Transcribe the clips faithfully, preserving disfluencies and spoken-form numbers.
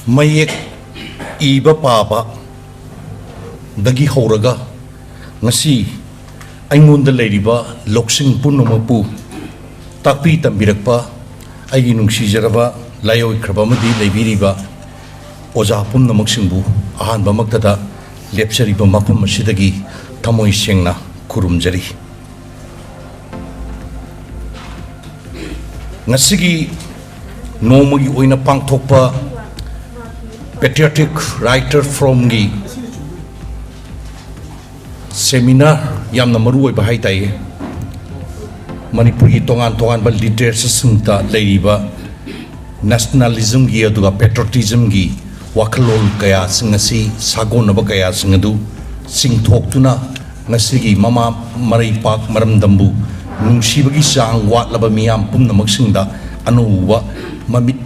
ꯃꯌꯦꯛ ꯏꯕ ꯄꯥꯕ ꯗꯒꯤ ꯍꯧꯔꯒ ꯉꯁꯤ ꯑꯩꯉꯣꯟꯗ ꯂꯩꯔꯤꯕ ꯂꯧꯁꯤꯡ ꯄꯨꯝꯅꯃꯛꯄꯨ ꯇꯥꯛꯄꯤ ꯇꯝꯕꯤꯔꯛꯄ ꯑꯩꯒꯤ ꯅꯨꯡꯁꯤꯖꯔꯕ ꯂꯥꯏꯑꯣꯏꯈ꯭ꯔꯕ ꯑꯃꯗꯤ ꯂꯩꯕꯤꯔꯤꯕ ꯑꯣꯖꯥ ꯄꯨꯝꯅꯃꯛꯁꯤꯡꯕꯨ ꯑꯍꯥꯟꯕꯃꯛꯇꯗ ꯂꯦꯞꯆꯔꯤꯕ ꯃꯐꯝ ꯑꯁꯤꯗꯒꯤ ꯊꯃꯣꯏ ꯁꯦꯡꯅ ꯈꯨꯔꯨꯝꯖꯔꯤ꯫ ꯉꯁꯤꯒꯤ ꯅꯣꯡꯃꯒꯤ ꯑꯣꯏꯅ ꯄꯥꯡꯊꯣꯛꯄ Patriotic Writer Forumꯒꯤ seminar ꯌꯥꯝꯅ ꯃꯔꯨ ꯑꯣꯏꯕ ꯍꯥꯏ ꯇꯥꯏꯌꯦ꯫ ꯃꯅꯤꯄꯨꯔꯒꯤ ꯇꯣꯉꯥꯟ ꯇꯣꯉꯥꯟꯕ literatureꯁꯤꯡꯗ ꯂꯩꯔꯤꯕ nationalismꯒꯤ ꯑꯗꯨꯒ patriotismꯒꯤ ꯋꯥꯈꯜꯂꯣꯟ ꯀꯌꯥꯁꯤꯡ ꯑꯁꯤ, ꯁꯥꯒꯣꯟꯅꯕ ꯀꯌꯥꯁꯤꯡ ꯑꯗꯨ ꯆꯤꯡꯊꯣꯛꯇꯨꯅ ꯉꯁꯤꯒꯤ ꯃꯃꯥ ꯃꯔꯩꯄꯥꯛ ꯃꯔꯝꯗꯝꯕꯨ ꯅꯨꯡꯁꯤꯕꯒꯤ ꯆꯥꯡ ꯋꯥꯠꯂꯕ ꯃꯤꯌꯥꯝ ꯄꯨꯝꯅꯃꯛꯁꯤꯡꯗ ꯑꯅꯧꯕ ꯃꯃꯤꯠ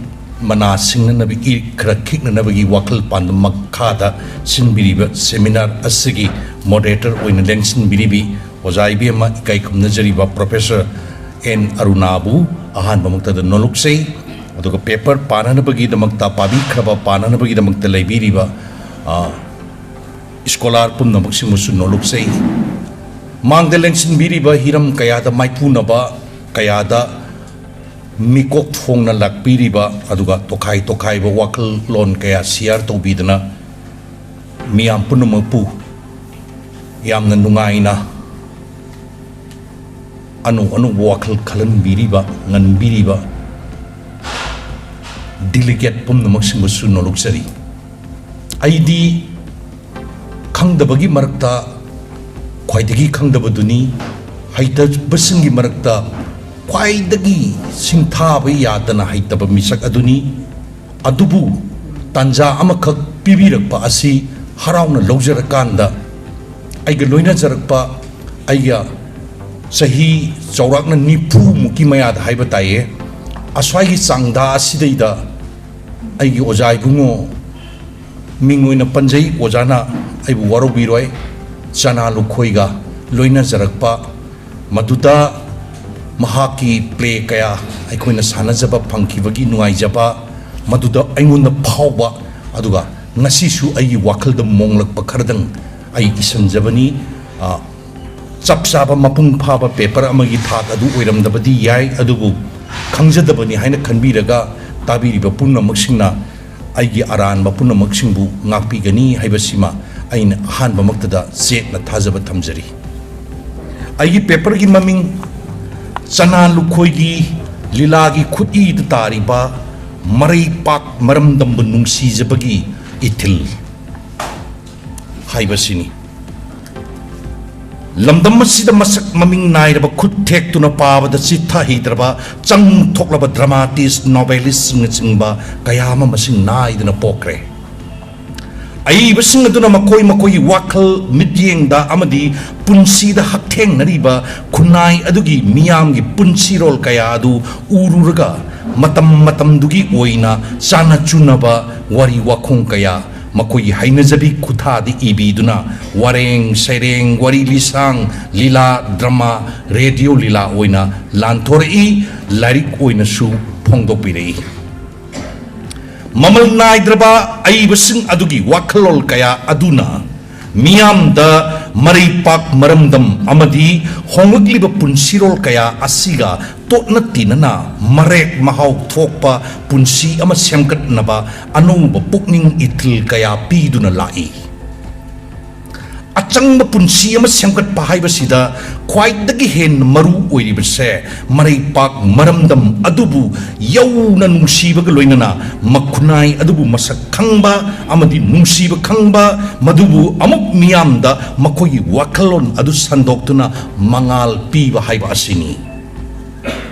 ꯃꯅꯥ ꯁꯤꯡꯅꯅꯕꯒꯤ, ꯈꯔ ꯈꯤꯛꯅꯅꯕꯒꯤ ꯋꯥꯈꯜ ꯄꯥꯟꯗꯝ ꯃꯈꯥꯗ ꯁꯤꯟꯕꯤꯔꯤꯕ seminar ꯑꯁꯤꯒꯤ moderator ꯑꯣꯏꯅ ꯂꯦꯡꯁꯤꯟꯕꯤꯔꯤꯕꯤ ꯑꯣꯖꯥ ꯏꯕꯦꯝꯃ ꯏꯀꯥꯏ ꯈꯨꯝꯅꯖꯔꯤꯕ Professor ꯑꯦꯟ ꯑꯔꯨꯅꯥꯕꯨ ꯑꯍꯥꯟꯕꯃꯛꯇꯗ ꯅꯣꯂꯨꯛꯆꯩ꯫ ꯑꯗꯨꯒ paper ꯄꯥꯅꯅꯕꯒꯤꯗꯃꯛꯇ, ꯄꯥꯕꯤꯈ꯭ꯔꯕ ꯄꯥꯅꯅꯕꯒꯤꯗꯃꯛꯇ ꯂꯩꯕꯤꯔꯤꯕ, ꯑ, scholar ꯄꯨꯝꯅꯃꯛꯁꯤꯡꯕꯨꯁꯨ ꯅꯣꯂꯨꯛꯆꯩ꯫ ꯃꯥꯡꯗ ꯂꯦꯡꯁꯤꯟꯕꯤꯔꯤꯕ, ꯍꯤꯔꯝ ꯀꯌꯥꯗ ꯃꯥꯏꯄꯨꯅꯕ, ꯀꯌꯥꯗ ꯃꯤꯀꯣꯛ ꯊꯣꯡꯅ ꯂꯥꯛꯄꯤꯔꯤꯕ, ꯑꯗꯨꯒ ꯇꯣꯈꯥꯏ ꯇꯣꯈꯥꯏꯕ ꯋꯥꯈꯜꯂꯣꯟ ꯀꯌꯥ share ꯇꯧꯕꯤꯗꯨꯅ ꯃꯤꯌꯥꯝ ꯄꯨꯝꯅꯃꯛꯄꯨ ꯌꯥꯝꯅ ꯅꯨꯡꯉꯥꯏꯅ ꯑꯅꯧ ꯑꯅꯧꯕ ꯋꯥꯈꯜ ꯈꯜꯍꯟꯕꯤꯔꯤꯕ, ꯉꯟꯕꯤꯔꯤꯕ delegate ꯄꯨꯝꯅꯃꯛꯁꯤꯡꯕꯨꯁꯨ ꯅꯣꯂꯨꯛꯆꯔꯤ꯫ ꯑꯩꯗꯤ ꯈꯪꯗꯕꯒꯤ ꯃꯔꯛꯇ ꯈ꯭ꯋꯥꯏꯗꯒꯤ ꯈꯪꯗꯕꯗꯨꯅꯤ, ꯍꯩꯇꯕꯁꯤꯡꯒꯤ ꯃꯔꯛꯇ ꯈ꯭ꯋꯥꯏꯗꯒꯤ ꯁꯤꯡꯊꯥꯕ ꯌꯥꯗꯅ ꯍꯩꯇꯕ ꯃꯤꯁꯛ ꯑꯗꯨꯅꯤ꯫ ꯑꯗꯨꯕꯨ ꯇꯥꯟꯖꯥ ꯑꯃꯈꯛ ꯄꯤꯕꯤꯔꯛꯄ ꯑꯁꯤ ꯍꯔꯥꯎꯅ ꯂꯧꯖꯔꯀꯥꯟꯗ, ꯑꯩꯒ ꯂꯣꯏꯅꯖꯔꯛꯄ, ꯑꯩꯒ ꯆꯍꯤ ꯆꯥꯎꯔꯥꯛꯅ ꯅꯤꯐꯨ ꯃꯨꯛꯀꯤ ꯃꯌꯥꯗ ꯍꯥꯏꯕ ꯇꯥꯏꯌꯦ, ꯑꯁ꯭ꯋꯥꯏꯒꯤ ꯆꯥꯡꯗ ꯑꯁꯤꯗꯩꯗ ꯑꯩꯒꯤ ꯑꯣꯖꯥ ꯏꯕꯨꯡꯉꯣ ꯃꯤꯡ ꯑꯣꯏꯅ ꯄꯟꯖꯩ, ꯑꯣꯖꯥꯅ ꯑꯩꯕꯨ ꯋꯥꯔꯧꯕꯤꯔꯣꯏ, ꯆꯅꯥ ꯂꯨꯈꯣꯏꯒ ꯂꯣꯏꯅꯖꯔꯛꯄ, ꯃꯗꯨꯗ ꯃꯍꯥꯛꯀꯤ ꯄ꯭ꯂꯦ ꯀꯌꯥ ꯑꯩꯈꯣꯏꯅ ꯁꯥꯟꯅꯖꯕ ꯐꯪꯈꯤꯕꯒꯤ ꯅꯨꯡꯉꯥꯏꯖꯕ ꯃꯗꯨꯗ ꯑꯩꯉꯣꯟꯗ ꯐꯥꯎꯕ, ꯑꯗꯨꯒ ꯉꯁꯤꯁꯨ ꯑꯩꯒꯤ ꯋꯥꯈꯜꯗ ꯃꯣꯡꯂꯛꯄ ꯈꯔꯗꯪ ꯑꯩ ꯏꯁꯤꯟꯖꯕꯅꯤ꯫ ꯑ, ꯆꯞ ꯆꯥꯕ ꯃꯄꯨꯡ ꯐꯥꯕ ꯄꯦꯄꯔ ꯑꯃꯒꯤ ꯊꯥꯛ ꯑꯗꯨ ꯑꯣꯏꯔꯝꯗꯕꯗꯤ ꯌꯥꯏ, ꯑꯗꯨꯕꯨ ꯈꯪꯖꯗꯕꯅꯤ ꯍꯥꯏꯅ ꯈꯟꯕꯤꯔꯒ ꯇꯥꯕꯤꯔꯤꯕ ꯄꯨꯝꯅꯃꯛꯁꯤꯡꯅ ꯑꯩꯒꯤ ꯑꯔꯥꯟꯕ ꯄꯨꯝꯅꯃꯛꯁꯤꯡꯕꯨ ꯉꯥꯛꯄꯤꯒꯅꯤ ꯍꯥꯏꯕꯁꯤꯃ ꯑꯩꯅ ꯑꯍꯥꯟꯕꯃꯛꯇꯗ ꯆꯦꯠꯅ ꯊꯥꯖꯕ ꯊꯝꯖꯔꯤ꯫ ꯑꯩꯒꯤ ꯄꯦꯄꯔꯒꯤ ꯃꯃꯤꯡ ꯆꯅꯥ ꯂꯨꯈꯣꯏꯒꯤ ꯂꯤꯂꯥꯒꯤ ꯈꯨꯠꯏꯗ ꯇꯥꯔꯤꯕ ꯃꯔꯩꯄꯥꯛ ꯃꯔꯝꯗꯝꯕꯨ ꯅꯨꯡꯁꯤꯖꯕꯒꯤ ꯏꯊꯤꯜ ꯍꯥꯏꯕꯁꯤꯅꯤ꯫ ꯂꯝꯗꯝ ꯑꯁꯤꯗ ꯃꯁꯛ ꯃꯃꯤꯡ ꯅꯥꯏꯔꯕ ꯈꯨꯠ ꯊꯦꯛꯇꯨꯅ ꯄꯥꯕꯗ ꯆꯤꯠꯊꯍꯩꯗ꯭ꯔꯕ ꯆꯪ ꯊꯣꯛꯂꯕ ꯗ꯭ꯔꯃꯥꯇꯤꯁ, ꯅꯣꯚꯦꯂꯤꯁꯁꯤꯡꯅꯆꯤꯡꯕ ꯀꯌꯥ ꯑꯃ ꯃꯁꯤꯡ ꯅꯥꯏꯗꯅ ꯄꯣꯛꯈ꯭ꯔꯦ꯫ ꯑꯏꯕꯁꯤꯡ ꯑꯗꯨꯅ ꯃꯈꯣꯏ ꯃꯈꯣꯏꯒꯤ ꯋꯥꯈꯜ, ꯃꯤꯠꯌꯦꯡꯗ ꯑꯃꯗꯤ ꯄꯨꯟꯁꯤꯗ ꯍꯛꯊꯦꯡꯅꯔꯤꯕ ꯈꯨꯟꯅꯥꯏ ꯑꯗꯨꯒꯤ ꯃꯤꯌꯥꯝꯒꯤ ꯄꯨꯟꯁꯤꯔꯣꯜ ꯀꯌꯥ ꯑꯗꯨ ꯎꯔꯨꯔꯒ ꯃꯇꯝ ꯃꯇꯝꯗꯨꯒꯤ ꯑꯣꯏꯅ ꯆꯥꯟꯅ ꯆꯨꯅꯕ ꯋꯥꯔꯤ ꯋꯥꯈꯣꯡ ꯀꯌꯥ ꯃꯈꯣꯏꯒꯤ ꯍꯩꯅꯖꯕꯤ ꯈꯨꯠꯊꯥꯗ ꯏꯕꯤꯗꯨꯅ ꯋꯥꯔꯦꯡ ꯁꯩꯔꯦꯡ, ꯋꯥꯔꯤ ꯂꯤꯁꯥꯡ, ꯂꯤꯂꯥ, ꯗ꯭ꯔꯃꯥ, ꯔꯦꯗꯤꯑꯣ ꯂꯤꯂꯥ ꯑꯣꯏꯅ ꯂꯥꯟꯊꯣꯔꯛꯏ, ꯂꯥꯏꯔꯤꯛ ꯑꯣꯏꯅꯁꯨ ꯐꯣꯡꯗꯣꯛꯄꯤꯔꯛꯏ꯫ ꯃꯃꯜ ꯅꯥꯏꯗ꯭ꯔꯕ ꯑꯏꯕꯁꯤꯡ ꯑꯗꯨꯒꯤ ꯋꯥꯈꯜꯂꯣꯟ ꯀꯌꯥ ꯑꯗꯨꯅ ꯃꯤꯌꯥꯝꯗ ꯃꯔꯩꯄꯥꯛ ꯃꯔꯝꯗꯝ ꯑꯃꯗꯤ ꯍꯣꯡꯂꯛꯂꯤꯕ ꯄꯨꯟꯁꯤꯔꯣꯜ ꯀꯌꯥ ꯑꯁꯤꯒ ꯇꯣꯠꯅ ꯇꯤꯟꯅꯅ ꯃꯔꯦꯛ ꯃꯍꯥꯎ ꯊꯣꯛꯄ ꯄꯨꯟꯁꯤ ꯑꯃ ꯁꯦꯝꯒꯠꯅꯕ ꯑꯅꯧꯕ ꯄꯨꯛꯅꯤꯡ ꯏꯊꯤꯜ ꯀꯌꯥ ꯄꯤꯗꯨꯅ ꯂꯥꯛꯏ꯫ ꯑꯆꯪꯕ ꯄꯨꯟꯁꯤ ꯑꯃ ꯁꯦꯝꯒꯠꯄ ꯍꯥꯏꯕꯁꯤꯗ ꯈ꯭ꯋꯥꯏꯗꯒꯤ ꯍꯦꯟꯅ ꯃꯔꯨ ꯑꯣꯏꯔꯤꯕꯁꯦ ꯃꯔꯩꯄꯥꯛ ꯃꯔꯝꯗꯝ ꯑꯗꯨꯕꯨ ꯌꯧꯅ ꯅꯨꯡꯁꯤꯕꯒ ꯂꯣꯏꯅꯅ ꯃꯈꯨꯟꯅꯥꯏ ꯑꯗꯨꯕꯨ ꯃꯁꯛ ꯈꯪꯕ ꯑꯃꯗꯤ ꯅꯨꯡꯁꯤꯕ ꯈꯪꯕ, ꯃꯗꯨꯕꯨ ꯑꯃꯨꯛ ꯃꯤꯌꯥꯝꯗ ꯃꯈꯣꯏꯒꯤ ꯋꯥꯈꯜꯂꯣꯟ ꯑꯗꯨ ꯁꯟꯗꯣꯛꯇꯨꯅ ꯃꯉꯥꯜ ꯄꯤꯕ ꯍꯥꯏꯕ ꯑꯁꯤꯅꯤ꯫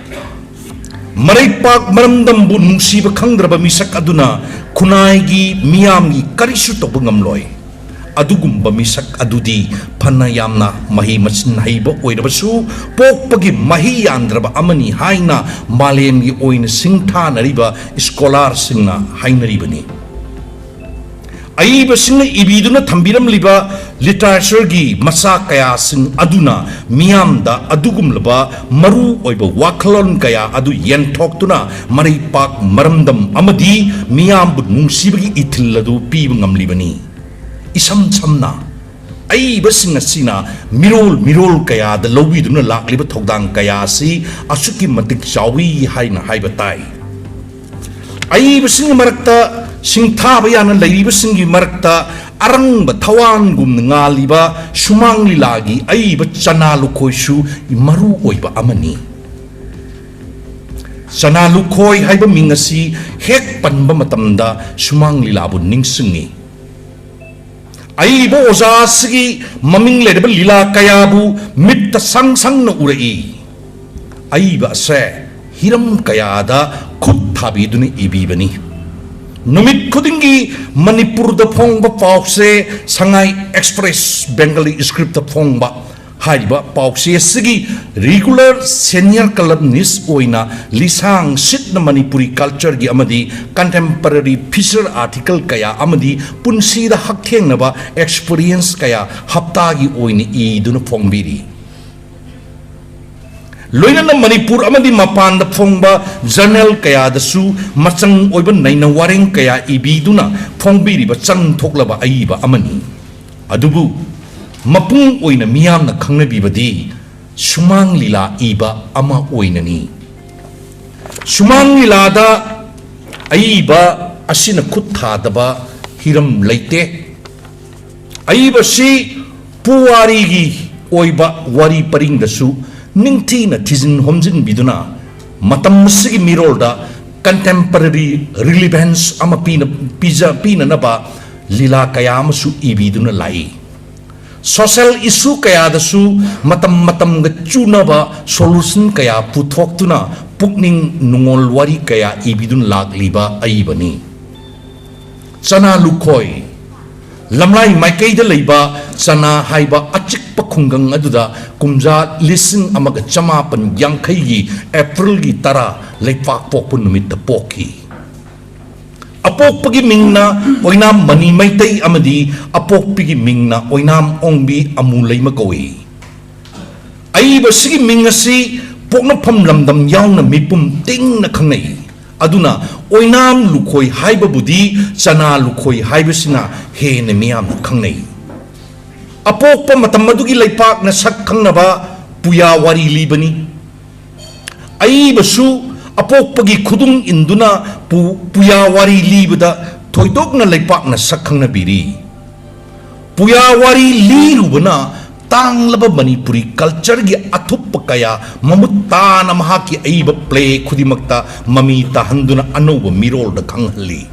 ꯃꯔꯩꯄꯥꯛ ꯃꯔꯝꯗꯝꯕꯨ ꯅꯨꯡꯁꯤꯕ ꯈꯪꯗ꯭ꯔꯕ ꯃꯤꯁꯛ ꯑꯗꯨꯅ ꯈꯨꯟꯅꯥꯏꯒꯤ ꯃꯤꯌꯥꯝꯒꯤ ꯀꯔꯤꯁꯨ ꯇꯧꯕ ꯉꯝꯂꯣꯏ꯫ ꯑꯗꯨꯒꯨꯝꯕ ꯃꯤꯁꯛ ꯑꯗꯨꯗꯤ ꯐꯅ ꯌꯥꯝꯅ ꯃꯍꯩ ꯃꯁꯤꯡ ꯍꯩꯕ ꯑꯣꯏꯔꯕꯁꯨ ꯄꯣꯛꯄꯒꯤ ꯃꯍꯩ ꯌꯥꯟꯗ꯭ꯔꯕ ꯑꯃꯅꯤ ꯍꯥꯏꯅ ꯃꯥꯂꯦꯝꯒꯤ ꯑꯣꯏꯅ ꯁꯤꯡꯊꯥꯅꯔꯤꯕ ꯁ꯭ꯀꯣꯂꯥꯔꯁꯤꯡꯅ ꯍꯥꯏꯅꯔꯤꯕꯅꯤ꯫ ꯑꯏꯕꯁꯤꯡꯅ ꯏꯕꯤꯗꯨꯅ ꯊꯝꯕꯤꯔꯝꯂꯤꯕ ꯂꯤꯇꯔꯦꯆꯔꯒꯤ ꯃꯆꯥꯛ ꯀꯌꯥꯁꯤꯡ ꯑꯗꯨꯅ ꯃꯤꯌꯥꯝꯗ ꯑꯗꯨꯒꯨꯝꯂꯕ ꯃꯔꯨ ꯑꯣꯏꯕ ꯋꯥꯈꯜꯂꯣꯟ ꯀꯌꯥ ꯑꯗꯨ ꯌꯦꯟꯊꯣꯛꯇꯨꯅ ꯃꯔꯩꯄꯥꯛ ꯃꯔꯝꯗꯝ ꯑꯃꯗꯤ ꯃꯤꯌꯥꯝꯕꯨ ꯅꯨꯡꯁꯤꯕꯒꯤ ꯏꯊꯤꯜ ꯑꯗꯨ ꯄꯤꯕ ꯉꯝꯂꯤꯕꯅꯤ꯫ ꯏꯁꯝ ꯁꯝꯅ, ꯑꯏꯕꯁꯤꯡ ꯑꯁꯤꯅ ꯃꯤꯔꯣꯜ ꯃꯤꯔꯣꯜ ꯀꯌꯥꯗ ꯂꯧꯕꯤꯗꯨꯅ ꯂꯥꯛꯂꯤꯕ ꯊꯧꯗꯥꯡ ꯀꯌꯥ ꯑꯁꯤ ꯑꯁꯨꯛꯀꯤ ꯃꯇꯤꯛ ꯆꯥꯎꯏ ꯍꯥꯏꯅ ꯍꯥꯏꯕ ꯇꯥꯏ꯫ ꯑꯏꯕꯁꯤꯡꯒꯤ ꯃꯔꯛꯇ ꯁꯤꯡꯊꯥꯕ ꯌꯥꯅ ꯂꯩꯔꯤꯕꯁꯤꯡꯒꯤ ꯃꯔꯛꯇ ꯑꯔꯪꯕ ꯊꯋꯥꯟꯒꯨꯝꯅ ꯉꯥꯜꯂꯤꯕ ꯁꯨꯃꯥꯡ ꯂꯤꯂꯥꯒꯤ ꯑꯏꯕ ꯆꯅꯥ ꯂꯨꯈꯣꯏꯁꯨ ꯃꯔꯨ ꯑꯣꯏꯕ ꯑꯃꯅꯤ꯫ ꯆꯅꯥ ꯂꯨꯈꯣꯏ ꯍꯥꯏꯕ ꯃꯤꯡ ꯑꯁꯤ ꯍꯦꯛ ꯄꯟꯕ ꯃꯇꯝꯗ ꯁꯨꯃꯥꯡ ꯂꯤꯂꯥꯕꯨ ꯅꯤꯡꯁꯤꯡꯏ꯫ ꯑꯏꯕ ꯑꯣꯖꯥ ꯑꯁꯤꯒꯤ ꯃꯃꯤꯡ ꯂꯩꯔꯕ ꯂꯤꯂꯥ ꯀꯌꯥꯕꯨ ꯃꯤꯠꯇ ꯁꯪ ꯁꯪꯅ ꯎꯔꯛꯏ꯫ ꯑꯏꯕ ꯑꯁꯦ ꯍꯤꯔꯝ ꯀꯌꯥꯗ ꯈꯨꯠ ꯊꯥꯕꯤꯗꯨꯅ ꯏꯕꯤꯕꯅꯤ꯫ ꯅꯨꯃꯤꯠ ꯈꯨꯗꯤꯡꯒꯤ ꯃꯅꯤꯄꯨꯔꯗ ꯐꯣꯡꯕ ꯄꯥꯎꯆꯦ ꯁꯉꯥꯏ ꯑꯦꯛꯁꯄ꯭ꯔꯦꯁ, ꯕꯦꯡꯒꯂꯤ ꯁꯀ꯭ꯔꯤꯞꯇ ꯐꯣꯡꯕ ꯍꯥꯏꯔꯤꯕ ꯄꯥꯎꯆꯦ ꯑꯁꯤꯒꯤ ꯔꯤꯒꯨꯂꯔ ꯁꯦꯅꯤꯌꯔ ꯀꯂꯝꯅꯤꯁ ꯑꯣꯏꯅ ꯂꯤꯁꯥꯡ ꯁꯤꯠꯅ ꯃꯅꯤꯄꯨꯔꯤ ꯀꯜꯆꯔꯒꯤ ꯑꯃꯗꯤ ꯀꯟꯇꯦꯝꯄꯔꯔꯤ ꯐꯤꯆꯔ ꯑꯥꯔꯇꯤꯀꯜ ꯀꯌꯥ ꯑꯃꯗꯤ ꯄꯨꯟꯁꯤꯗ ꯍꯛꯊꯦꯡꯅꯕ ꯑꯦꯛꯁꯄꯤꯔꯤꯌꯦꯟꯁ ꯀꯌꯥ ꯍꯞꯇꯥꯒꯤ ꯑꯣꯏꯅ ꯏꯗꯨꯅ ꯐꯣꯡꯕꯤꯔꯤ꯫ ꯂꯣꯏꯅꯅ ꯃꯅꯤꯄꯨꯔ ꯑꯃꯗꯤ ꯃꯄꯥꯟꯗ ꯐꯣꯡꯕ ꯖꯔꯅꯦꯜ ꯀꯌꯥꯗꯁꯨ ꯃꯆꯪ ꯑꯣꯏꯕ ꯅꯩꯅ ꯋꯥꯔꯦꯡ ꯀꯌꯥ ꯏꯕꯤꯗꯨꯅ ꯐꯣꯡꯕꯤꯔꯤꯕ ꯆꯪ ꯊꯣꯛꯂꯕ ꯑꯏꯕ ꯑꯃꯅꯤ꯫ ꯑꯗꯨꯕꯨ ꯃꯄꯨꯡ ꯑꯣꯏꯅ ꯃꯤꯌꯥꯝꯅ ꯈꯪꯅꯕꯤꯕꯗꯤ ꯁꯨꯃꯥꯡ ꯂꯤꯂꯥ ꯏꯕ ꯑꯃ ꯑꯣꯏꯅꯅꯤ꯫ ꯁꯨꯃꯥꯡ ꯂꯤꯂꯥꯗ ꯑꯏꯕ ꯑꯁꯤꯅ ꯈꯨꯠ ꯊꯥꯗꯕ ꯍꯤꯔꯝ ꯂꯩꯇꯦ꯫ ꯑꯏꯕꯁꯤ ꯄꯨꯋꯥꯔꯤꯒꯤ ꯑꯣꯏꯕ ꯋꯥꯔꯤ ꯄꯔꯤꯡꯗꯁꯨ ꯅꯤꯡꯊꯤꯅ ꯊꯤꯖꯤꯟ ꯍꯣꯝꯖꯤꯟꯕꯤꯗꯨꯅ ꯃꯇꯝ ꯑꯁꯤꯒꯤ ꯃꯤꯔꯣꯜꯗ ꯀꯟꯇꯦꯝꯄꯔꯔꯤ ꯔꯤꯂꯤꯚꯦꯟꯁ ꯑꯃ ꯄꯤꯅ-, ꯄꯤꯖ-, ꯄꯤꯅꯅꯕ ꯂꯤꯂꯥ ꯀꯌꯥ ꯑꯃꯁꯨ ꯏꯕꯤꯗꯨꯅ ꯂꯥꯛꯏ꯫ ꯁꯣꯁꯦꯜ ꯏꯁꯨ ꯀꯌꯥꯗꯁꯨ ꯃꯇꯝ ꯃꯇꯝꯒ ꯆꯨꯅꯕ ꯁꯣꯂꯨꯁꯟ ꯀꯌꯥ ꯄꯨꯊꯣꯛꯇꯨꯅ ꯄꯨꯛꯅꯤꯡ ꯅꯨꯡꯉꯣꯜ ꯋꯥꯔꯤ ꯀꯌꯥ ꯏꯕꯤꯗꯨꯅ ꯂꯥꯛꯂꯤꯕ ꯑꯏꯕꯅꯤ꯫ ꯆꯅꯥ ꯂꯨꯈꯣꯏ꯫ ꯂꯝꯂꯥꯏ ꯃꯥꯏꯀꯩꯗ ꯂꯩꯕ ꯆꯅꯥ ꯍꯥꯏꯕ ꯑꯆꯤꯛꯄ ꯈꯨꯡꯒꯪ ꯑꯗꯨꯗ ꯀꯨꯝꯖꯥ ꯂꯤꯁꯤꯡ ꯑꯃꯒ ꯆꯃꯥꯄꯟ ꯌꯥꯡꯈꯩꯒꯤ ꯑꯦꯄ꯭ꯔꯤꯜꯒꯤ ꯇꯔꯥ ꯂꯩꯄꯥꯛ ꯄꯣꯛꯄ ꯅꯨꯃꯤꯠꯇ ꯄꯣꯛꯈꯤ꯫ ꯑꯄꯣꯛꯄꯒꯤ ꯃꯤꯡꯅ ꯑꯣꯏꯅꯥꯝ ꯃꯅꯤ ꯃꯩꯇꯩ ꯑꯃꯗꯤ ꯑꯄꯣꯛꯄꯤꯒꯤ ꯃꯤꯡꯅ ꯑꯣꯏꯅꯥꯝ ꯑꯣꯡꯕꯤ ꯑꯃꯨ ꯂꯩꯃ ꯀꯧꯏ꯫ ꯑꯏꯕꯁꯤꯒꯤ ꯃꯤꯡ ꯑꯁꯤ ꯄꯣꯛꯅꯐꯝ ꯂꯝꯗꯝ ꯌꯥꯎꯅ ꯃꯤꯄꯨꯝ ꯇꯤꯡꯅ ꯈꯪꯅꯩ꯫ ꯑꯗꯨꯅ ꯑꯣꯏꯅꯥꯝ ꯂꯨꯈꯣꯏ ꯍꯥꯏꯕꯕꯨꯗꯤ ꯆꯅꯥ ꯂꯨꯈꯣꯏ ꯍꯥꯏꯕꯁꯤꯅ ꯍꯦꯟꯅ ꯃꯤꯌꯥꯝꯅ ꯈꯪꯅꯩ꯫ ꯑꯄꯣꯛꯄ ꯃꯇꯝ ꯑꯗꯨꯒꯤ ꯂꯩꯄꯥꯛꯅ ꯁꯛ ꯈꯪꯅꯕ ꯄꯨꯌꯥ ꯋꯥꯔꯤ ꯂꯤꯕꯅꯤ꯫ ꯑꯏꯕꯁꯨ ꯑꯄꯣꯛꯄꯒꯤ ꯈꯨꯗꯨꯡ ꯏꯟꯗꯨꯅ ꯄꯨ-, ꯄꯨꯌꯥ ꯋꯥꯔꯤ ꯂꯤꯕꯗ ꯊꯣꯏꯗꯣꯛꯅ ꯂꯩꯄꯥꯛꯅ ꯁꯛ ꯈꯪꯅꯕꯤꯔꯤ꯫ ꯄꯨꯌꯥ ꯋꯥꯔꯤ ꯂꯤꯔꯨꯕꯅ ꯇꯥꯡꯂꯕ ꯃꯅꯤꯄꯨꯔꯤ cultureꯒꯤ ꯑꯊꯨꯞꯄ ꯀꯌꯥ ꯃꯃꯨꯠ ꯇꯥꯅ ꯃꯍꯥꯛꯀꯤ ꯑꯏꯕ play ꯈꯨꯗꯤꯡꯃꯛꯇ ꯃꯃꯤ ꯇꯥꯍꯟꯗꯨꯅ ꯑꯅꯧꯕ ꯃꯤꯔꯣꯜꯗ ꯈꯪꯍꯜꯂꯤ꯫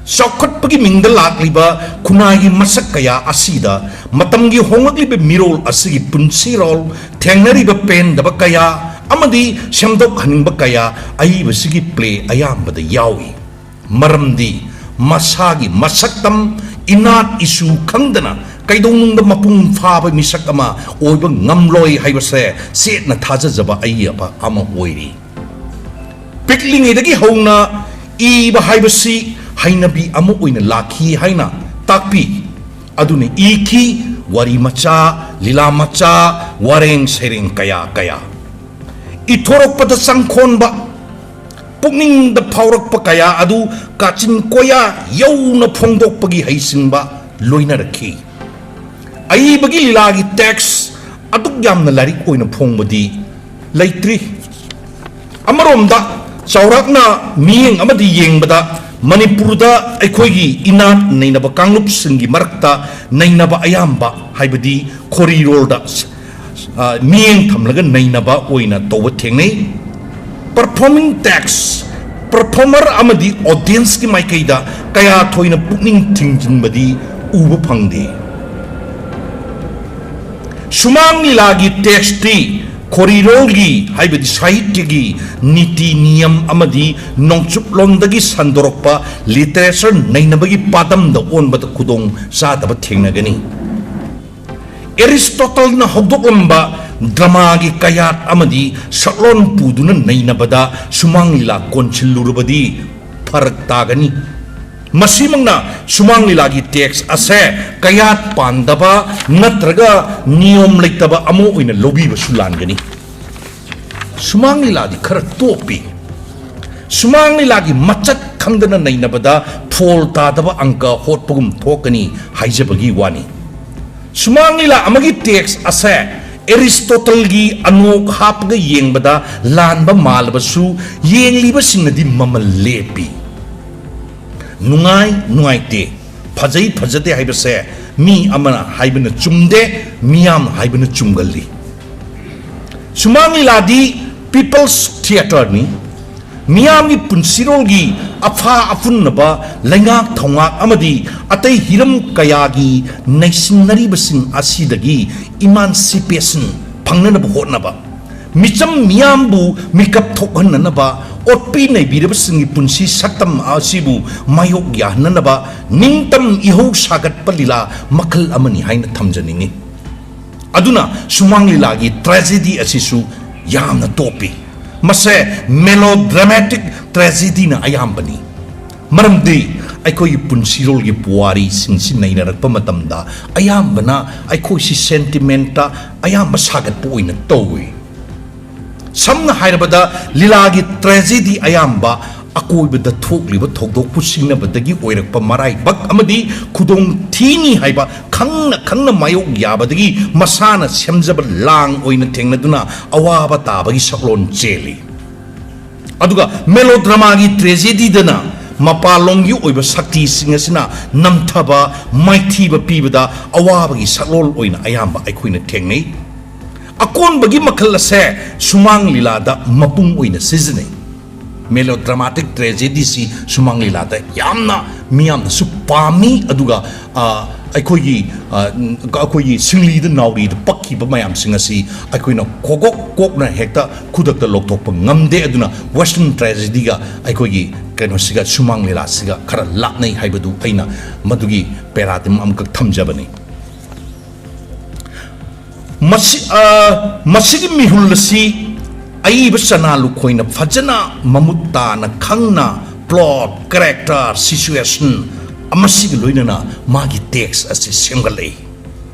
ꯆꯥꯎꯈꯠꯄꯒꯤ ꯃꯤꯡꯗ ꯂꯥꯛꯂꯤꯕ ꯈꯨꯟꯅꯥꯏꯒꯤ ꯃꯁꯛ ꯀꯌꯥ ꯑꯁꯤꯗ ꯃꯇꯝꯒꯤ ꯍꯣꯡꯂꯛꯂꯤꯕ ꯃꯤꯔꯣꯜ ꯑꯁꯤꯒꯤ ꯄꯨꯟꯁꯤꯔꯣꯜ, ꯊꯦꯡꯅꯔꯤꯕ ꯄꯦꯟꯗꯕ ꯀꯌꯥ ꯑꯃꯗꯤ ꯁꯦꯝꯗꯣꯛꯍꯟꯅꯤꯡꯕ ꯀꯌꯥ ꯑꯏꯕꯁꯤꯒꯤ play ꯑꯌꯥꯝꯕꯗ ꯌꯥꯎꯏ꯫ ꯃꯔꯝꯗꯤ ꯃꯁꯥꯒꯤ ꯃꯁꯛꯇꯝ, ꯏꯅꯥꯠ ꯏꯁꯨ ꯈꯪꯗꯅ ꯀꯩꯗꯧꯅꯨꯡꯗ ꯃꯄꯨꯡ ꯐꯥꯕ ꯃꯤꯁꯛ ꯑꯃ ꯑꯣꯏꯕ ꯉꯝꯂꯣꯏ ꯍꯥꯏꯕꯁꯦ ꯆꯦꯠꯅ ꯊꯥꯖꯖꯕ ꯑꯏꯕ ꯑꯃ ꯑꯣꯏꯔꯤ꯫ ꯄꯤꯛꯂꯤꯉꯩꯗꯒꯤ ꯍꯧꯅ ꯏꯕ ꯍꯥꯏꯕꯁꯤ ꯍꯩꯅꯕꯤ ꯑꯃ ꯑꯣꯏꯅ ꯂꯥꯛꯈꯤ ꯍꯥꯏꯅ ꯇꯥꯛꯄꯤ꯫ ꯑꯗꯨꯅ ꯏꯈꯤ ꯋꯥꯔꯤ ꯃꯆꯥ, ꯂꯤꯂꯥ ꯃꯆꯥ, ꯋꯥꯔꯦꯡ ꯁꯩꯔꯦꯡ ꯀꯌꯥ ꯀꯌꯥ꯫ ꯏꯊꯣꯔꯛꯄꯗ ꯆꯪꯈꯣꯟꯕ, ꯄꯨꯛꯅꯤꯡꯗ ꯐꯥꯎꯔꯛꯄ ꯀꯌꯥ ꯑꯗꯨ ꯀꯥꯆꯤꯟ ꯀꯣꯌꯥ ꯌꯧꯅ ꯐꯣꯡꯗꯣꯛꯄꯒꯤ ꯍꯩꯁꯤꯡꯕ ꯂꯣꯏꯅꯔꯛꯈꯤ꯫ ꯑꯏꯕꯒꯤ ꯂꯤꯂꯥꯒꯤ text ꯑꯗꯨꯛ ꯌꯥꯝꯅ ꯂꯥꯏꯔꯤꯛ ꯑꯣꯏꯅ ꯐꯣꯡꯕꯗꯤ ꯂꯩꯇ꯭ꯔꯤ꯫ ꯑꯃꯔꯣꯝꯗ ꯆꯥꯎꯔꯥꯛꯅ ꯃꯤꯠꯌꯦꯡ ꯑꯃꯗꯤ ꯌꯦꯡꯕꯗ ꯃꯅꯤꯄꯨꯔꯗ ꯑꯩꯈꯣꯏꯒꯤ ꯏꯅꯥꯠ ꯅꯩꯅꯕ ꯀꯥꯡꯂꯨꯞꯁꯤꯡꯒꯤ ꯃꯔꯛꯇ ꯅꯩꯅꯕ ꯑꯌꯥꯝꯕ, ꯍꯥꯏꯕꯗꯤ ꯈꯣꯔꯤꯔꯣꯜꯗ, ꯑ, ꯃꯤꯠꯌꯦꯡ ꯊꯝꯂꯒ ꯅꯩꯅꯕ ꯑꯣꯏꯅ ꯇꯧꯕ ꯊꯦꯡꯅꯩ꯫ Performing text, performer ꯑꯃꯗꯤ audienceꯀꯤ ꯃꯥꯏꯀꯩꯗ ꯀꯌꯥ ꯊꯣꯏꯅ ꯄꯨꯛꯅꯤꯡ ꯊꯤꯡꯖꯤꯟꯕꯗꯤ ꯎꯕ ꯐꯪꯗꯦ꯫ ꯁꯨꯃꯥꯡ ꯂꯤꯂꯥꯒꯤ textꯇꯤ ꯈꯣꯔꯤꯔꯣꯜꯒꯤ, ꯍꯥꯏꯕꯗꯤ ꯁꯥꯍꯤꯇ꯭ꯌꯒꯤ ꯅꯤꯇꯤ ꯅꯤꯌꯝ ꯑꯃꯗꯤ ꯅꯣꯡꯆꯨꯞꯂꯣꯝꯗꯒꯤ ꯁꯟꯗꯣꯔꯛꯄ literature ꯅꯩꯅꯕꯒꯤ ꯄꯥꯗꯝꯗ ꯑꯣꯟꯕꯗ ꯈꯨꯗꯣꯡ ꯆꯥꯗꯕ ꯊꯦꯡꯅꯒꯅꯤ꯫ ꯑꯦꯔꯤꯁꯇꯣꯇꯜꯅ ꯍꯧꯗꯣꯛꯂꯝꯕ dramaꯒꯤ ꯀꯌꯥꯠ ꯑꯃꯗꯤ ꯁꯛꯂꯣꯟ ꯄꯨꯗꯨꯅ ꯅꯩꯅꯕꯗ ꯁꯨꯃꯥꯡ ꯂꯤꯂꯥ ꯀꯣꯟꯁꯤꯜꯂꯨꯔꯕꯗꯤ ꯐꯔꯛ ꯇꯥꯒꯅꯤ꯫ ꯃꯁꯤꯃꯛꯅ ꯁꯨꯃꯥꯡ ꯂꯤꯂꯥꯒꯤ ꯇꯦꯛꯁ ꯑꯁꯦ ꯀꯌꯥꯠ ꯄꯥꯟꯗꯕ ꯅꯠꯇ꯭ꯔꯒ ꯅꯤꯌꯣꯝ ꯂꯩꯇꯕ ꯑꯃ ꯑꯣꯏꯅ ꯂꯧꯕꯤꯕꯁꯨ ꯂꯥꯟꯒꯅꯤ꯫ ꯁꯨꯃꯥꯡ ꯂꯤꯂꯥꯗꯤ ꯈꯔ ꯇꯣꯞꯄꯤ꯫ ꯁꯨꯃꯥꯡ ꯂꯤꯂꯥꯒꯤ ꯃꯆꯠ ꯈꯪꯗꯅ ꯅꯩꯅꯕꯗ ꯐꯣꯜ ꯇꯥꯗꯕ ꯑꯪꯀ ꯍꯣꯠꯄꯒꯨꯝ ꯊꯣꯛꯀꯅꯤ ꯍꯥꯏꯖꯕꯒꯤ ꯋꯥꯅꯤ꯫ ꯁꯨꯃꯥꯡ ꯂꯤꯂꯥ ꯑꯃꯒꯤ ꯇꯦꯛꯁ ꯑꯁꯦ ꯑꯦꯔꯤꯁꯇꯣꯇꯜꯒꯤ ꯑꯅꯣꯛ ꯍꯥꯞꯄꯒ ꯌꯦꯡꯕꯗ ꯂꯥꯟꯕ ꯃꯥꯜꯂꯕꯁꯨ, ꯌꯦꯡꯂꯤꯕꯁꯤꯡꯅꯗꯤ ꯃꯃꯜ ꯂꯦꯞꯄꯤ꯫ ꯅꯨꯡꯉꯥꯏ ꯅꯨꯡꯉꯥꯏꯇꯦ, ꯐꯖꯩ ꯐꯖꯗꯦ ꯍꯥꯏꯕꯁꯦ ꯃꯤ ꯑꯃꯅ ꯍꯥꯏꯕꯅ ꯆꯨꯝꯗꯦ, ꯃꯤꯌꯥꯝ ꯍꯥꯏꯕꯅ ꯆꯨꯝꯒꯜꯂꯤ꯫ ꯁꯨꯃꯥꯡ ꯂꯤꯂꯥꯗꯤ ꯄꯤꯄꯜꯁ ꯊꯤꯌꯦꯇꯔꯅꯤ꯫ ꯃꯤꯌꯥꯝꯒꯤ ꯄꯨꯟꯁꯤꯔꯣꯜꯒꯤ ꯑꯐꯥ ꯑꯐꯨꯟꯅꯕ, ꯂꯩꯉꯥꯛ ꯊꯧꯉꯥꯛ ꯑꯃꯗꯤ ꯑꯇꯩ ꯍꯤꯔꯝ ꯀꯌꯥꯒꯤ ꯅꯩꯁꯤꯟꯅꯔꯤꯕꯁꯤꯡ ꯑꯁꯤꯗꯒꯤ ꯏꯃꯥꯟꯁꯤꯄꯦꯁꯟ ꯐꯪꯅꯅꯕ ꯍꯣꯠꯅꯕ, ꯃꯤꯆꯝ ꯃꯤꯌꯥꯝꯕꯨ ꯃꯤꯀꯞ ꯊꯣꯛꯍꯟꯅꯅꯕ, ꯑꯣꯠꯄꯤ ꯅꯩꯕꯤꯔꯕꯁꯤꯡꯒꯤ ꯄꯨꯟꯁꯤ ꯁꯛꯇꯝ ꯑꯁꯤꯕꯨ ꯃꯥꯌꯣꯛ ꯌꯥꯍꯟꯅꯅꯕ ꯅꯤꯡꯇꯝ ꯏꯍꯧ ꯁꯥꯒꯠꯄ ꯂꯤꯂꯥ ꯃꯈꯜ ꯑꯃꯅꯤ ꯍꯥꯏꯅ ꯊꯝꯖꯅꯤꯡꯏ꯫ ꯑꯗꯨꯅ ꯁꯨꯃꯥꯡ ꯂꯤꯂꯥꯒꯤ ꯇ꯭ꯔꯦꯖꯦꯗꯤ ꯑꯁꯤꯁꯨ ꯌꯥꯝꯅ ꯇꯣꯞꯄꯤ꯫ ꯃꯁꯦ ꯃꯦꯂꯣꯗ꯭ꯔꯃꯦꯇꯤꯛ ꯇ꯭ꯔꯦꯖꯦꯗꯤꯅ ꯑꯌꯥꯝꯕꯅꯤ꯫ ꯃꯔꯝꯗꯤ ꯑꯩꯈꯣꯏꯒꯤ ꯄꯨꯟꯁꯤꯔꯣꯜꯒꯤ ꯄꯨꯋꯥꯔꯤꯁꯤꯡꯁꯤ ꯅꯩꯅꯔꯛꯄ ꯃꯇꯝꯗ ꯑꯌꯥꯝꯕꯅ ꯑꯩꯈꯣꯏꯁꯤ ꯁꯦꯟꯇꯤꯃꯦꯟꯇ ꯑꯌꯥꯝꯕ ꯁꯥꯒꯠꯄ ꯑꯣꯏꯅ ꯇꯧꯏ꯫ ꯁꯝꯅ ꯍꯥꯏꯔꯕꯗ, ꯂꯤꯂꯥꯒꯤ ꯇ꯭ꯔꯦꯖꯦꯗꯤ ꯑꯌꯥꯝꯕ ꯑꯀꯣꯏꯕꯗ ꯊꯣꯛꯂꯤꯕ ꯊꯧꯗꯣꯛꯄꯨ ꯁꯤꯡꯅꯕꯗꯒꯤ ꯑꯣꯏꯔꯛꯄ ꯃꯔꯥꯏꯕꯛ ꯑꯃꯗꯤ ꯈꯨꯗꯣꯡ ꯊꯤꯅꯤ ꯍꯥꯏꯕ ꯈꯪꯅ ꯈꯪꯅ ꯃꯥꯌꯣꯛ ꯌꯥꯕꯗꯒꯤ ꯃꯁꯥꯅ ꯁꯦꯝꯖꯕ ꯂꯥꯡ ꯑꯣꯏꯅ ꯊꯦꯡꯅꯗꯨꯅ ꯑꯋꯥꯕ ꯇꯥꯕꯒꯤ ꯁꯛꯂꯣꯟ ꯆꯦꯜꯂꯤ꯫ ꯑꯗꯨꯒ ꯃꯦꯂꯣꯗ꯭ꯔꯃꯥꯒꯤ ꯇ꯭ꯔꯦꯖꯦꯗꯤꯗꯅ ꯃꯄꯥꯟꯂꯣꯝꯒꯤ ꯑꯣꯏꯕ ꯁꯛꯇꯤꯁꯤꯡ ꯑꯁꯤꯅ ꯅꯝꯊꯕ, ꯃꯥꯏꯊꯤꯕ ꯄꯤꯕꯗ ꯑꯋꯥꯕꯒꯤ ꯁꯛꯂꯣꯟ ꯑꯣꯏꯅ ꯑꯌꯥꯝꯕ ꯑꯩꯈꯣꯏꯅ ꯊꯦꯡꯅꯩ꯫ ꯑꯀꯣꯟꯕꯒꯤ ꯃꯈꯜ ꯑꯁꯦ ꯁꯨꯃꯥꯡ ꯂꯤꯂꯥꯗ ꯃꯄꯨꯡ ꯑꯣꯏꯅ ꯁꯤꯖꯤꯟꯅꯩ꯫ ꯃꯦꯂꯣꯗ꯭ꯔꯃꯥꯇꯤꯛ ꯇ꯭ꯔꯦꯖꯦꯗꯤꯁꯤ ꯁꯨꯃꯥꯡ ꯂꯤꯂꯥꯗ ꯌꯥꯝꯅ ꯃꯤꯌꯥꯝꯅꯁꯨ ꯄꯥꯝꯃꯤ, ꯑꯗꯨꯒ, ꯑ, ꯑꯩꯈꯣꯏꯒꯤ, ꯑ, ꯑꯩꯈꯣꯏꯒꯤ ꯁꯤꯡꯂꯤꯗ ꯅꯥꯎꯔꯤꯗ ꯄꯛꯈꯤꯕ ꯃꯌꯥꯝꯁꯤꯡ ꯑꯁꯤ ꯑꯩꯈꯣꯏꯅ ꯀꯣꯛꯀꯣꯛ ꯀꯣꯛꯅ ꯍꯦꯛꯇ ꯈꯨꯗꯛꯇ ꯂꯧꯊꯣꯛꯄ ꯉꯝꯗꯦ꯫ ꯑꯗꯨꯅ ꯋꯦꯁꯇꯔꯟ ꯇ꯭ꯔꯦꯖꯦꯗꯤꯒ ꯑꯩꯈꯣꯏꯒꯤ ꯀꯩꯅꯣꯁꯤꯒ, ꯁꯨꯃꯥꯡ ꯂꯤꯂꯥꯁꯤꯒ ꯈꯔ ꯂꯥꯞꯅꯩ ꯍꯥꯏꯕꯗꯨ ꯑꯩꯅ ꯃꯗꯨꯒꯤ ꯄꯦꯔꯥꯗꯤꯝ ꯑꯃꯈꯛ ꯊꯝꯖꯕꯅꯤ꯫ ꯃꯁꯤ, ꯑ, ꯃꯁꯤꯒꯤ ꯃꯤꯍꯨꯜ ꯑꯁꯤ ꯑꯏꯕ ꯆꯅꯥ ꯂꯨꯈꯣꯏꯅ ꯐꯖꯅ ꯃꯃꯨꯠ ꯇꯥꯅ ꯈꯪꯅ plot, character, situation, ꯃꯁꯤꯒ ꯂꯣꯏꯅꯅ ꯃꯥꯒꯤ text ꯑꯁꯤ ꯁꯦꯝꯒꯠꯂꯛꯏ꯫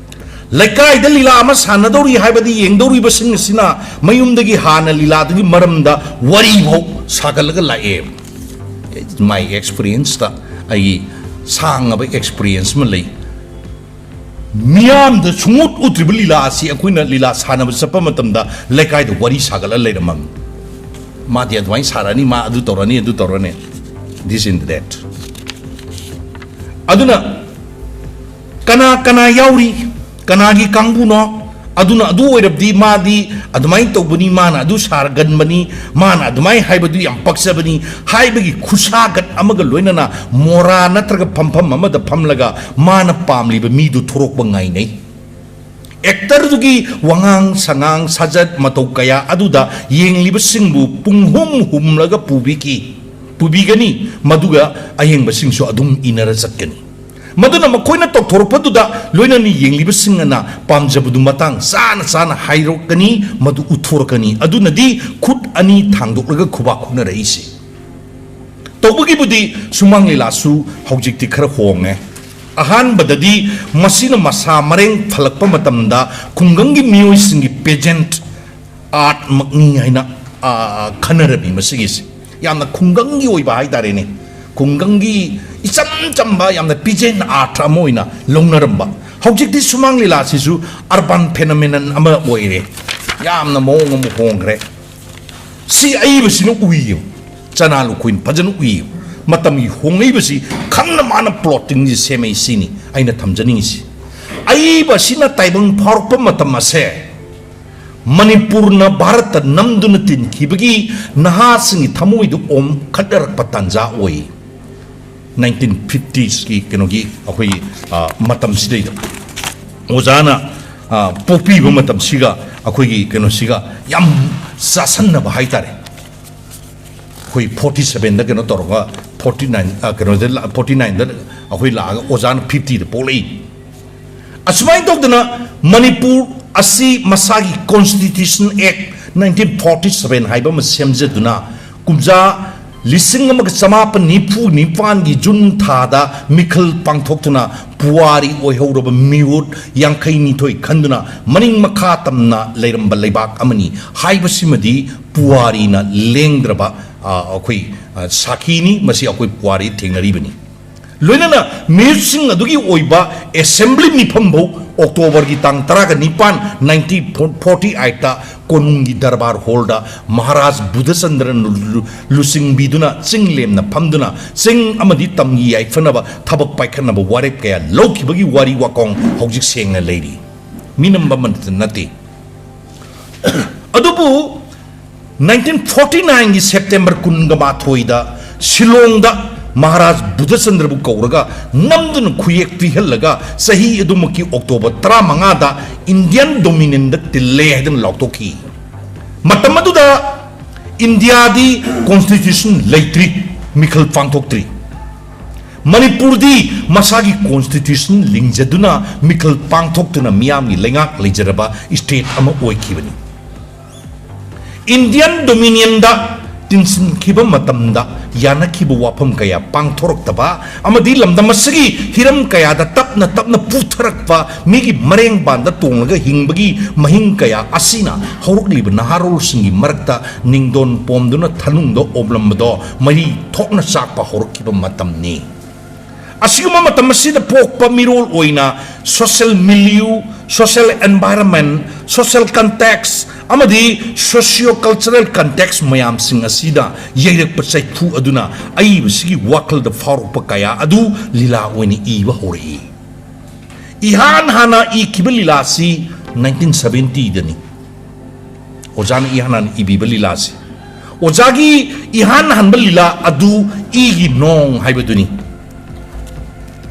ꯂꯩꯀꯥꯏꯗ ꯂꯤꯂꯥ ꯑꯃ ꯁꯥꯟꯅꯗꯧꯔꯤ ꯍꯥꯏꯕꯗꯤ ꯌꯦꯡꯗꯧꯔꯤꯕꯁꯤꯡ ꯑꯁꯤꯅ ꯃꯌꯨꯝꯗꯒꯤ ꯍꯥꯟꯅ ꯂꯤꯂꯥꯗꯨꯒꯤ ꯃꯔꯝꯗ ꯋꯥꯔꯤ ꯐꯥꯎ ꯁꯥꯒꯠꯂꯒ ꯂꯥꯛꯑꯦ꯫ My experience ꯇ ꯑꯩꯒꯤ ꯁꯥꯡꯉꯕ experience ꯑꯃ ꯂꯩ꯫ ꯃꯤꯌꯥꯝꯗ ꯁꯨꯡꯎꯠ ꯎꯠꯇ꯭ꯔꯤꯕ ꯂꯤꯂꯥ ꯑꯁꯤ ꯑꯩꯈꯣꯏꯅ ꯂꯤꯂꯥ ꯁꯥꯟꯅꯕ ꯆꯠꯄ ꯃꯇꯝꯗ ꯂꯩꯀꯥꯏꯗ ꯋꯥꯔꯤ ꯁꯥꯒꯠꯂ ꯂꯩꯔꯝꯃꯝꯃꯤ꯫ ꯃꯥꯗꯤ ꯑꯗꯨꯃꯥꯏꯅ ꯁꯥꯔꯛꯑꯅꯤ, ꯃꯥ ꯑꯗꯨ ꯇꯧꯔꯅꯤ, ꯑꯗꯨ ꯇꯧꯔꯅꯤ, this and that꯫ ꯑꯗꯨꯅ ꯀꯅꯥ ꯀꯅꯥ ꯌꯥꯎꯔꯤ, ꯀꯅꯥꯒꯤ ꯀꯥꯡꯕꯨꯅꯣ, ꯑꯗꯨꯅ ꯑꯗꯨ ꯑꯣꯏꯔꯕꯗꯤ ꯃꯥꯗꯤ ꯑꯗꯨꯃꯥꯏꯅ ꯇꯧꯕꯅꯤ, ꯃꯥꯅ ꯑꯗꯨ ꯁꯥꯒꯟꯕꯅꯤ, ꯃꯥꯅ ꯑꯗꯨꯃꯥꯏꯅ ꯍꯥꯏꯕꯗꯨ ꯌꯥꯝ ꯄꯛꯆꯕꯅꯤ ꯍꯥꯏꯕꯒꯤ ꯈꯨꯁꯥꯒꯠ ꯑꯃꯒ ꯂꯣꯏꯅꯅ ꯃꯣꯔꯥ ꯅꯠꯇ꯭ꯔꯒ ꯐꯝꯐꯝ ꯑꯃꯗ ꯐꯝꯂꯒ ꯃꯥꯅ ꯄꯥꯝꯂꯤꯕ ꯃꯤꯗꯨ ꯊꯣꯔꯛꯄ ꯉꯥꯏꯅꯩ꯫ Actor ꯗꯨꯒꯤ ꯋꯥꯉꯥꯡ ꯁꯉꯥꯡ, ꯁꯥꯖꯠ ꯃꯇꯧ ꯀꯌꯥ ꯑꯗꯨꯗ ꯌꯦꯡꯂꯤꯕꯁꯤꯡꯕꯨ ꯄꯨꯡꯍꯨꯝ ꯍꯨꯝꯂꯒ ꯄꯨꯕꯤꯈꯤ, ꯄꯨꯕꯤꯒꯅꯤ, ꯃꯗꯨꯒ ꯑꯌꯦꯡꯕꯁꯤꯡꯁꯨ ꯑꯗꯨꯝ ꯏꯟꯅꯔ ꯆꯠꯀꯅꯤ꯫ ꯃꯗꯨꯅ ꯃꯈꯣꯏꯅ ꯇꯧꯊꯣꯔꯛꯄꯗꯨꯗ ꯂꯣꯏꯅꯅ ꯌꯦꯡꯂꯤꯕꯁꯤꯡ ꯑꯗꯨꯅ ꯄꯥꯝꯖꯕꯗꯨ ꯃꯇꯥꯡ ꯆꯥꯅ ꯆꯥꯅ ꯍꯥꯏꯔꯛꯀꯅꯤ, ꯃꯗꯨ ꯎꯠꯊꯣꯔꯛꯀꯅꯤ꯫ ꯑꯗꯨꯅꯗꯤ ꯈꯨꯠ ꯑꯅꯤ ꯊꯥꯡꯗꯣꯛꯂꯒ ꯈꯨꯕꯥꯛ ꯈꯨꯅꯔꯛꯏꯁꯤ꯫ ꯇꯧꯕꯒꯤꯕꯨꯗꯤ ꯁꯨꯃꯥꯡ ꯂꯤꯂꯥꯁꯨ ꯍꯧꯖꯤꯛꯇꯤ ꯈꯔ ꯍꯣꯡꯉꯦ꯫ ꯑꯍꯥꯟꯕꯗꯗꯤ ꯃꯁꯤꯅ ꯃꯁꯥ ꯃꯔꯦꯡ ꯐꯜꯂꯛꯄ ꯃꯇꯝꯗ ꯈꯨꯡꯒꯪꯒꯤ ꯃꯤꯑꯣꯏꯁꯤꯡꯒꯤ pageant art ꯃꯛꯅꯤ ꯍꯥꯏꯅ, ꯑ, ꯈꯟꯅꯔꯝꯃꯤ꯫ ꯃꯁꯤꯒꯤꯁꯦ ꯌꯥꯝꯅ ꯈꯨꯡꯒꯪꯒꯤ ꯑꯣꯏꯕ ꯍꯥꯏꯇꯥꯔꯦꯅꯦ, ꯈꯨꯡꯒꯪꯒꯤ ꯏꯆꯝ ꯆꯝꯕ ꯌꯥꯝꯅ peasant art ꯑꯃ ꯑꯣꯏꯅ ꯂꯧꯅꯔꯝꯕ꯫ ꯍꯧꯖꯤꯛꯇꯤ ꯁꯨꯃꯥꯡ ꯂꯤꯂꯥꯁꯤꯁꯨ urban phenomenon ꯑꯃ ꯑꯣꯏꯔꯦ, ꯌꯥꯝꯅ ꯃꯑꯣꯡ ꯑꯃ ꯍꯣꯡꯈ꯭ꯔꯦ꯫ ꯁꯤ ꯑꯏꯕꯁꯤꯅ ꯎꯏꯌꯦꯕ, ꯆꯅꯥ ꯂꯨꯈꯣꯏꯅ ꯐꯖꯅ ꯎꯏꯌꯦꯕ꯫ ꯃꯇꯝꯒꯤ ꯍꯣꯡꯂꯛꯏꯕꯁꯤ ꯈꯪꯅ ꯃꯥꯅ plotting ꯁꯦ ꯁꯦꯝꯃꯛꯏ, ꯁꯤꯅꯤ ꯑꯩꯅ ꯊꯝꯖꯅꯤꯡꯉꯤꯁꯤ꯫ ꯑꯏꯕꯁꯤꯅ ꯇꯥꯏꯕꯪ ꯐꯥꯎꯔꯛꯄ ꯃꯇꯝ ꯑꯁꯦ ꯃꯅꯤꯄꯨꯔꯅ ꯚꯥꯔꯠꯇ ꯅꯝꯗꯨꯅ ꯇꯤꯟꯈꯤꯕꯒꯤ ꯅꯍꯥꯁꯤꯡꯒꯤ ꯊꯃꯣꯏꯗꯨ ꯑꯣꯝꯈꯠꯅꯔꯛꯄ ꯇꯥꯟꯖꯥ ꯑꯣꯏ꯫ Nineteen fifties ꯀꯤ ꯀꯩꯅꯣꯒꯤ ꯑꯩꯈꯣꯏꯒꯤ, ꯑ, ꯃꯇꯝꯁꯤꯗꯩꯗ ꯑꯣꯖꯥꯅ, ꯑ, ꯄꯣꯛꯄꯤꯕ ꯃꯇꯝꯁꯤꯒ ꯑꯩꯈꯣꯏꯒꯤ ꯀꯩꯅꯣꯁꯤꯒ ꯌꯥꯝ ꯆꯥꯁꯟꯅꯕ ꯍꯥꯏꯇꯥꯔꯦ꯫ ꯑꯩꯈꯣꯏ forty seven ꯗ ꯀꯩꯅꯣ ꯇꯧꯔꯒ forty nine, ꯑ, ꯀꯩꯅꯣꯗ ꯂꯥ-, forty nine ꯗ ꯑꯩꯈꯣꯏ ꯂꯥꯛꯑꯒ ꯑꯣꯖꯥꯅ fifty ꯗ ꯄꯣꯛꯂꯛꯏ꯫ ꯑꯁꯨꯃꯥꯏꯅ ꯇꯧꯗꯅ ꯃꯅꯤꯄꯨꯔ ꯑꯁꯤ ꯃꯁꯥꯒꯤ Constitution Act nineteen forty seven ꯍꯥꯏꯕ ꯑꯃ ꯁꯦꯝꯖꯗꯨꯅ ꯀꯨꯝꯖꯥ ꯂꯤꯁꯤꯡ ꯑꯃꯒ ꯆꯃꯥꯄꯟ ꯅꯤꯐꯨ ꯅꯤꯄꯥꯟꯒꯤ ꯖꯨꯟ ꯊꯥꯗ ꯃꯤꯈꯜ ꯄꯥꯡꯊꯣꯛꯇꯨꯅ ꯄꯨꯋꯥꯔꯤ ꯑꯣꯏꯍꯧꯔꯕ ꯃꯤꯍꯨꯠ ꯌꯥꯡꯈꯩ ꯅꯤꯊꯣꯏ ꯈꯟꯗꯨꯅ ꯃꯅꯤꯡ ꯃꯈꯥ ꯇꯝꯅ ꯂꯩꯔꯝꯕ ꯂꯩꯕꯥꯛ ꯑꯃꯅꯤ ꯍꯥꯏꯕꯁꯤꯃꯗꯤ ꯄꯨꯋꯥꯔꯤꯅ ꯂꯦꯡꯗ꯭ꯔꯕ, ꯑ, ꯑꯩꯈꯣꯏ, ꯑ, ꯁꯥꯈꯤꯅꯤ꯫ ꯃꯁꯤ ꯑꯩꯈꯣꯏ ꯄꯨꯋꯥꯔꯤ ꯊꯦꯡꯅꯔꯤꯕꯅꯤ꯫ ꯂꯣꯏꯅꯅ ꯃꯤꯍꯨꯠꯁꯤꯡ ꯑꯗꯨꯒꯤ ꯑꯣꯏꯕ ꯑꯦꯁꯦꯝꯕ꯭ꯂꯤ ꯃꯤꯐꯝꯐꯧ ꯑꯣꯛꯇꯣꯕꯔꯒꯤ ꯇꯥꯡ ꯇꯔꯥꯒ ꯅꯤꯄꯥꯟ, nineteen forty eight ꯀꯣꯅꯨꯡꯒꯤ ꯗꯔꯕꯥꯔ ꯍꯣꯜꯗ ꯃꯍꯥꯔꯥꯖ ꯕꯨꯙꯆꯟꯗ꯭ꯔꯅ ꯂꯨ-, ꯂꯨꯆꯤꯡꯕꯤꯗꯨꯅ ꯆꯤꯡ ꯂꯦꯝꯅ ꯐꯝꯗꯨꯅ ꯆꯤꯡ ꯑꯃꯗꯤ ꯇꯝꯒꯤ ꯌꯥꯏꯐꯅꯕ ꯊꯕꯛ ꯄꯥꯏꯈꯠꯅꯕ ꯋꯥꯔꯦꯞ ꯀꯌꯥ ꯂꯧꯈꯤꯕꯒꯤ ꯋꯥꯔꯤ ꯋꯥꯀꯣꯡ ꯍꯧꯖꯤꯛ ꯁꯦꯡꯅ ꯂꯩꯔꯤ꯫ ꯃꯤꯅꯝꯕ ꯑꯃꯠꯇ ꯅꯠꯇꯦ꯫ ꯑꯗꯨꯕꯨ nineteen forty nineꯒꯤ ꯁꯦꯞꯇꯦꯝꯕꯔ ꯀꯨꯟꯒ ꯃꯥꯊꯣꯏꯗ ꯁꯤꯂꯣꯡꯗ ꯃꯍꯥꯔꯥꯖ ꯕꯨꯙꯆꯟꯗ꯭ꯔꯕꯨ ꯀꯧꯔꯒ ꯅꯝꯗꯨꯅ ꯈꯨꯌꯦꯛ ꯄꯤꯍꯜꯂꯒ ꯆꯍꯤ ꯑꯗꯨꯃꯛꯀꯤ ꯑꯣꯛꯇꯣꯕꯔ ꯇꯔꯥꯃꯉꯥꯗ Indian Dominionꯗ ꯇꯤꯜꯂꯦ ꯍꯥꯏꯗꯨꯅ ꯂꯥꯎꯊꯣꯛꯈꯤ꯫ ꯃꯇꯝ ꯑꯗꯨꯗ ꯏꯟꯗꯤꯌꯥꯗꯤ constitution ꯂꯩꯇ꯭ꯔꯤ, ꯃꯤꯈꯜ ꯄꯥꯡꯊꯣꯛꯇ꯭ꯔꯤ꯫ ꯃꯅꯤꯄꯨꯔꯗꯤ ꯃꯁꯥꯒꯤ constitution ꯂꯤꯡꯖꯗꯨꯅ ꯃꯤꯈꯜ ꯄꯥꯡꯊꯣꯛꯇꯨꯅ ꯃꯤꯌꯥꯝꯒꯤ ꯂꯩꯉꯥꯛ ꯂꯩꯖꯔꯕ state ꯑꯃ ꯑꯣꯏꯈꯤꯕꯅꯤ꯫ Indian Dominionꯗ ꯇꯤꯟꯁꯤꯟꯈꯤꯕ ꯃꯇꯝꯗ ꯌꯥꯅꯈꯤꯕ ꯋꯥꯐꯝ ꯀꯌꯥ ꯄꯥꯡꯊꯣꯔꯛꯇꯕ ꯑꯃꯗꯤ ꯂꯝꯗꯝ ꯑꯁꯤꯒꯤ ꯍꯤꯔꯝ ꯀꯌꯥꯗ ꯇꯞꯅ ꯇꯞꯅ ꯄꯨꯊꯔꯛꯄ ꯃꯤꯒꯤ ꯃꯔꯦꯡꯕꯥꯟꯗ ꯇꯣꯡꯂꯒ ꯍꯤꯡꯕꯒꯤ ꯃꯍꯤꯡ ꯀꯌꯥ ꯑꯁꯤꯅ ꯍꯧꯔꯛꯂꯤꯕ ꯅꯍꯥꯔꯣꯜꯁꯤꯡꯒꯤ ꯃꯔꯛꯇ ꯅꯤꯡꯗꯣꯟ ꯄꯣꯝꯗꯨꯅ ꯊꯅꯨꯡꯗ ꯑꯣꯝꯂꯝꯕꯗꯣ ꯃꯩ ꯊꯣꯛꯅ ꯆꯥꯛꯄ ꯍꯧꯔꯛꯈꯤꯕ ꯃꯇꯝꯅꯤ꯫ ꯑꯁꯤꯒꯨꯝꯕ ꯃꯇꯝ ꯑꯁꯤꯗ ꯄꯣꯛꯄ ꯃꯤꯔꯣꯜ ꯑꯣꯏꯅ social milieu, social environment, social context ꯑꯃꯗꯤ socio-cultural context ꯃꯌꯥꯝꯁꯤꯡ ꯑꯁꯤꯗ ꯌꯩꯔꯛꯄ ꯆꯩꯐꯨ ꯑꯗꯨꯅ ꯑꯏꯕꯁꯤꯒꯤ ꯋꯥꯈꯜꯗ ꯐꯥꯎꯔꯛꯄ ꯀꯌꯥ ꯑꯗꯨ ꯂꯤꯂꯥ ꯑꯣꯏꯅ ꯏꯕ ꯍꯧꯔꯛꯏ꯫ ꯏꯍꯥꯟ ꯍꯥꯟꯅ ꯏꯈꯤꯕ ꯂꯤꯂꯥꯁꯤ nineteen seventyꯗꯅꯤ꯫ ꯑꯣꯖꯥꯅ ꯏꯍꯥꯟ ꯍꯥꯟꯅ ꯏꯕꯤꯕ ꯂꯤꯂꯥꯁꯤ꯫ ꯑꯣꯖꯥꯒꯤ ꯏꯍꯥꯟ ꯍꯥꯟꯕ ꯂꯤꯂꯥ ꯑꯗꯨ ꯏꯒꯤ ꯅꯣꯡ ꯍꯥꯏꯕꯗꯨꯅꯤ꯫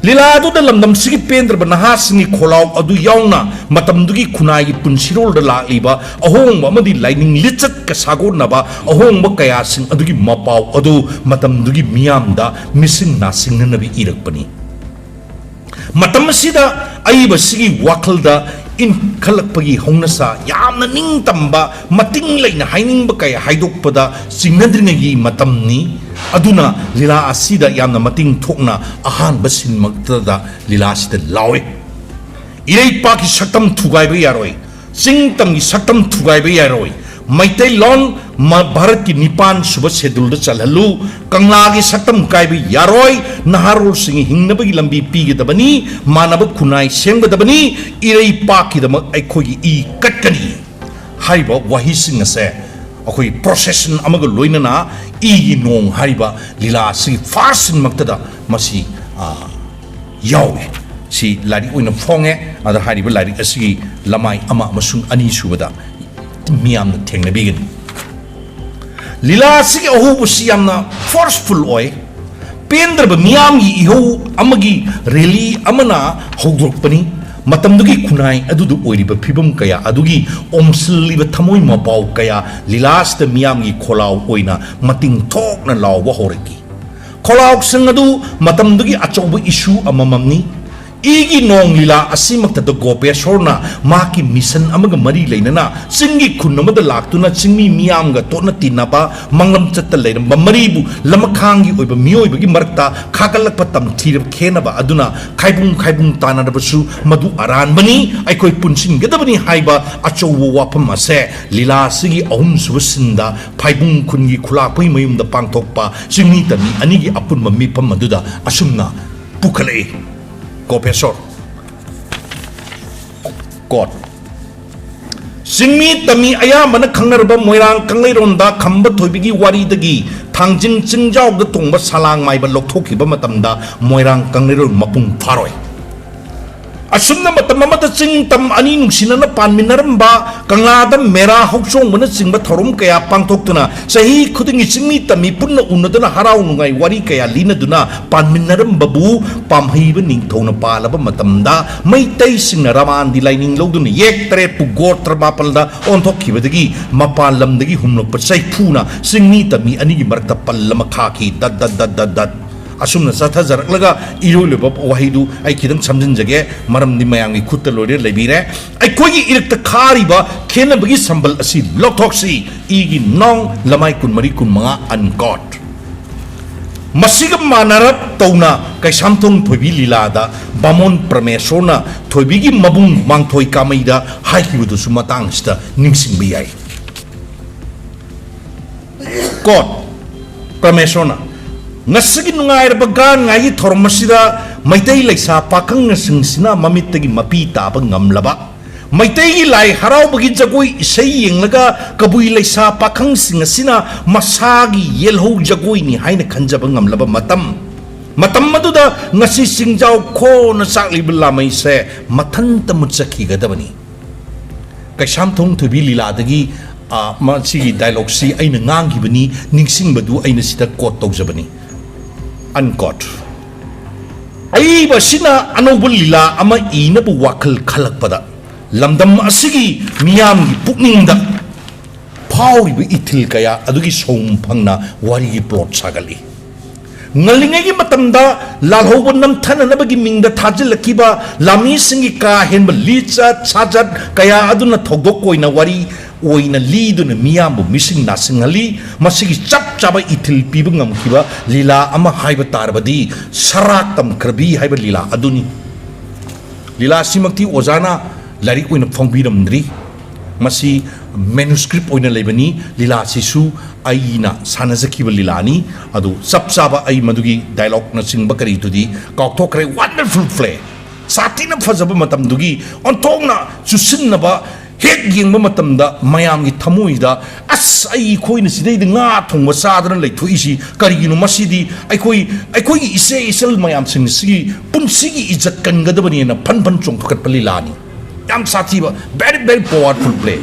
ꯂꯤꯂꯥ ꯑꯗꯨꯗ ꯂꯝꯗꯝꯁꯤꯒꯤ ꯄꯦꯟꯗ꯭ꯔꯕ ꯅꯍꯥꯁꯤꯡꯒꯤ ꯈꯣꯜꯂꯥꯎ ꯑꯗꯨ ꯌꯥꯎꯅ ꯃꯇꯝꯗꯨꯒꯤ ꯈꯨꯟꯅꯥꯏꯒꯤ ꯄꯨꯟꯁꯤꯔꯣꯜꯗ ꯂꯥꯛꯂꯤꯕ ꯑꯍꯣꯡꯕ ꯑꯃꯗꯤ ꯂꯥꯏꯅꯤꯡ ꯂꯤꯆꯠꯀ ꯁꯥꯒꯣꯟꯅꯕ ꯑꯍꯣꯡꯕ ꯀꯌꯥꯁꯤꯡ ꯑꯗꯨꯒꯤ ꯃꯄꯥꯎ ꯑꯗꯨ ꯃꯇꯝꯗꯨꯒꯤ ꯃꯤꯌꯥꯝꯗ ꯃꯤꯁꯤꯡ ꯅꯥꯁꯤꯡꯅꯅꯕ ꯏꯔꯛꯄꯅꯤ꯫ ꯃꯇꯝ ꯑꯁꯤꯗ ꯑꯏꯕꯁꯤꯒꯤ ꯋꯥꯈꯜꯗ ꯏꯟꯈꯠꯂꯛꯄꯒꯤ ꯍꯧꯅꯁꯥ, ꯌꯥꯝꯅ ꯅꯤꯡꯇꯝꯕ, ꯃꯇꯤꯡ ꯂꯩꯅ ꯍꯥꯏꯅꯤꯡꯕ ꯀꯌꯥ ꯍꯥꯏꯗꯣꯛꯄꯗ ꯆꯤꯡꯅꯗ꯭ꯔꯤꯉꯩꯒꯤ ꯃꯇꯝꯅꯤ꯫ ꯑꯗꯨꯅ ꯂꯤꯂꯥ ꯑꯁꯤꯗ ꯌꯥꯝꯅ ꯃꯇꯤꯡ ꯊꯣꯛꯅ ꯑꯍꯥꯟꯕ ꯁꯤꯟꯃꯛꯇꯗ ꯂꯤꯂꯥ ꯑꯁꯤꯗ ꯂꯥꯎꯏ꯫ ꯏꯔꯩꯄꯥꯛꯀꯤ ꯁꯛꯇꯝ ꯊꯨꯒꯥꯏꯕ ꯌꯥꯔꯣꯏ, ꯆꯤꯡ ꯇꯝꯒꯤ ꯁꯛꯇꯝ ꯊꯨꯒꯥꯏꯕ ꯌꯥꯔꯣꯏ, ꯃꯩꯇꯩꯂꯣꯟ ꯃ-, ꯚꯥꯔꯠꯀꯤ ꯅꯤꯄꯥꯟ ꯁꯨꯕ ꯁꯦꯗꯨꯜꯗ ꯆꯜꯍꯜꯂꯨ, ꯀꯪꯂꯥꯒꯤ ꯁꯛꯇꯝ ꯀꯥꯏꯕ ꯌꯥꯔꯣꯏ, ꯅꯍꯥꯔꯣꯜꯁꯤꯡꯒꯤ ꯍꯤꯡꯅꯕꯒꯤ ꯂꯝꯕꯤ ꯄꯤꯒꯗꯕꯅꯤ, ꯃꯥꯟꯅꯕ ꯈꯨꯟꯅꯥꯏ ꯁꯦꯝꯒꯗꯕꯅꯤ, ꯏꯔꯩꯄꯥꯛꯀꯤꯗꯃꯛ ꯑꯩꯈꯣꯏꯒꯤ ꯏ ꯀꯠꯀꯅꯤ꯫ ꯍꯥꯏꯔꯤꯕ ꯋꯥꯍꯩꯁꯤꯡ ꯑꯁꯦ ꯑꯩꯈꯣꯏ ꯄ꯭ꯔꯣꯁꯦꯁꯟ ꯑꯃꯒ ꯂꯣꯏꯅꯅ ꯏꯒꯤ ꯅꯣꯡ ꯍꯥꯏꯔꯤꯕ ꯂꯤꯂꯥ ꯑꯁꯤꯒꯤ ꯐꯥꯔꯁ ꯁꯤꯟꯃꯛꯇꯗ ꯃꯁꯤ, ꯑ, ꯌꯥꯎꯏ꯫ ꯁꯤ ꯂꯥꯏꯔꯤꯛ ꯑꯣꯏꯅ ꯐꯣꯡꯉꯦ꯫ ꯑꯗ ꯍꯥꯏꯔꯤꯕ ꯂꯥꯏꯔꯤꯛ ꯑꯁꯤꯒꯤ ꯂꯃꯥꯏ ꯑꯃ ꯑꯃꯁꯨꯡ ꯑꯅꯤ ꯁꯨꯕꯗ ꯃꯤꯌꯥꯝꯅ ꯊꯦꯡꯅꯕꯤꯒꯅꯤ꯫ ꯂꯤꯂꯥ ꯑꯁꯤꯒꯤ ꯑꯍꯧꯕꯁꯤ ꯌꯥꯝꯅ ꯐꯣꯔꯁꯐꯨꯜ ꯑꯣꯏ꯫ ꯄꯦꯟꯗ꯭ꯔꯕ ꯃꯤꯌꯥꯝꯒꯤ ꯏꯍꯧ ꯑꯃꯒꯤ ꯔꯦꯂꯤ ꯑꯃꯅ ꯍꯧꯗꯣꯔꯛꯄꯅꯤ꯫ ꯃꯇꯝꯗꯨꯒꯤ ꯈꯨꯟꯅꯥꯏ ꯑꯗꯨꯗ ꯑꯣꯏꯔꯤꯕ ꯐꯤꯕꯝ ꯀꯌꯥ ꯑꯗꯨꯒꯤ ꯑꯣꯝꯁꯤꯜꯂꯤꯕ ꯊꯃꯣꯏ ꯃꯄꯥꯎ ꯀꯌꯥ ꯂꯤꯂꯥ ꯑꯁꯤꯗ ꯃꯤꯌꯥꯝꯒꯤ ꯈꯣꯜꯂꯥꯎ ꯑꯣꯏꯅ ꯃꯇꯤꯡ ꯊꯣꯛꯅ ꯂꯥꯎꯕ ꯍꯧꯔꯛꯈꯤ꯫ ꯈꯣꯜꯂꯥꯎꯁꯤꯡ ꯑꯗꯨ ꯃꯇꯝꯗꯨꯒꯤ ꯑꯆꯧꯕ ꯏꯁꯨ ꯑꯃꯃꯝꯅꯤ꯫ ꯏꯒꯤ ꯅꯣꯡ ꯂꯤꯂꯥ ꯑꯁꯤꯃꯛꯇꯗ ꯒꯣꯄꯦꯁꯣꯔꯅ ꯃꯍꯥꯛꯀꯤ ꯃꯤꯁꯟ ꯑꯃꯒ ꯃꯔꯤ ꯂꯩꯅꯅ ꯆꯤꯡꯒꯤ ꯈꯨꯟ ꯑꯃꯗ ꯂꯥꯛꯇꯨꯅ ꯆꯤꯡꯃꯤ ꯃꯤꯌꯥꯝꯒ ꯇꯣꯠꯅ ꯇꯤꯟꯅꯕ, ꯃꯪꯂꯝꯆꯠꯇ ꯂꯩꯔꯝꯕ ꯃꯔꯤꯕꯨ ꯂꯃꯈꯥꯡꯒꯤ ꯑꯣꯏꯕ ꯃꯤꯑꯣꯏꯕꯒꯤ ꯃꯔꯛꯇ ꯈꯥꯒꯠꯂꯛꯄ ꯇꯝꯊꯤꯔꯕ ꯈꯦꯟꯅꯕ ꯑꯗꯨꯅ ꯈꯥꯏꯕꯨꯡ ꯈꯥꯏꯕꯨꯡ ꯇꯥꯅꯔꯕꯁꯨ ꯃꯗꯨ ꯑꯔꯥꯟꯕꯅꯤ, ꯑꯩꯈꯣꯏ ꯄꯨꯟꯁꯤꯟꯒꯗꯕꯅꯤ ꯍꯥꯏꯕ ꯑꯆꯧꯕ ꯋꯥꯐꯝ ꯑꯁꯦ ꯂꯤꯂꯥ ꯑꯁꯤꯒꯤ ꯑꯍꯨꯝꯁꯨꯕ ꯁꯤꯟꯗ ꯐꯥꯏꯕꯨꯡ ꯈꯨꯟꯒꯤ ꯈꯨꯂꯥꯛꯄꯒꯤ ꯃꯌꯨꯝꯗ ꯄꯥꯡꯊꯣꯛꯄ ꯆꯤꯡꯃꯤ ꯇꯝꯃꯤ ꯑꯅꯤꯒꯤ ꯑꯄꯨꯟꯕ ꯃꯤꯐꯝ ꯑꯗꯨꯗ ꯑꯁꯨꯝꯅ ꯄꯨꯈꯠꯂꯛꯏ꯫ ꯒꯣꯄꯦꯁꯣꯔ꯫ ꯀꯣꯠ꯫ ꯆꯤꯡꯃꯤ ꯇꯝꯃꯤ ꯑꯌꯥꯝꯕꯅ ꯈꯪꯅꯔꯕ ꯃꯣꯏꯔꯥꯡ ꯀꯪꯂꯩꯔꯣꯟꯗ ꯈꯝꯕ ꯊꯣꯏꯕꯤꯒꯤ ꯋꯥꯔꯤꯗꯒꯤ ꯊꯥꯡꯖꯤꯡ ꯆꯤꯡꯖꯥꯎꯗ ꯇꯣꯡꯕ ꯁꯂꯥꯡ ꯃꯥꯏꯕ ꯂꯧꯊꯣꯛꯈꯤꯕ ꯃꯇꯝꯗ ꯃꯣꯏꯔꯥꯡ ꯀꯪꯂꯩꯔꯣꯟ ꯃꯄꯨꯡ ꯐꯥꯔꯣꯏ꯫ ꯑꯁꯨꯝꯅ ꯃꯇꯝ ꯑꯃꯗ ꯆꯤꯡ ꯇꯝ ꯑꯅꯤ ꯅꯨꯡꯁꯤꯅꯅ ꯄꯥꯟꯃꯤꯟꯅꯔꯝꯕ, ꯀꯪꯂꯥꯗ ꯃꯦꯔꯥ ꯍꯧꯆꯣꯡꯕꯅꯆꯤꯡꯕ ꯊꯧꯔꯝ ꯀꯌꯥ ꯄꯥꯡꯊꯣꯛꯇꯨꯅ ꯆꯍꯤ ꯈꯨꯗꯤꯡꯒꯤ ꯆꯤꯡꯃꯤ ꯇꯝꯃꯤ ꯄꯨꯟꯅ ꯎꯅꯗꯨꯅ ꯍꯔꯥꯎ ꯅꯨꯡꯉꯥꯏ ꯋꯥꯔꯤ ꯀꯌꯥ ꯂꯤꯅꯗꯨꯅ ꯄꯥꯟꯃꯤꯟꯅꯔꯝꯕꯕꯨ ꯄꯥꯝꯍꯩꯕ ꯅꯤꯡꯊꯧꯅ ꯄꯥꯜꯂꯕ ꯃꯇꯝꯗ ꯃꯩꯇꯩꯁꯤꯡꯅ ꯔꯃꯥꯟꯗꯤ ꯂꯥꯏꯅꯤꯡ ꯂꯧꯗꯨꯅ ꯌꯦꯛ ꯇꯔꯦꯠꯄꯨ ꯒꯣꯇ꯭ꯔ ꯃꯥꯄꯜꯗ ꯑꯣꯟꯊꯣꯛꯈꯤꯕꯗꯒꯤ ꯃꯄꯥꯟ ꯂꯝꯗꯒꯤ ꯍꯨꯝꯂꯛꯄ ꯆꯩꯐꯨꯅ ꯆꯤꯡꯃꯤ ꯇꯝꯃꯤ ꯑꯅꯤꯒꯤ ꯃꯔꯛꯇ ꯄꯜ ꯑꯃ ꯈꯥꯈꯤ꯫ ꯗꯠ ꯗꯠ ꯗꯠ ꯗꯠ ꯗꯠ꯫ ꯑꯁꯨꯝꯅ ꯆꯠꯊꯖꯔꯛꯂꯒ ꯏꯔꯣꯏ ꯂꯣꯏꯕ ꯋꯥꯍꯩꯗꯨ ꯑꯩ ꯈꯤꯇꯪ ꯁꯝꯖꯤꯟꯖꯒꯦ, ꯃꯔꯝꯗꯤ ꯃꯌꯥꯝꯒꯤ ꯈꯨꯠꯇ ꯂꯣꯏꯅ ꯂꯩꯕꯤꯔꯦ꯫ ꯑꯩꯈꯣꯏꯒꯤ ꯏꯔꯛꯇ ꯈꯥꯔꯤꯕ ꯈꯦꯟꯅꯕꯒꯤ ꯁꯝꯕꯜ ꯑꯁꯤ ꯂꯧꯊꯣꯛꯁꯤ꯫ ꯏꯒꯤ ꯅꯣꯡ, ꯂꯃꯥꯏ ꯀꯨꯟꯃꯔꯤ ꯀꯨꯟꯃꯉꯥ, ꯑꯟꯀꯣꯠ꯫ ꯃꯁꯤꯒ ꯃꯥꯟꯅꯔꯞ ꯇꯧꯅ ꯀꯩꯁꯥꯝꯊꯣꯡ ꯊꯣꯏꯕꯤ ꯂꯤꯂꯥꯗ ꯕꯥꯃꯣꯟ ꯄ꯭ꯔꯃꯦꯁꯣꯔꯅ ꯊꯣꯏꯕꯤꯒꯤ ꯃꯕꯨꯡ ꯃꯥꯡꯊꯣꯏ ꯀꯥꯃꯩꯗ ꯍꯥꯏꯈꯤꯕꯗꯨꯁꯨ ꯃꯇꯥꯡ ꯑꯁꯤꯗ ꯅꯤꯡꯁꯤꯡꯕ ꯌꯥꯏ꯫ ꯀꯣꯠ, ꯄ꯭ꯔꯃꯦꯁꯣꯔꯅ, "ꯉꯁꯤꯒꯤ ꯅꯨꯡꯉꯥꯏꯔꯕ ꯒꯥꯟ ꯉꯥꯏꯒꯤ ꯊꯧꯔꯝ ꯑꯁꯤꯗ ꯃꯩꯇꯩ ꯂꯩꯁꯥ ꯄꯥꯈꯪꯁꯤꯡꯁꯤꯅ ꯃꯃꯤꯠꯇꯒꯤ ꯃꯄꯤ ꯇꯥꯕ ꯉꯝꯂꯕ, ꯃꯩꯇꯩꯒꯤ ꯂꯥꯏ ꯍꯔꯥꯎꯕꯒꯤ ꯖꯒꯣꯏ ꯏꯁꯩ ꯌꯦꯡꯂꯒ ꯀꯕꯨꯏ ꯂꯩꯁꯥ ꯄꯥꯈꯪꯁꯤꯡ ꯑꯁꯤꯅ ꯃꯁꯥꯒꯤ ꯌꯦꯜꯍꯧ ꯖꯒꯣꯏꯅꯤ ꯍꯥꯏꯅ ꯈꯟꯖꯕ ꯉꯝꯂꯕ ꯃꯇꯝ, ꯃꯇꯝ ꯑꯗꯨꯗ ꯉꯁꯤ ꯆꯤꯡꯖꯥꯎ ꯈꯣꯟꯅ ꯆꯥꯛꯂꯤꯕ ꯂꯥꯃꯩꯁꯦ ꯃꯊꯟꯇ ꯃꯨꯠꯆꯈꯤꯒꯗꯕꯅꯤ"꯫ ꯀꯩꯁꯥꯝꯊꯣꯡ ꯊꯣꯏꯕꯤ ꯂꯤꯂꯥꯗꯒꯤ, ꯑ, ꯃꯁꯤꯒꯤ ꯗꯥꯏꯂꯣꯛꯁꯤ ꯑꯩꯅ ꯉꯥꯡꯈꯤꯕꯅꯤ, ꯅꯤꯡꯁꯤꯡꯕꯗꯨ ꯑꯩꯅ ꯁꯤꯗ ꯀꯣꯠ ꯇꯧꯖꯕꯅꯤ꯫ ꯑꯟꯀꯣꯠ꯫ ꯑꯏꯕ ꯑꯁꯤꯅ ꯑꯅꯧꯕ ꯂꯤꯂꯥ ꯑꯃ ꯏꯅꯕ ꯋꯥꯈꯜ ꯈꯜꯂꯛꯄꯗ, ꯂꯝꯗꯝ ꯑꯁꯤꯒꯤ ꯃꯤꯌꯥꯝꯒꯤ ꯄꯨꯛꯅꯤꯡꯗ ꯐꯥꯎꯔꯤꯕ ꯏꯊꯤꯜ ꯀꯌꯥ ꯑꯗꯨꯒꯤ ꯁꯣꯝ ꯐꯪꯅ ꯋꯥꯔꯤꯒꯤ ꯄ꯭ꯂꯣꯠ ꯁꯥꯒꯠꯂꯤ꯫ ꯉꯜꯂꯤꯉꯩꯒꯤ ꯃꯇꯝꯗ ꯂꯥꯜꯍꯧꯕ ꯅꯝꯊꯅꯅꯕꯒꯤ ꯃꯤꯡꯗ ꯊꯥꯖꯤꯜꯂꯛꯈꯤꯕ ꯂꯥꯃꯤꯁꯤꯡꯒꯤ ꯀꯥ ꯍꯦꯟꯕ ꯂꯤꯆꯠ ꯁꯥꯖꯠ ꯀꯌꯥ ꯑꯗꯨꯅ ꯊꯧꯗꯣꯛ ꯑꯣꯏꯅ ꯋꯥꯔꯤ ꯑꯣꯏꯅ ꯂꯤꯗꯨꯅ ꯃꯤꯌꯥꯝꯕꯨ ꯃꯤꯁꯤꯡ ꯅꯥꯁꯤꯡꯍꯜꯂꯤ꯫ ꯃꯁꯤꯒꯤ ꯆꯞ ꯆꯥꯕ ꯏꯊꯤꯜ ꯄꯤꯕ ꯉꯝꯈꯤꯕ ꯂꯤꯂꯥ ꯑꯃ ꯍꯥꯏꯕ ꯇꯥꯔꯕꯗꯤ ꯁꯔꯥꯛ ꯇꯝꯈ꯭ꯔꯕꯤ ꯍꯥꯏꯕ ꯂꯤꯂꯥ ꯑꯗꯨꯅꯤ꯫ ꯂꯤꯂꯥ ꯑꯁꯤꯃꯛꯇꯤ ꯑꯣꯖꯥꯅ ꯂꯥꯏꯔꯤꯛ ꯑꯣꯏꯅ ꯐꯣꯡꯕꯤꯔꯝꯗ꯭ꯔꯤ꯫ ꯃꯁꯤ ꯃꯦꯅꯨꯁꯀ꯭ꯔꯤꯞ ꯑꯣꯏꯅ ꯂꯩꯕꯅꯤ꯫ ꯂꯤꯂꯥꯁꯤꯁꯨ ꯑꯩꯅ ꯁꯥꯟꯅꯖꯈꯤꯕ ꯂꯤꯂꯥꯅꯤ꯫ ꯑꯗꯨ ꯆꯞ ꯆꯥꯕ ꯑꯩ ꯃꯗꯨꯒꯤ ꯗꯥꯏꯂꯣꯛꯅꯆꯤꯡꯕ ꯀꯔꯤꯗꯨꯗꯤ ꯀꯥꯎꯊꯣꯛꯈ꯭ꯔꯦ꯫ ꯋꯥꯟꯗꯔꯐꯨꯜ ꯄ꯭ꯂꯦ, ꯁꯥꯊꯤꯅ ꯐꯖꯕ ꯃꯇꯝꯗꯨꯒꯤ ꯑꯣꯟꯊꯣꯛꯅ ꯆꯨꯁꯤꯟꯅꯕ꯫ ꯍꯦꯛ ꯌꯦꯡꯕ ꯃꯇꯝꯗ ꯃꯌꯥꯝꯒꯤ ꯊꯃꯣꯏꯗ, "ꯑꯁ, ꯑꯩ, ꯑꯩꯈꯣꯏꯅ ꯁꯤꯗꯩꯗ ꯉꯥ ꯊꯣꯡꯕ ꯆꯥꯗꯅ ꯂꯩꯊꯣꯛꯏꯁꯤ ꯀꯔꯤꯒꯤꯅꯣ? ꯃꯁꯤꯗꯤ ꯑꯩꯈꯣꯏ, ꯑꯩꯈꯣꯏꯒꯤ ꯏꯆꯦ ꯏꯆꯜ ꯃꯌꯥꯝꯁꯤꯡ ꯑꯁꯤꯒꯤ ꯄꯨꯟꯁꯤꯒꯤ ꯏꯖꯠ ꯀꯟꯒꯗꯕꯅꯦꯅ" ꯐꯟ ꯐꯟ ꯆꯣꯡꯈꯠꯄ ꯂꯤꯂꯥꯅꯤ꯫ ꯌꯥꯝ ꯁꯥꯊꯤꯕ, very, very powerful play꯫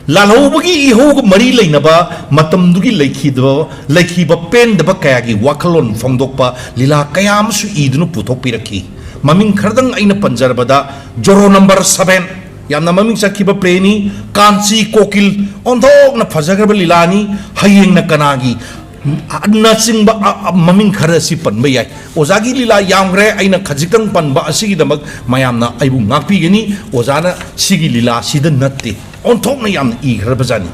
ꯂꯥꯜꯍꯧꯕꯒꯤ ꯏꯍꯧꯒ ꯃꯔꯤ ꯂꯩꯅꯕ ꯃꯇꯝꯗꯨꯒꯤ ꯂꯩꯈꯤꯗꯕ, ꯂꯩꯈꯤꯕ ꯄꯦꯟꯗꯕ ꯀꯌꯥꯒꯤ ꯋꯥꯈꯜꯂꯣꯟ ꯐꯣꯡꯗꯣꯛꯄ ꯂꯤꯂꯥ ꯀꯌꯥ ꯑꯃꯁꯨ ꯏꯗꯨꯅ ꯄꯨꯊꯣꯛꯄꯤꯔꯛꯈꯤ꯫ ꯃꯃꯤꯡ ꯈꯔꯗꯪ ꯑꯩꯅ ꯄꯟꯖꯔꯕꯗ, ꯖꯣꯔꯣ ꯅꯝꯕꯔ ꯁꯚꯦꯟ, ꯌꯥꯝꯅ ꯃꯃꯤꯡ ꯆꯠꯈꯤꯕ ꯄ꯭ꯂꯦꯅꯤ꯫ ꯀꯥꯟꯆꯤ ꯀꯣꯀꯤꯜ, ꯑꯣꯟꯊꯣꯛꯅ ꯐꯖꯈ꯭ꯔꯕ ꯂꯤꯂꯥꯅꯤ꯫ ꯍꯌꯦꯡꯅ ꯀꯅꯥꯒꯤ ꯅꯆꯤꯡꯕ, ꯑ, ꯑ, ꯃꯃꯤꯡ ꯈꯔ ꯑꯁꯤ ꯄꯟꯕ ꯌꯥꯏ꯫ ꯑꯣꯖꯥꯒꯤ ꯂꯤꯂꯥ ꯌꯥꯝꯈ꯭ꯔꯦ, ꯑꯩꯅ ꯈꯖꯤꯛꯇꯪ ꯄꯟꯕ ꯑꯁꯤꯒꯤꯗꯃꯛ ꯃꯌꯥꯝꯅ ꯑꯩꯕꯨ ꯉꯥꯛꯄꯤꯒꯅꯤ꯫ ꯑꯣꯖꯥꯅ ꯁꯤꯒꯤ ꯂꯤꯂꯥꯁꯤꯗ ꯅꯠꯇꯦ, ꯑꯣꯟꯊꯣꯛꯅ ꯌꯥꯝꯅ ꯏꯈ꯭ꯔꯕꯖꯥꯠꯅꯤ꯫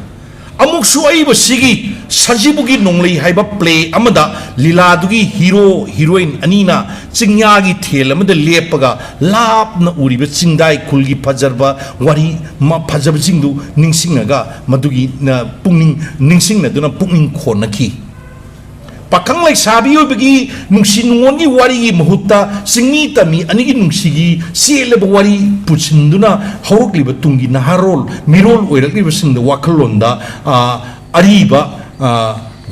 ꯑꯃꯨꯛꯁꯨ ꯑꯏꯕꯁꯤꯒꯤ ꯁꯖꯤꯕꯨꯒꯤ ꯅꯣꯡꯂꯩ ꯍꯥꯏꯕ ꯄ꯭ꯂꯦ ꯑꯃꯗ ꯂꯤꯂꯥꯗꯨꯒꯤ ꯍꯤꯔꯣ ꯍꯤꯔꯣꯏꯟ ꯑꯅꯤꯅ ꯆꯤꯡꯌꯥꯒꯤ ꯊꯦꯜ ꯑꯃꯗ ꯂꯦꯞꯄꯒ ꯂꯥꯞꯅ ꯎꯔꯤꯕ ꯆꯤꯡꯗꯥꯏ ꯈꯨꯜꯒꯤ ꯐꯖꯔꯕ ꯋꯥꯔꯤ ꯃ-, ꯐꯖꯕꯁꯤꯡꯗꯨ ꯅꯤꯡꯁꯤꯡꯉꯒ ꯃꯗꯨꯒꯤ, ꯅ, ꯄꯨꯛꯅꯤꯡ ꯅꯤꯡꯁꯤꯡꯅꯗꯨꯅ ꯄꯨꯛꯅꯤꯡ ꯈꯣꯟꯅꯈꯤ꯫ ꯄꯥꯈꯪ ꯂꯩꯁꯥꯕꯤ ꯑꯣꯏꯕꯒꯤ ꯅꯨꯡꯁꯤ ꯅꯨꯡꯉꯣꯟꯒꯤ ꯋꯥꯔꯤꯒꯤ ꯃꯍꯨꯠꯇ ꯆꯤꯡꯃꯤ ꯇꯝꯃꯤ ꯑꯅꯤꯒꯤ ꯅꯨꯡꯁꯤꯒꯤ ꯆꯦꯜꯂꯕ ꯋꯥꯔꯤ ꯄꯨꯁꯤꯟꯗꯨꯅ ꯍꯧꯔꯛꯂꯤꯕ ꯇꯨꯡꯒꯤ ꯅꯍꯥꯔꯣꯜ ꯃꯤꯔꯣꯜ ꯑꯣꯏꯔꯛꯂꯤꯕꯁꯤꯡꯗ ꯋꯥꯈꯜꯂꯣꯟꯗ, ꯑ, ꯑꯔꯤꯕ, ꯑ,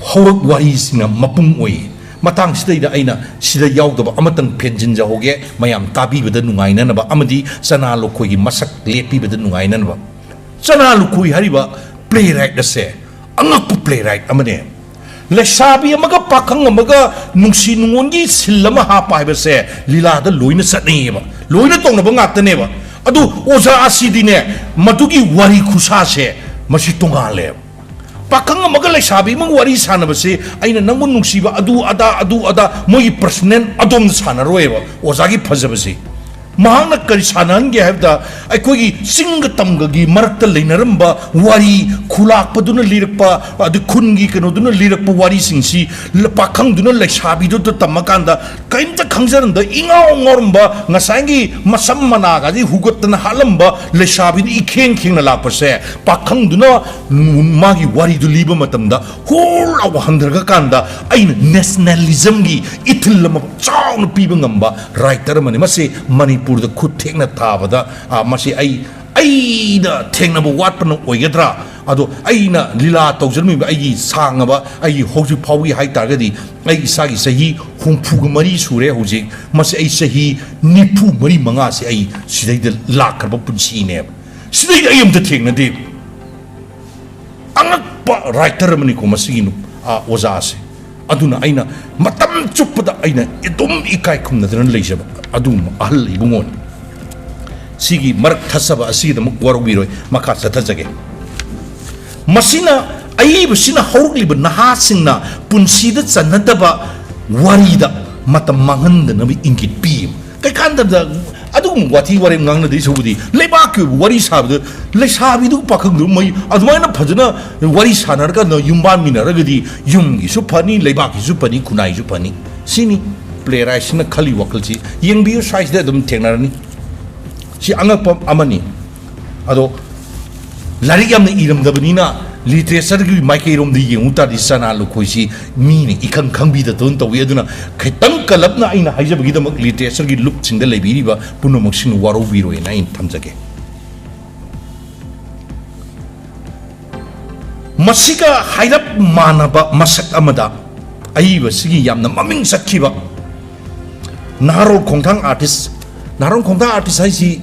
ꯍꯧꯔꯛ ꯋꯥꯔꯤꯁꯤꯡꯅ ꯃꯄꯨꯡ ꯑꯣꯏ꯫ ꯃꯇꯥꯡꯁꯤꯗꯩꯗ ꯑꯩꯅ ꯁꯤꯗ ꯌꯥꯎꯗꯕ ꯑꯃꯇꯪ ꯐꯦꯟꯖꯤꯟꯖꯍꯧꯒꯦ, ꯃꯌꯥꯝ ꯇꯥꯕꯤꯕꯗ ꯅꯨꯡꯉꯥꯏꯅꯅꯕ ꯑꯃꯗꯤ ꯆꯅꯥ ꯂꯨꯈꯣꯏꯒꯤ ꯃꯁꯛ ꯂꯦꯞꯄꯤꯕꯗ ꯅꯨꯡꯉꯥꯏꯅꯅꯕ꯫ ꯆꯅꯥ ꯂꯨꯈꯣꯏ ꯍꯥꯏꯔꯤꯕ ꯄ꯭ꯂꯦ ꯔꯥꯏꯠ ꯑꯁꯦ ꯑꯉꯛꯄ ꯄ꯭ꯂꯦ ꯔꯥꯏꯠ ꯑꯃꯅꯦ꯫ ꯂꯩꯁꯥꯕꯤ ꯑꯃꯒ ꯄꯥꯈꯪ ꯑꯃꯒ ꯅꯨꯡꯁꯤ ꯅꯨꯡꯉꯣꯟꯒꯤ ꯁꯤꯜ ꯑꯃ ꯍꯥꯞꯄ ꯍꯥꯏꯕꯁꯦ ꯂꯤꯂꯥꯗ ꯂꯣꯏꯅ ꯆꯠꯅꯩꯌꯦꯕ, ꯂꯣꯏꯅ ꯇꯧꯅꯕ ꯉꯥꯛꯇꯅꯦꯕ꯫ ꯑꯗꯨ ꯑꯣꯖꯥ ꯑꯁꯤꯗꯤꯅꯦ, ꯃꯗꯨꯒꯤ ꯋꯥꯔꯤ ꯈꯨꯁꯥꯁꯦ ꯃꯁꯤ ꯇꯣꯉꯥꯜꯂꯦꯕ꯫ ꯄꯥꯈꯪ ꯑꯃꯒ ꯂꯩꯁꯥꯕꯤ ꯑꯃꯒ ꯋꯥꯔꯤ ꯁꯥꯟꯅꯕꯁꯤ ꯑꯩꯅ ꯅꯪꯕꯨ ꯅꯨꯡꯁꯤꯕ ꯑꯗꯨ ꯑꯗꯥ ꯑꯗꯨ ꯑꯗꯥ ꯃꯣꯏꯒꯤ ꯄꯔꯁꯅꯦꯜ ꯑꯗꯣꯝꯗ ꯁꯥꯟꯅꯔꯣꯏꯕ ꯑꯣꯖꯥꯒꯤ ꯐꯖꯕꯁꯤ꯫ ꯃꯍꯥꯛꯅ ꯀꯔꯤ ꯁꯥꯟꯅꯍꯟꯒꯦ ꯍꯥꯏꯕꯗ, ꯑꯩꯈꯣꯏꯒꯤ ꯆꯤꯡꯒ ꯇꯝꯒꯒꯤ ꯃꯔꯛꯇ ꯂꯩꯅꯔꯝꯕ ꯋꯥꯔꯤ, ꯈꯨꯂꯥꯛꯄꯗꯨꯅ ꯂꯤꯔꯛꯄ, ꯑꯗꯨ ꯈꯨꯟꯒꯤ ꯀꯩꯅꯣꯗꯨꯅ ꯂꯤꯔꯛꯄ ꯋꯥꯔꯤꯁꯤꯡꯁꯤ ꯂ-, ꯄꯥꯈꯪꯗꯨꯅ ꯂꯩꯁꯥꯕꯤꯗꯨꯗ ꯇꯝꯃꯀꯥꯟꯗ ꯀꯔꯤꯝꯇ ꯈꯪꯖꯔꯝꯗ ꯏꯉꯥꯎ ꯉꯥꯎꯔꯝꯕ, ꯉꯁꯥꯏꯒꯤ ꯃꯁꯝ ꯃꯅꯥꯒꯁꯤ ꯍꯨꯒꯠꯇꯅ ꯍꯥꯠꯂꯝꯕ ꯂꯩꯁꯥꯕꯤꯗꯨ ꯏꯈꯦꯡ ꯈꯦꯡꯅ ꯂꯥꯛꯄꯁꯦ, ꯄꯥꯈꯪꯗꯨꯅ ꯃꯥꯒꯤ ꯋꯥꯔꯤꯗꯨ ꯂꯤꯕ ꯃꯇꯝꯗ ꯍꯨꯔ ꯂꯥꯎꯕ ꯍꯟꯊꯔꯒ ꯀꯥꯟꯗ ꯑꯩꯅ ꯅꯦꯁꯅꯦꯂꯤꯖꯝꯒꯤ ꯏꯊꯤꯜ ꯑꯃ ꯆꯥꯎꯅ ꯄꯤꯕ ꯉꯝꯕ ꯔꯥꯏꯇꯔ ꯑꯃꯅꯤ꯫ ꯃꯁꯤ ꯃꯅꯤꯄꯨꯔꯗ ꯈꯨꯠ ꯊꯦꯛꯅ ꯊꯥꯕꯗ, ꯑ, ꯃꯁꯤ ꯑꯩ, ꯑꯩꯅ ꯊꯦꯡꯅꯕ ꯋꯥꯠꯄꯅ ꯑꯣꯏꯒꯗ꯭ꯔꯥ? ꯑꯗꯣ ꯑꯩꯅ ꯂꯤꯂꯥ ꯇꯧꯖꯔꯝꯃꯤꯕ ꯑꯩꯒꯤ ꯁꯥꯡꯉꯕ, ꯑꯩꯒꯤ ꯍꯧꯖꯤꯛ ꯐꯥꯎꯒꯤ ꯍꯥꯏ ꯇꯥꯔꯒꯗꯤ ꯑꯩ ꯏꯁꯥꯒꯤ ꯆꯍꯤ ꯍꯨꯝꯐꯨꯒ ꯃꯔꯤ ꯁꯨꯔꯦ ꯍꯧꯖꯤꯛ꯫ ꯃꯁꯤ ꯑꯩ ꯆꯍꯤ ꯅꯤꯐꯨ ꯃꯔꯤ ꯃꯉꯥꯁꯦ ꯑꯩ ꯁꯤꯗꯩꯗ ꯂꯥꯛꯈ꯭ꯔꯕ ꯄꯨꯟꯁꯤꯅꯦꯕ꯫ ꯁꯤꯗꯩꯗ ꯑꯩ ꯑꯝꯇ ꯊꯦꯡꯅꯗꯦ꯫ ꯑꯉꯛꯄ ꯔꯥꯏꯇꯔ ꯑꯃꯅꯤꯀꯣ ꯃꯁꯤꯒꯤ ꯅꯨ-, ꯑꯥ, ꯑꯣꯖꯥꯁꯦ꯫ ꯑꯗꯨꯅ ꯑꯩꯅ ꯃꯇꯝ ꯆꯨꯞꯄꯗ ꯑꯩꯅ ꯑꯗꯨꯝ ꯏꯀꯥꯏ ꯈꯨꯝꯅꯗꯅ ꯂꯩꯖꯕ ꯑꯗꯨꯒꯨꯝꯕ ꯑꯍꯜ ꯏꯕꯨꯡꯉꯣꯅꯤ꯫ ꯁꯤꯒꯤ ꯃꯔꯛ ꯊꯠꯆꯕ ꯑꯁꯤꯒꯤꯗꯃꯛ ꯋꯥꯔꯧꯕꯤꯔꯣꯏ, ꯃꯈꯥ ꯆꯠꯊꯖꯒꯦ꯫ ꯃꯁꯤꯅ, ꯑꯏꯕꯁꯤꯅ ꯍꯧꯔꯛꯂꯤꯕ ꯅꯍꯥꯁꯤꯡꯅ ꯄꯨꯟꯁꯤꯗ ꯆꯟꯅꯗꯕ ꯋꯥꯔꯤꯗ ꯃꯇꯝ ꯃꯥꯡꯍꯟꯗꯅꯕ ꯏꯪꯒꯤꯠ ꯄꯤ꯫ ꯀꯩꯀꯥꯟꯗꯕꯗ ꯑꯗꯨꯒꯨꯝꯕ ꯋꯥꯊꯤ ꯋꯥꯔꯦꯝ ꯉꯥꯡꯅꯗꯣꯏ ꯁꯔꯨꯛꯄꯨꯗꯤ ꯂꯩꯕꯥꯛ ꯑꯣꯏꯕ ꯋꯥꯔꯤ ꯁꯥꯕꯗ ꯂꯩꯁꯥꯕꯤꯗꯨ ꯄꯥꯈꯪꯗꯨ ꯃꯩ ꯑꯗꯨꯃꯥꯏꯅ ꯐꯖꯅ ꯋꯥꯔꯤ ꯁꯥꯟꯅꯔꯀꯥꯟꯗ ꯌꯨꯝꯕꯥꯟꯃꯤꯟꯅꯔꯒꯗꯤ ꯌꯨꯝꯒꯤꯁꯨ ꯐꯅꯤ, ꯂꯩꯕꯥꯛꯀꯤꯁꯨ ꯐꯅꯤ, ꯈꯨꯟꯅꯥꯏꯁꯨ ꯐꯅꯤ꯫ ꯁꯤꯅꯤ ꯄ꯭ꯂꯦꯔꯥꯏꯠꯁꯤꯅ ꯈꯜꯂꯤ ꯋꯥꯈꯜꯁꯤ꯫ ꯌꯦꯡꯕꯤꯌꯨ, ꯁ꯭ꯋꯥꯏꯁꯤꯗ ꯑꯗꯨꯝ ꯊꯦꯡꯅꯔꯅꯤ꯫ ꯁꯤ ꯑꯉꯛꯄ ꯑꯃꯅꯤ꯫ ꯑꯗꯣ ꯂꯥꯏꯔꯤꯛ ꯌꯥꯝꯅ ꯏꯔꯝꯗꯕꯅꯤꯅ ꯂꯤꯇꯔꯦꯆꯔꯒꯤ ꯃꯥꯏꯀꯩꯔꯣꯝꯗ ꯌꯦꯡꯉꯨ ꯇꯥꯔꯗꯤ ꯆꯅꯥ ꯂꯨꯈꯣꯏꯁꯤ ꯃꯤꯅ ꯏꯈꯪ ꯈꯪꯕꯤꯗꯗꯅ ꯇꯧꯏ꯫ ꯑꯗꯨꯅ ꯈꯤꯇꯪ ꯀꯜꯂꯞꯅ ꯑꯩꯅ ꯍꯥꯏꯖꯕꯒꯤꯗꯃꯛ ꯂꯤꯇꯔꯦꯆꯔꯒꯤ ꯂꯨꯞꯁꯤꯡꯗ ꯂꯩꯕꯤꯔꯤꯕ ꯄꯨꯝꯅꯃꯛꯁꯤꯡꯅ ꯋꯥꯔꯧꯕꯤꯔꯣꯏꯅ ꯑꯩꯅ ꯊꯝꯖꯒꯦ꯫ ꯃꯁꯤꯒ ꯍꯥꯏꯔꯞ ꯃꯥꯟꯅꯕ ꯃꯁꯛ ꯑꯃꯗ ꯑꯏꯕꯁꯤꯒꯤ ꯌꯥꯝꯅ ꯃꯃꯤꯡ ꯆꯠꯈꯤꯕ ꯅꯍꯥꯔꯣꯜ ꯈꯣꯡꯊꯥꯡ ꯑꯥꯔꯇꯤꯁ, ꯅꯍꯥꯔꯣꯜ ꯈꯣꯡꯊꯥꯡ ꯑꯥꯔꯇꯤꯁ ꯍꯥꯏꯁꯤ,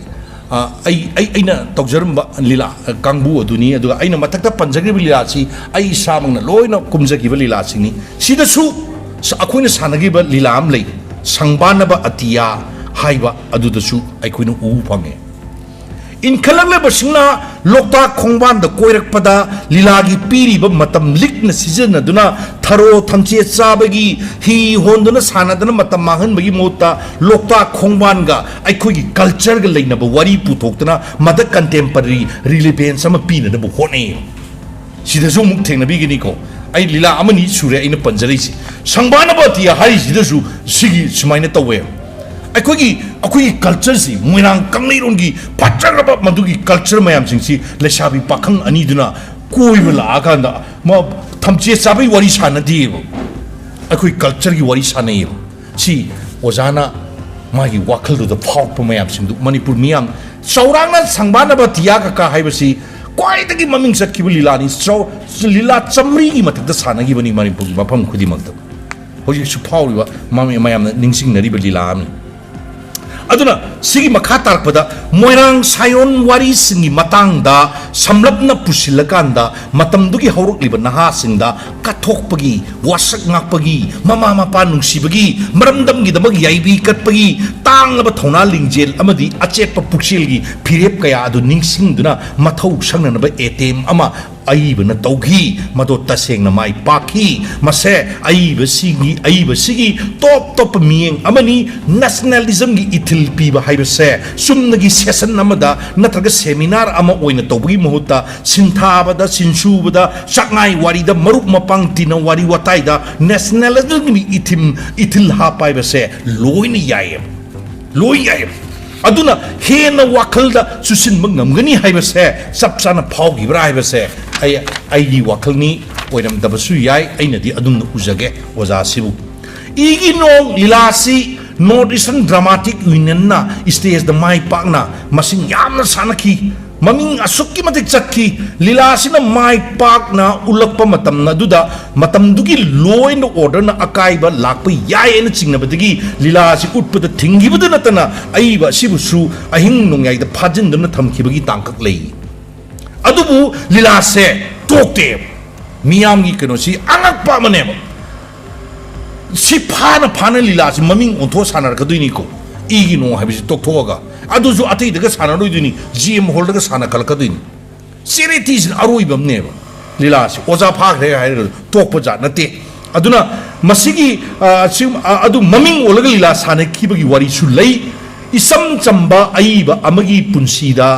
ꯑ, ꯑꯩ, ꯑꯩ, ꯑꯩꯅ ꯇꯧꯖꯔꯝꯕ ꯂꯤꯂꯥ, ꯑ, ꯀꯥꯡꯕꯨ ꯑꯗꯨꯅꯤ꯫ ꯑꯗꯨꯒ ꯑꯩꯅ ꯃꯊꯛꯇ ꯄꯟꯖꯈ꯭ꯔꯤꯕ ꯂꯤꯂꯥꯁꯤ ꯑꯩ ꯏꯁꯥꯃꯛꯅ ꯂꯣꯏꯅ ꯀꯨꯝꯖꯈꯤꯕ ꯂꯤꯂꯥꯁꯤꯡꯅꯤ꯫ ꯁꯤꯗꯁꯨ ꯁ-, ꯑꯩꯈꯣꯏꯅ ꯁꯥꯟꯅꯈꯤꯕ ꯂꯤꯂꯥ ꯑꯃ ꯂꯩ, ꯁꯪꯕꯥꯅꯕ ꯑꯇꯤꯌꯥ ꯍꯥꯏꯕ, ꯑꯗꯨꯗꯁꯨ ꯑꯩꯈꯣꯏꯅ ꯎꯕ ꯐꯪꯉꯦ꯫ ꯏꯟꯈꯠꯂꯛꯂꯤꯕꯁꯤꯡꯅ ꯂꯣꯛꯇꯥꯛ ꯈꯣꯡꯕꯥꯟꯗ ꯀꯣꯏꯔꯛꯄꯗ ꯂꯤꯂꯥꯒꯤ ꯄꯤꯔꯤꯕ ꯃꯇꯝ ꯂꯤꯛꯅ ꯁꯤꯖꯤꯟꯅꯗꯨꯅ ꯊꯔꯣ ꯊꯝꯆꯦꯠ ꯆꯥꯕꯒꯤ, ꯍꯤ ꯍꯣꯟꯗꯨꯅ ꯁꯥꯟꯅꯗꯅ ꯃꯇꯝ ꯃꯥꯡꯍꯟꯕꯒꯤ ꯃꯍꯨꯠꯇ ꯂꯣꯛꯇꯥꯛ ꯈꯣꯡꯕꯥꯟꯒ ꯑꯩꯈꯣꯏꯒꯤ ꯀꯜꯆꯔꯒ ꯂꯩꯅꯕ ꯋꯥꯔꯤ ꯄꯨꯊꯣꯛꯇꯨꯅ ꯃꯗ ꯀꯟꯇꯦꯝꯄꯔꯔꯤ ꯔꯤꯂꯤꯚꯦꯟꯁ ꯑꯃ ꯄꯤꯅꯅꯕ ꯍꯣꯠꯅꯩ꯫ ꯁꯤꯗꯁꯨ ꯑꯃꯨꯛ ꯊꯦꯡꯅꯕꯤꯒꯅꯤꯀꯣ꯫ ꯑꯩ ꯂꯤꯂꯥ ꯑꯃꯅꯤ ꯁꯨꯔꯦ ꯑꯩꯅ ꯄꯟꯖꯔꯛꯏꯁꯦ꯫ ꯁꯪꯕꯥꯅꯕ ꯑꯇꯤꯌꯥ ꯍꯥꯏꯔꯤꯁꯤꯗꯁꯨ ꯁꯤꯒꯤ ꯁꯨꯃꯥꯏꯅ ꯇꯧꯋꯦ꯫ ꯑꯩꯈꯣꯏꯒꯤ, ꯑꯩꯈꯣꯏꯒꯤ ꯀꯜꯆꯔꯁꯤ, ꯃꯣꯏꯔꯥꯡ ꯀꯪꯂꯩꯔꯣꯟꯒꯤ ꯐꯖꯈ꯭ꯔꯕ ꯃꯗꯨꯒꯤ ꯀꯜꯆꯔ ꯃꯌꯥꯝꯁꯤꯡꯁꯤ ꯂꯩꯁꯥꯕꯤ ꯄꯥꯈꯪ ꯑꯅꯤꯗꯨꯅ ꯀꯣꯏꯕ ꯂꯥꯛꯑꯀꯥꯟꯗ ꯃꯥ ꯊꯝꯆꯦꯠ ꯆꯥꯕꯒꯤ ꯋꯥꯔꯤ ꯁꯥꯟꯅꯗꯦꯕ, ꯑꯩꯈꯣꯏ ꯀꯜꯆꯔꯒꯤ ꯋꯥꯔꯤ ꯁꯥꯟꯅꯩꯌꯦꯕ꯫ ꯁꯤ ꯑꯣꯖꯥꯅ ꯃꯥꯒꯤ ꯋꯥꯈꯜꯗꯨꯗ ꯐꯥꯎꯔꯛꯄ ꯃꯌꯥꯝꯁꯤꯡꯗꯨ ꯃꯅꯤꯄꯨꯔ ꯃꯤꯌꯥꯝ ꯆꯥꯎꯔꯥꯛꯅ ꯁꯪꯕꯥꯅꯕ ꯇꯤꯌꯥ ꯀꯀꯥ ꯍꯥꯏꯕꯁꯤ ꯈ꯭ꯋꯥꯏꯗꯒꯤ ꯃꯃꯤꯡ ꯆꯠꯈꯤꯕ ꯂꯤꯂꯥꯅꯤ꯫ ꯆꯥꯎ-, ꯂꯤꯂꯥ ꯆꯥꯃꯔꯤꯒꯤ ꯃꯊꯛꯇ ꯁꯥꯟꯅꯈꯤꯕꯅꯤ ꯃꯅꯤꯄꯨꯔꯒꯤ ꯃꯐꯝ ꯈꯨꯗꯤꯡꯃꯛꯇ꯫ ꯍꯧꯖꯤꯛꯁꯨ ꯐꯥꯎꯔꯤꯕ ꯃ-, ꯃꯌꯥꯝꯅ ꯅꯤꯡꯁꯤꯡꯅꯔꯤꯕ ꯂꯤꯂꯥ ꯑꯃꯅꯤ꯫ ꯑꯗꯨꯅ ꯁꯤꯒꯤ ꯃꯈꯥ ꯇꯥꯔꯛꯄꯗ ꯃꯣꯏꯔꯥꯡ ꯁꯥꯌꯣꯟ ꯋꯥꯔꯤꯁꯤꯡꯒꯤ ꯃꯇꯥꯡꯗ ꯁꯝꯂꯞꯅ ꯄꯨꯁꯤꯜꯂꯀꯥꯟꯗ ꯃꯇꯝꯗꯨꯒꯤ ꯍꯧꯔꯛꯂꯤꯕ ꯅꯍꯥꯁꯤꯡꯗ ꯀꯠꯊꯣꯛꯄꯒꯤ, ꯋꯥꯁꯛ ꯉꯥꯛꯄꯒꯤ, ꯃꯃꯥ ꯃꯄꯥ ꯅꯨꯡꯁꯤꯕꯒꯤ, ꯃꯔꯝꯗꯝꯒꯤꯗꯃꯛ ꯌꯥꯏꯕꯤ ꯀꯠꯄꯒꯤ ꯇꯥꯡꯂꯕ ꯊꯧꯅꯥ ꯂꯤꯡꯖꯦꯜ ꯑꯃꯗꯤ ꯑꯆꯦꯠꯄ ꯄꯨꯛꯆꯦꯜꯒꯤ ꯐꯤꯔꯦꯞ ꯀꯌꯥ ꯑꯗꯨ ꯅꯤꯡꯁꯤꯡꯗꯨꯅ ꯃꯊꯧ ꯁꯪꯅꯅꯕ ꯑꯦꯇꯦꯝ ꯑꯃ ꯑꯏꯕꯅ ꯇꯧꯈꯤ꯫ ꯃꯗꯣ ꯇꯁꯦꯡꯅ ꯃꯥꯏ ꯄꯥꯛꯈꯤ꯫ ꯃꯁꯦ ꯑꯏꯕꯁꯤꯒꯤ, ꯑꯏꯕꯁꯤꯒꯤ ꯇꯣꯞ ꯇꯣꯞꯄ ꯃꯤꯠꯌꯦꯡ ꯑꯃꯅꯤ꯫ ꯅꯦꯁꯅꯦꯂꯤꯖꯝꯒꯤ ꯏꯊꯤꯜ ꯄꯤꯕ ꯍꯥꯏꯕꯁꯦ ꯆꯨꯝꯅꯒꯤ ꯁꯦꯁꯟ ꯑꯃꯗ ꯅꯠꯇ꯭ꯔꯒ ꯁꯦꯃꯤꯅꯥꯔ ꯑꯃ ꯑꯣꯏꯅ ꯇꯧꯕꯒꯤ ꯃꯍꯨꯠꯇ, ꯁꯤꯟꯊꯥꯕꯗ, ꯁꯤꯟꯁꯨꯕꯗ, ꯆꯥꯛꯉꯥꯏ ꯋꯥꯔꯤꯗ, ꯃꯔꯨꯞ ꯃꯄꯥꯡ ꯇꯤꯟꯅ ꯋꯥꯔꯤ ꯋꯥꯇꯥꯏꯗ ꯅꯦꯁꯅꯦꯂꯤꯖꯝꯒꯤ ꯏꯊꯤꯝ, ꯏꯊꯤꯜ ꯍꯥꯞꯄ ꯍꯥꯏꯕꯁꯦ ꯂꯣꯏꯅ ꯌꯥꯏꯌꯦꯕ꯫ ꯂꯣꯏ ꯌꯥꯏꯌꯦꯕ꯫ ꯑꯗꯨꯅ ꯍꯦꯟꯅ ꯋꯥꯈꯜꯗ ꯆꯨꯁꯤꯟꯕ ꯉꯝꯒꯅꯤ ꯍꯥꯏꯕꯁꯦ ꯆꯞ ꯆꯥꯅ ꯐꯥꯎꯈꯤꯕ꯭ꯔꯥ ꯍꯥꯏꯕꯁꯦ ꯑꯩ, ꯑꯩꯒꯤ ꯋꯥꯈꯜꯅꯤ, ꯑꯣꯏꯔꯝꯗꯕꯁꯨ ꯌꯥꯏ꯫ ꯑꯩꯅꯗꯤ ꯑꯗꯨꯝꯅ ꯎꯖꯒꯦ ꯑꯣꯖꯥꯁꯤꯕꯨ꯫ ꯏꯒꯤ ꯅꯣꯡ ꯂꯤꯂꯥꯁꯤ North Eastern Dramatic Unionꯅ stageꯗ ꯃꯥꯏ ꯄꯥꯛꯅ ꯃꯁꯤꯡ ꯌꯥꯝꯅ ꯁꯥꯟꯅꯈꯤ꯫ ꯃꯃꯤꯡ ꯑꯁꯨꯛꯀꯤ ꯃꯇꯤꯛ ꯆꯠꯈꯤ꯫ ꯂꯤꯂꯥꯁꯤꯅ ꯃꯥꯏ ꯄꯥꯛꯅ ꯎꯠꯂꯛꯄ ꯃꯇꯝ ꯑꯗꯨꯗ ꯃꯇꯝꯗꯨꯒꯤ law and orderꯅ ꯑꯀꯥꯏꯕ ꯂꯥꯛꯄ ꯌꯥꯏ ꯍꯥꯏꯅ ꯆꯤꯡꯅꯕꯗꯒꯤ ꯂꯤꯂꯥ ꯑꯁꯤ ꯎꯠꯄꯗ ꯊꯤꯡꯈꯤꯕꯗ ꯅꯠꯇꯅ ꯑꯏꯕ ꯑꯁꯤꯕꯨꯁꯨ ꯑꯍꯤꯡ ꯅꯣꯡꯌꯥꯏꯗ ꯐꯥꯖꯤꯟꯗꯨꯅ ꯊꯝꯈꯤꯕꯒꯤ ꯇꯥꯡꯀꯛ ꯂꯩ꯫ ꯑꯗꯨꯕꯨ ꯂꯤꯂꯥꯁꯦ ꯇꯣꯛꯇꯦ꯫ ꯃꯤꯌꯥꯝꯒꯤ ꯀꯩꯅꯣꯁꯤ ꯑꯉꯛꯄ ꯑꯃꯅꯦꯕ꯫ ꯁꯤ ꯐꯥꯅ ꯐꯥꯅ ꯂꯤꯂꯥꯁꯤ ꯃꯃꯤꯡ ꯑꯣꯟꯊꯣꯛꯑ ꯁꯥꯟꯅꯔꯛꯀꯗꯣꯏꯅꯤꯀꯣ, ꯏꯒꯤ ꯅꯣꯡ ꯍꯥꯏꯕꯁꯤ ꯇꯣꯛꯊꯣꯛꯑꯒ꯫ ꯑꯗꯨꯁꯨ ꯑꯇꯩꯗꯒ ꯁꯥꯟꯅꯔꯣꯏꯗꯣꯏꯅꯤ, G M Hallꯗꯒ ꯁꯥꯟꯅ ꯈꯠꯂꯛꯀꯗꯣꯏꯅꯤ꯫ Charityꯁꯤꯅ ꯑꯔꯣꯏꯕ ꯑꯃꯅꯦꯕ꯫ ꯂꯤꯂꯥꯁꯤ ꯑꯣꯖꯥ ꯐꯥꯈ꯭ꯔꯦ ꯍꯥꯏꯔꯒ ꯇꯣꯛꯄ ꯖꯥꯠ ꯅꯠꯇꯦ꯫ ꯑꯗꯨꯅ ꯃꯁꯤꯒꯤ, ꯑ, ꯁꯤ, ꯑ, ꯑꯗꯨ ꯃꯃꯤꯡ ꯑꯣꯜꯂꯒ ꯂꯤꯂꯥ ꯁꯥꯟꯅꯈꯤꯕꯒꯤ ꯋꯥꯔꯤꯁꯨ ꯂꯩ꯫ ꯏꯆꯝ ꯆꯝꯕ ꯑꯏꯕ ꯑꯃꯒꯤ ꯄꯨꯟꯁꯤꯗ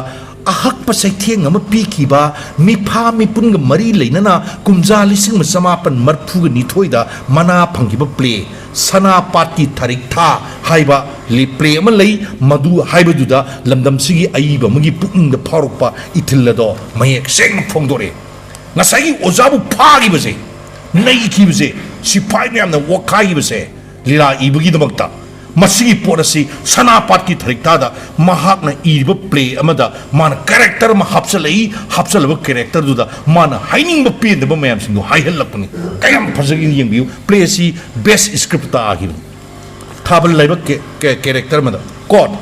ꯑꯍꯛꯄ ꯆꯩꯊꯦꯡ ꯑꯃ ꯄꯤꯈꯤꯕ ꯃꯤꯐꯥ ꯃꯤꯄꯨꯟꯒ ꯃꯔꯤ ꯂꯩꯅꯅ ꯀꯨꯝꯖꯥ ꯂꯤꯁꯤꯡ ꯑꯃ ꯆꯃꯥꯄꯟ ꯃꯔꯤꯐꯨꯒ ꯅꯤꯊꯣꯏꯗ ꯃꯅꯥ ꯐꯪꯈꯤꯕ ꯄ꯭ꯂꯦ ꯁꯅꯥꯄꯥꯠꯀꯤ ꯊꯔꯤꯛꯊꯥ ꯍꯥꯏꯕ ꯂꯤ-, ꯄ꯭ꯂꯦ ꯑꯃ ꯂꯩ꯫ ꯃꯗꯨ ꯍꯥꯏꯕꯗꯨꯗ ꯂꯝꯗꯝꯁꯤꯒꯤ ꯑꯏꯕ ꯑꯃꯒꯤ ꯄꯨꯛꯅꯤꯡꯗ ꯐꯥꯎꯔꯛꯄ ꯏꯊꯤꯜ ꯑꯗꯣ ꯃꯌꯦꯛ ꯁꯦꯡꯅ ꯐꯣꯡꯗꯣꯔꯛꯑꯦ꯫ ꯉꯁꯥꯏꯒꯤ ꯑꯣꯖꯥꯕꯨ ꯐꯥꯈꯤꯕꯁꯦ, ꯅꯩꯈꯤꯕꯁꯦ, ꯁꯤꯐꯥꯏ ꯃꯌꯥꯝꯅ ꯑꯣꯛꯈꯥꯏꯈꯤꯕꯁꯦ ꯂꯤꯂꯥ ꯏꯕꯒꯤꯗꯃꯛꯇ, ꯃꯁꯤꯒꯤ ꯄꯣꯠ ꯑꯁꯤ ꯁꯅꯥꯄꯥꯠꯀꯤ ꯊꯔꯤꯛꯊꯥꯗ ꯃꯍꯥꯛꯅ ꯏꯔꯤꯕ ꯄ꯭ꯂꯦ ꯑꯃꯗ ꯃꯥꯅ ꯀꯦꯔꯦꯛꯇꯔ ꯑꯃ ꯍꯥꯞꯆꯜꯂꯛꯏ꯫ ꯍꯥꯞꯆꯜꯂꯕ ꯀꯦꯔꯦꯛꯇꯔꯗꯨꯗ ꯃꯥꯅ ꯍꯥꯏꯅꯤꯡꯕ ꯄꯦꯟꯗꯕ ꯃꯌꯥꯝꯁꯤꯡꯗꯣ ꯍꯥꯏꯍꯜꯂꯛꯄꯅꯤ꯫ ꯀꯌꯥꯝ ꯐꯖꯒꯦ ꯌꯦꯡꯕꯤꯌꯨ꯫ ꯄ꯭ꯂꯦ ꯑꯁꯤ best script ꯇꯥꯈꯤꯕꯅꯤ꯫ ꯊꯥꯕꯜ ꯂꯥꯏꯕꯛ ꯀꯦ-, ꯀꯦ-, ꯀꯦꯔꯦꯛꯇꯔ ꯑꯃꯗ꯫ Quote,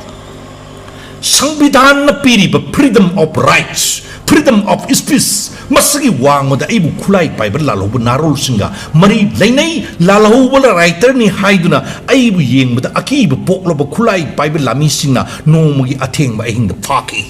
"ꯁꯪꯕꯤꯙꯥꯟꯅ ꯄꯤꯔꯤꯕ freedom of rights, freedom of speech, ꯃꯁꯤꯒꯤ ꯋꯥꯡꯃꯗ ꯑꯩꯕꯨ ꯈꯨꯠꯂꯥꯏ ꯄꯥꯏꯕ ꯂꯥꯜꯍꯧꯕ ꯅꯍꯥꯔꯣꯜꯁꯤꯡꯒ ꯃꯔꯤ ꯂꯩꯅꯩ꯫ ꯂꯥꯜꯍꯧꯕ ꯔꯥꯏꯇꯔꯅꯤ ꯍꯥꯏꯗꯨꯅ ꯑꯩꯕꯨ ꯌꯦꯡꯕꯗ ꯑꯀꯤꯕ ꯄꯣꯛꯂꯕ ꯈꯨꯠꯂꯥꯏ ꯄꯥꯏꯕ ꯂꯥꯃꯤꯁꯤꯡꯅ ꯅꯣꯡꯃꯒꯤ ꯑꯊꯦꯡꯕ ꯑꯍꯤꯡꯗ ꯐꯥꯈꯤ"꯫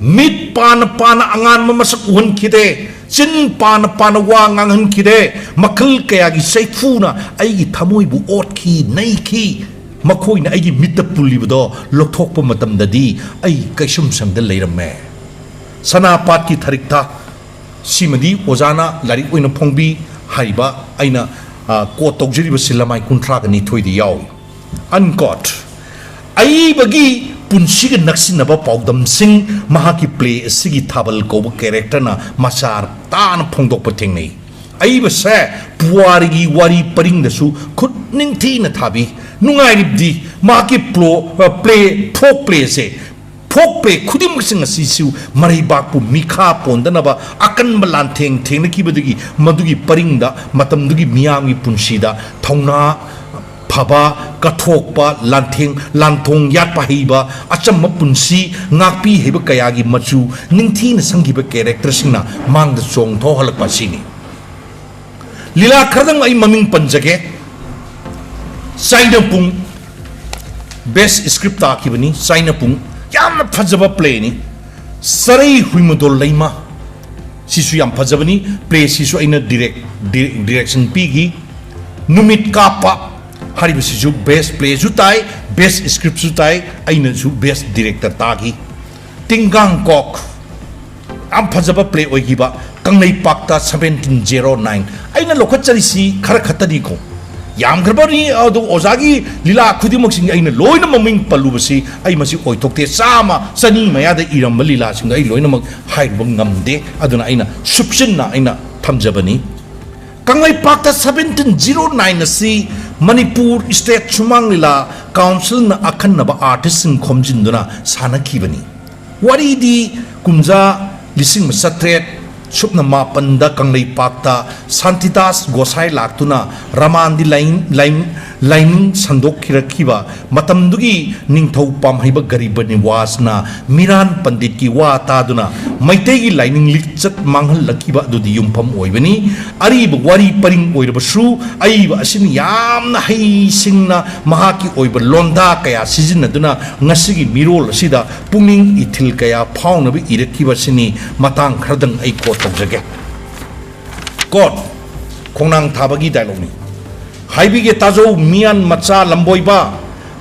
ꯃꯤꯠ ꯄꯥꯅ ꯄꯥꯅ ꯑꯉꯥꯟꯕ ꯃꯁꯛ ꯎꯍꯟꯈꯤꯗꯦ, ꯆꯤꯟ ꯄꯥꯅ ꯄꯥꯅ ꯋꯥ ꯉꯥꯡꯍꯟꯈꯤꯗꯦ꯫ ꯃꯈꯜ ꯀꯌꯥꯒꯤ ꯆꯩꯐꯨꯅ ꯑꯩꯒꯤ ꯊꯃꯣꯏꯕꯨ ꯑꯣꯠꯈꯤ, ꯅꯩꯈꯤ꯫ ꯃꯈꯣꯏꯅ ꯑꯩꯒꯤ ꯃꯤꯠꯇ ꯄꯨꯜꯂꯤꯕꯗꯣ ꯂꯧꯊꯣꯛꯄ ꯃꯇꯝꯗꯗꯤ ꯑꯩ ꯀꯩꯁꯨꯝꯁꯪꯗ ꯂꯩꯔꯝꯃꯦ꯫ ꯁꯅꯥꯄꯥꯠꯀꯤ ꯊꯔꯤꯛꯊ ꯁꯤꯃꯗꯤ ꯑꯣꯖꯥꯅ ꯂꯥꯏꯔꯤꯛ ꯑꯣꯏꯅ ꯐꯣꯡꯕꯤ꯫ ꯍꯥꯏꯔꯤꯕ ꯑꯩꯅ, ꯑ, quote ꯇꯧꯖꯔꯤꯕꯁꯤ ꯂꯃꯥꯏ ꯀꯨꯟꯊ꯭ꯔꯥꯒ ꯅꯤꯊꯣꯏꯗ ꯌꯥꯎꯏ꯫ Unquote꯫ ꯑꯏꯕꯒꯤ ꯄꯨꯟꯁꯤꯒ ꯅꯛꯁꯤꯟꯅꯕ ꯄꯥꯎꯗꯝꯁꯤꯡ ꯃꯍꯥꯛꯀꯤ ꯄ꯭ꯂꯦ ꯑꯁꯤꯒꯤ ꯊꯥꯕꯜ ꯀꯧꯕ ꯀꯦꯔꯦꯛꯇꯔꯅ ꯃꯆꯥ ꯇꯥꯅ ꯐꯣꯡꯗꯣꯛꯄ ꯊꯦꯡꯅꯩ꯫ ꯑꯏꯕꯁꯦ ꯄꯨꯋꯥꯔꯤꯒꯤ ꯋꯥꯔꯤ ꯄꯔꯤꯡꯗꯁꯨ ꯈꯨꯠ ꯅꯤꯡꯊꯤꯅ ꯊꯥꯕꯤ꯫ ꯅꯨꯡꯉꯥꯏꯔꯤꯕꯗꯤ ꯃꯍꯥꯛꯀꯤ ꯄ꯭ꯂꯣ-, ꯑ, ꯄ꯭ꯂꯦ, ꯐꯣꯛ ꯄ꯭ꯂꯦꯁꯦ, ꯐꯣꯛ ꯄ꯭ꯂꯦ ꯈꯨꯗꯤꯡꯃꯛꯁꯤꯡ ꯑꯁꯤꯁꯨ ꯃꯔꯩꯕꯥꯛꯄꯨ ꯃꯤꯈꯥ ꯄꯣꯟꯗꯅꯕ ꯑꯀꯟꯕ ꯂꯥꯟꯊꯦꯡ ꯊꯦꯡꯅꯈꯤꯕꯗꯒꯤ ꯃꯗꯨꯒꯤ ꯄꯔꯤꯡꯗ ꯃꯇꯝꯗꯨꯒꯤ ꯃꯤꯌꯥꯝꯒꯤ ꯄꯨꯟꯁꯤꯗ ꯊꯧꯅꯥ ꯐꯕ, ꯀꯠꯊꯣꯛꯄ, ꯂꯥꯟꯊꯦꯡ, ꯂꯥꯟꯊꯣꯡ ꯌꯥꯠꯄ ꯍꯩꯕ, ꯑꯆꯝꯕ ꯄꯨꯟꯁꯤ ꯉꯥꯛꯄꯤ ꯍꯩꯕ ꯀꯌꯥꯒꯤ ꯃꯆꯨ ꯅꯤꯡꯊꯤꯅ ꯁꯪꯈꯤꯕ ꯀꯦꯔꯦꯛꯇꯔꯁꯤꯡꯅ ꯃꯥꯡꯗ ꯆꯣꯡꯊꯣꯛꯍꯜꯂꯛꯄ ꯑꯁꯤꯅꯤ꯫ ꯂꯤꯂꯥ ꯈꯔꯗꯪ ꯑꯩ ꯃꯃꯤꯡ ꯄꯟꯖꯒꯦ꯫ ꯆꯥꯏꯅꯄꯨꯡ, best script ꯇꯥꯈꯤꯕꯅꯤ꯫ ꯆꯥꯏꯅꯄꯨꯡ ꯌꯥꯝꯅ ꯐꯖꯕ ꯄ꯭ꯂꯦꯅꯤ꯫ ꯆꯔꯩ ꯍꯨꯏꯃꯗꯣꯜ ꯂꯩꯃ, ꯁꯤꯁꯨ ꯌꯥꯝ ꯐꯖꯕꯅꯤ꯫ ꯄ꯭ꯂꯦꯁꯤꯁꯨ ꯑꯩꯅ ꯗꯤꯔꯦꯛ-, ꯗꯤ-, ꯗꯤꯔꯦꯛꯁꯟ ꯄꯤꯈꯤ꯫ ꯅꯨꯃꯤꯠ ꯀꯥꯞꯄ ꯍꯥꯏꯔꯤꯕꯁꯤꯁꯨ best ꯄ꯭ꯂꯦꯁꯨ ꯇꯥꯏ, best scriptꯁꯨ ꯇꯥꯏ, ꯑꯩꯅꯁꯨ best director ꯇꯥꯈꯤ꯫ ꯇꯤꯡꯒꯥꯡꯀꯣꯛ, ꯌꯥꯝ ꯐꯖꯕ ꯄ꯭ꯂꯦ ꯑꯣꯏꯈꯤꯕ ꯀꯪꯂꯩꯄꯥꯛꯇ seventeen zero nine꯫ ꯑꯩꯅ ꯂꯧꯈꯠꯆꯔꯤꯁꯤ ꯈꯔ ꯈꯛꯇꯅꯤꯀꯣ, ꯌꯥꯝꯈ꯭ꯔꯕꯅꯤ꯫ ꯑꯗꯨ ꯑꯣꯖꯥꯒꯤ ꯂꯤꯂꯥ ꯈꯨꯗꯤꯡꯃꯛꯁꯤꯡ ꯑꯩꯅ ꯂꯣꯏꯅ ꯃꯃꯤꯡ ꯄꯜꯂꯨꯕꯁꯤ ꯑꯩ ꯃꯁꯤ ꯑꯣꯏꯊꯣꯛꯇꯦ꯫ ꯆꯥꯝꯃ, ꯆꯅꯤ ꯃꯌꯥꯗ ꯏꯔꯝꯕ ꯂꯤꯂꯥꯁꯤꯡꯗꯣ ꯑꯩ ꯂꯣꯏꯅꯃꯛ ꯍꯥꯏꯔꯨꯕ ꯉꯝꯗꯦ꯫ ꯑꯗꯨꯅ ꯑꯩꯅ ꯁꯨꯞꯆꯤꯟꯅ ꯑꯩꯅ ꯊꯝꯖꯕꯅꯤ꯫ ꯀꯪꯂꯩꯄꯥꯛꯇ seventeen zero nine ꯑꯁꯤ ꯃꯅꯤꯄꯨꯔ State ꯁꯨꯃꯥꯡ ꯂꯤꯂꯥ ꯀꯥꯎꯟꯁꯤꯜꯅ ꯑꯈꯟꯅꯕ artistꯁꯤꯡ ꯈꯣꯝꯖꯤꯟꯗꯨꯅ ꯁꯥꯟꯅꯈꯤꯕꯅꯤ꯫ ꯋꯥꯔꯤꯗꯤ ꯀꯨꯝꯖꯥ ꯂꯤꯁꯤꯡ ꯑꯃ ꯆꯥꯇ꯭ꯔꯦꯠ ꯁꯨꯞꯅ ꯃꯥꯄꯟꯗ ꯀꯪꯂꯩꯄꯥꯛꯇ ꯁꯥꯟꯇꯤꯗꯥꯁ ꯒꯣꯁꯥꯏ ꯂꯥꯛꯇꯨꯅ ꯔꯃꯥꯟꯗꯤ ꯂꯥꯏ-, ꯂꯥꯏ-, ꯂꯥꯏꯅꯤꯡ ꯁꯟꯗꯣꯛꯈꯤꯔꯛꯈꯤꯕ ꯃꯇꯝꯗꯨꯒꯤ ꯅꯤꯡꯊꯧ ꯄꯥꯝꯍꯩꯕ ꯒꯔꯤꯕ ꯅꯤꯋꯥꯁꯅ ꯃꯤꯔꯥꯟ ꯄꯟꯗꯤꯠꯀꯤ ꯋꯥ ꯇꯥꯗꯨꯅ ꯃꯩꯇꯩꯒꯤ ꯂꯥꯏꯅꯤꯡ ꯂꯤꯆꯠ ꯃꯥꯡꯍꯜꯂꯛꯈꯤꯕ ꯑꯗꯨꯗꯤ ꯌꯨꯝꯐꯝ ꯑꯣꯏꯕꯅꯤ꯫ ꯑꯔꯤꯕ ꯋꯥꯔꯤ ꯄꯔꯤꯡ ꯑꯣꯏꯔꯕꯁꯨ ꯑꯏꯕ ꯑꯁꯤꯅ ꯌꯥꯝꯅ ꯍꯩꯁꯤꯡꯅ ꯃꯍꯥꯛꯀꯤ ꯑꯣꯏꯕ ꯂꯣꯟꯗꯥ ꯀꯌꯥ ꯁꯤꯖꯤꯟꯅꯗꯨꯅ ꯉꯁꯤꯒꯤ ꯃꯤꯔꯣꯜ ꯑꯁꯤꯗ ꯄꯨꯛꯅꯤꯡ ꯏꯊꯤꯜ ꯀꯌꯥ ꯐꯥꯎꯅꯕ ꯏꯔꯛꯈꯤꯕ ꯑꯁꯤꯅꯤ꯫ ꯃꯇꯥꯡ ꯈꯔꯗꯪ ꯑꯩ ꯀꯣꯠ ꯇꯧꯖꯒꯦ꯫ ꯀꯣꯠ, ꯈꯣꯡꯅꯥꯡ ꯊꯥꯕꯒꯤ ꯗꯥꯏꯂꯣꯛꯅꯤ꯫ ꯍꯥꯏꯕꯤꯒꯦ ꯇꯥꯖꯧ ꯃꯤꯌꯥꯟ ꯃꯆꯥ ꯂꯝꯕꯣꯏꯕ,